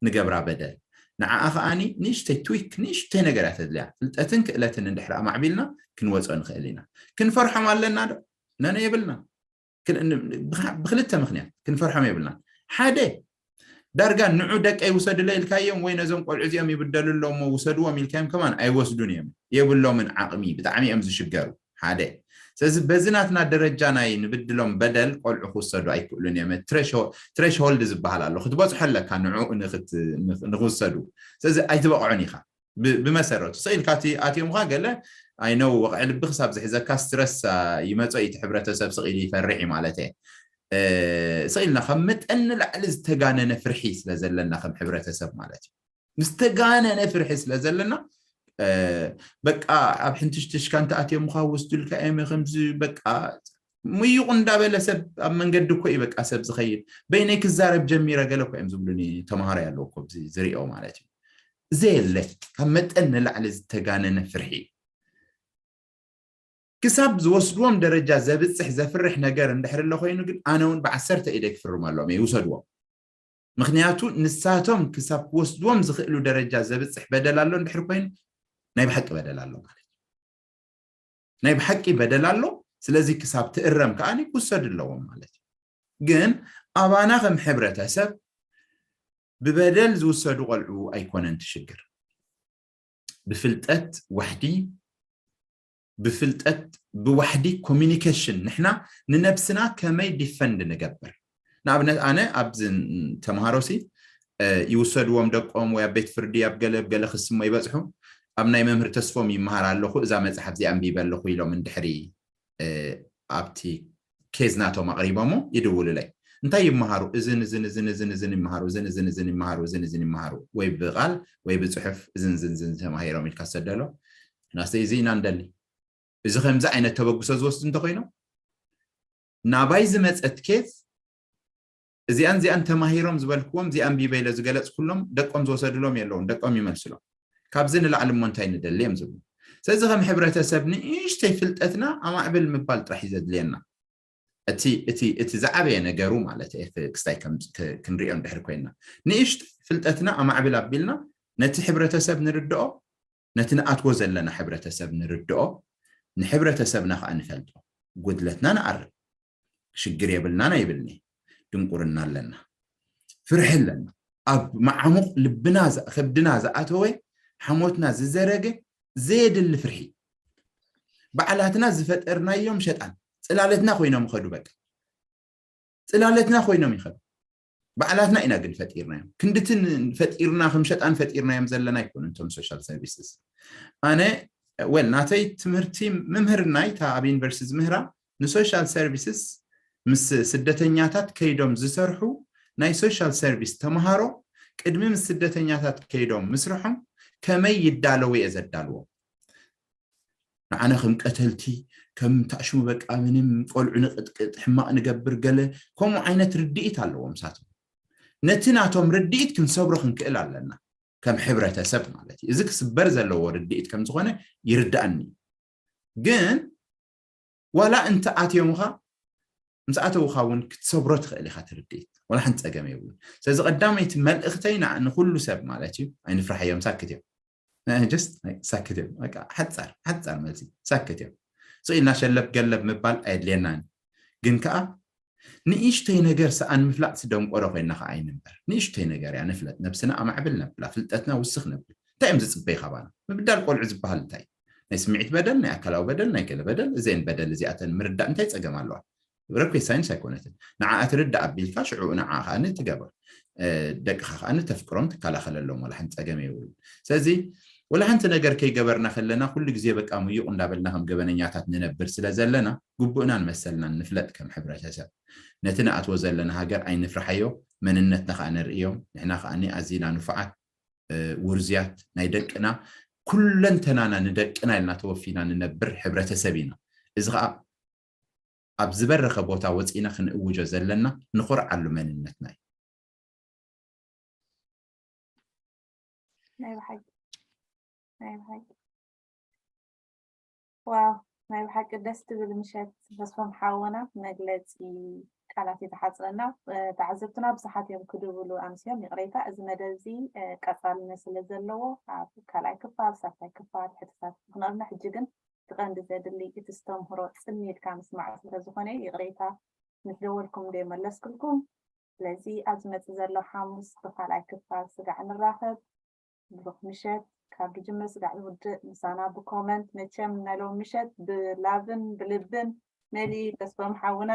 ንገብራ በደል። ንዓኣ ከኣኒ ንእሽተይ ትዊክ፣ ንእሽተይ ነገር እያ ተድልያ። ፍልጠትን ክእለትን እንድሕር ኣማዕቢልና ክንወጾ ንኽእል ኢና። ክንፈርሖም ኣለና ዶ? ነነ የብልና። ክል- ን- ብኻ- ብክልተ ምክንያት ክንፈርሖም የብልናን። ሓደ ዳርጋ ንዑ ደቀይ ውሰድለ ኢልካዮም ወይ ነዞም ቆልዑ እዚኦም ይብደሉ ኣለዎ እሞ ውሰድዎም ኢልካዮም ከማን ኣይወስዱን እዮም፣ የብሎምን ዓቕሚ፣ ብጣዕሚ እዮም ዝሽገሩ። ሓደ ስለዚ በዚ ናትና ደረጃ ናይ ንብድሎም በደል ቆልዑ ክውሰዱ ኣይክእሉን እዮም። ትሬሽሆልድ ዝበሃል ኣሎ፣ ክትበፅሖ ኣለካ ንዑ ንክት- ንክ- ንክውሰዱ። ስለዚ ኣይትበቕዑን ኢኻ። ብ- ብመሰረቱ ስቕ ኢልካ እቲ ኣትዮምካ ገለ ኣይነው ወቕዒ ልቢ ክሳብ ዝሕዘካ ስትረስ ይመጾ እዩ። እቲ ሕብረተሰብ ስቕ ኢሉ ይፈርሕ እዩ ማለት እየ። ስቕ ኢልና ካብ መጠን ንላዕሊ ዝተጋነነ ፍርሒ ስለ ዘለና ከም ሕብረተሰብ ማለት እዩ። ዝተጋነነ ፍርሒ ስለ ዘለና በቃ ኣብ ሕንትሽትሽ ካንተ ኣትዮምካ ወስዱልካ እዮም ከምዚ በቃ ምይቑ እንዳበለ ሰብ ኣብ መንገዲ እኮ እዩ በቃ ሰብ ዝኸይድ። በይነይ ክዛረብ ጀሚረ ገለ እኮ እዮም ዝብሉኒ ተምሃሮ ያለው እኮ ዝሪኦ ማለት እዩ። ዘየለ ካብ መጠን ንላዕሊ ዝተጋነነ ፍርሒ ክሳብ ዝወስድዎም ደረጃ ዘብፅሕ ዘፍርሕ ነገር እንድሕር ኣሎ ኮይኑ ግን ኣነ እውን ብዓሰርተ ኢደ ክፍርም ኣለዎም ይውሰድዎም። ምክንያቱ ንሳቶም ክሳብ ክወስድዎም ዝኽእሉ ደረጃ ዘብፅሕ በደል ኣሎ እንድሕር ኮይኑ ናይ ብሓቂ በደል ኣሎ ማለት እዩ። ናይ ብሓቂ በደል ኣሎ። ስለዚ ክሳብ ትእረም ከዓ ክውሰድ ኣለዎም ማለት እዩ። ግን ኣባና ከም ሕብረተሰብ ብበደል ዝውሰዱ ቆልዑ ኣይኮነን ትሽግር። ብፍልጠት ዋሕዲ ብፍልጠት ብዋሕዲ ኮሚኒኬሽን ንሕና ንነብስና ከመይ ዲፈንድ ንገብር። ንኣብነት ኣነ ኣብዚ ተምሃሮሲ ይውሰድዎም ደቆም ወይ ኣብ ቤት ፍርዲ ኣብ ገለ ገለ ክስሞ ይበፅሑ። ኣብ ናይ መምህር ተስፎም ይመሃር ኣለኹ፣ እዛ መፅሓፍ እዚኣ ኣንቢበ ኣለኹ ኢሎም እንድሕሪ ኣብቲ ኬዝ ናቶም ኣቕሪቦሞ ይድውሉለይ። እንታይ ይመሃሩ? እዝን እዝን እዝን እዝን እዝን ይመሃሩ፣ እዝን እዝን እዝን ይመሃሩ፣ እዝን እዝን ይመሃሩ፣ ወይ ብቓል ወይ ብፅሑፍ እዝን እዝን እዝን ተማሂሮም ኢልካ ትሰደሎ። ናስተይ እዚ ኢና ንደሊ። እዚ ከምዚ ዓይነት ተበግሶ ዝወስዱ እንተኮይኖም ናባይ ዝመፀት ኬዝ እዚኣን እዚኣን ተማሂሮም ዝበልክዎም እዚኣ ኣንቢበ ኢለ ዝገለፅኩሎም ደቆም ዝወሰድሎም የለውን፣ ደቆም ይመልስሎም። ካብዚ ንላዕሊ እሞ እንታይ ንደሊ እዮም ዝብሉ። ስለዚ ከም ሕብረተሰብ ንእሽተይ ፍልጠትና ኣማዕብል ምባል ጥራሕ እዩ ዘድልየና። እቲ እቲ እቲ ዝዓበየ ነገሩ ማለት ኤክስታይ ክንሪኦ እንድሕር ኮይና ንእሽተይ ፍልጠትና ኣማዕብል ኣቢልና ነቲ ሕብረተሰብ ንርድኦ፣ ነቲ ንኣትዎ ዘለና ሕብረተሰብ ንርድኦ፣ ንሕብረተሰብና ከዓ ንፈልጦ፣ ጉድለትና ንኣርም። ሽግር የብልናን ኣይብልኒ፣ ድንቁርና ኣለና፣ ፍርሒ ኣለና። ኣብ መዓሙቕ ልብና ከብድና ዝኣተወ ሓሞትና ዝዘረገ ዘየድሊ ፍርሒ ባዕላትና ዝፈጠርናዮም ሸጣን ፅላለትና ኮይኖም ይኸዱ። በቃ ፅላለትና ኮይኖም ይኸዱ። ባዕላትና ኢና ግን ፈጢርናዮም። ክንድትን ፈጢርና ከም ሸጣን ፈጢርናዮም ዘለና ኣይኮኑ እቶም ሶሻል ሰርቪስስ። ኣነ ወል ናተይ ትምህርቲ ምምህርናይ እታ ኣብ ዩኒቨርሲቲ ዝምህራ ንሶሻል ሰርቪስስ ምስ ስደተኛታት ከይዶም ዝሰርሑ ናይ ሶሻል ሰርቪስ ተምሃሮ ቅድሚ ምስ ስደተኛታት ከይዶም ምስርሖም ከመይ ይዳለዉ እየ ዘዳልዎም። ንዓና ከም ቀተልቲ ከም ታሽሙ በቃ ምንም ቆልዑ ንቅጥቅጥ ሕማቕ ንገብር ገለ ከምኡ ዓይነት ርድኢት ኣለዎም ሳቶም። ነቲ ናቶም ርድኢት ክንሰብሮ ክንክእል ኣለና ከም ሕብረተሰብ ማለት እዩ። እዚ ክስበር ዘለዎ ርድኢት ከም ዝኾነ ይርዳእኒ። ግን ዋላ እንተ ኣትዮምኻ ምስ ኣተውካ እውን ክትሰብሮ ትኽእል ኢኻ ትርድኢት። ወላ ሓንቲ ጸገም የብሉን። ስለዚ ቀዳመይቲ መልእኽተይ ንዓ-፣ ንኹሉ ሰብ ማለት እዩ፣ ኣይንፍራሓዮም፣ ሳክት እዮም። እ፣ just ሳክት እዮም። በቃ ሓጻር፣ ሓጻር መልሲ፣ ሳክት እዮም። ስቕ ኢልና ሸለብ ገለብ ምባል ኣየድልየናን። ግን ከኣ ንእሽተይ ነገር ሰኣን ምፍላጥ ስደንቆሮ ኮይና ከኣ ኣይንንበር። ንእሽተይ ነገር እያ ንፍለጥ፣ ነብስና ኣማዕብል ነብላ፣ ፍልጠትና ውስኽ ነብል። እንታይ እዮም ዝጽበዩ ካባና? ምብዳል ቆልዑ ዝበሃል እንታይ? ናይ ስምዒት በደል፣ ናይ ኣካላዊ በደል፣ ናይ ገለ በደል፣ እዘን በደል እዚኣተን ምርዳእ እንታይ ጸገም ኣለዋ? ረኩዌት ሳይንስ ኣይኮነትን። ንዓኣ ትርዳእ ኣቢልካ ሽዑ ንዓኣ ከኣ ትገብር። እ፣ ደቅኻ ከኣ ተፍቅሮም ትከላኸለሎም፣ ወላ ሓንቲ ጸገም የብሉን። ስለዚ ወላ ሓንቲ ነገር ከይገበርና ከለና ኩሉ ግዜ በቃ ምዩቕ እንዳበልና ከም ገበነኛታት ንነብር ስለ ዘለና ግቡእናን መሰልናን ንፍለጥ ከም ሕብረተሰብ። ነቲ ንኣትዎ ዘለና ሃገር ኣይንፍርሓዮ፣ መንነትና ከኣ ነርእዮ። ንሕና ከኣ ኣዚና ንፉዓት፣ እ፣ ውርዝያት ናይ ደቅና፣ ኩለንተናና ንደቅና ኢልና ተወፊና ንነብር ሕብረተሰብ ኢና። እዚ ከኣ ኣብ ዝበረኸ ቦታ ወጺእና ክንእውጆ ዘለና ንኾርዓሉ መንነትና እዩ። ናይ ብሓቂ፣ ናይ ብሓቂ። ዋው፣ ናይ ብሓቂ ደስ ትብል ምሸት። ተስፎም ሓውና፣ መግለጺ ቃላት እዩ ዝሓጽረና። እ፣ ተዓዘብትና ብዙሓት እዮም ክድውሉ ኣምስዮም፣ ይቕሬታ። እዚ መደብ እዚ፣ እ፣ ቀጻልነት ስለ ዘለዎ ኣብ ካልኣይ ክፋል፣ ሳልሳይ ክፋል ሕቶታት ክንቕርና፣ ሕጂ ግን እቲ ቀንዲ ዘድሊ እቲ ዝተምህሮ ጽን ኢልካ ምስማዕ ስለ ዝኾነ ይቕሬታ፣ ምስ ደወልኩም ዘይመለስኩልኩም። ስለዚ ኣብ ዝመጽእ ዘሎ ሓሙስ ብኻልኣይ ክፋል ስጋዕ ንራኸብ። ብሩኽ ምሸት። ካብ ድጅምር ስጋዕ ዝውድእ ምሳና ብኮመንት፣ መቸም ናይ ሎሚ ምሸት ብላቭን ብልብን መሊኡ ተስፎም ሓውና።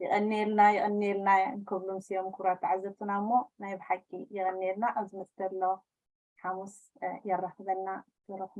የቐንየልና፣ የቐንየልና እንክብሉ ምስዮም ክቡራት ተዓዘብትና እሞ ናይ ብሓቂ የቐንየልና። ኣብ ዝመጽእ ዘሎ ሓሙስ፣ እ፣ የራኽበና። ብሩኽ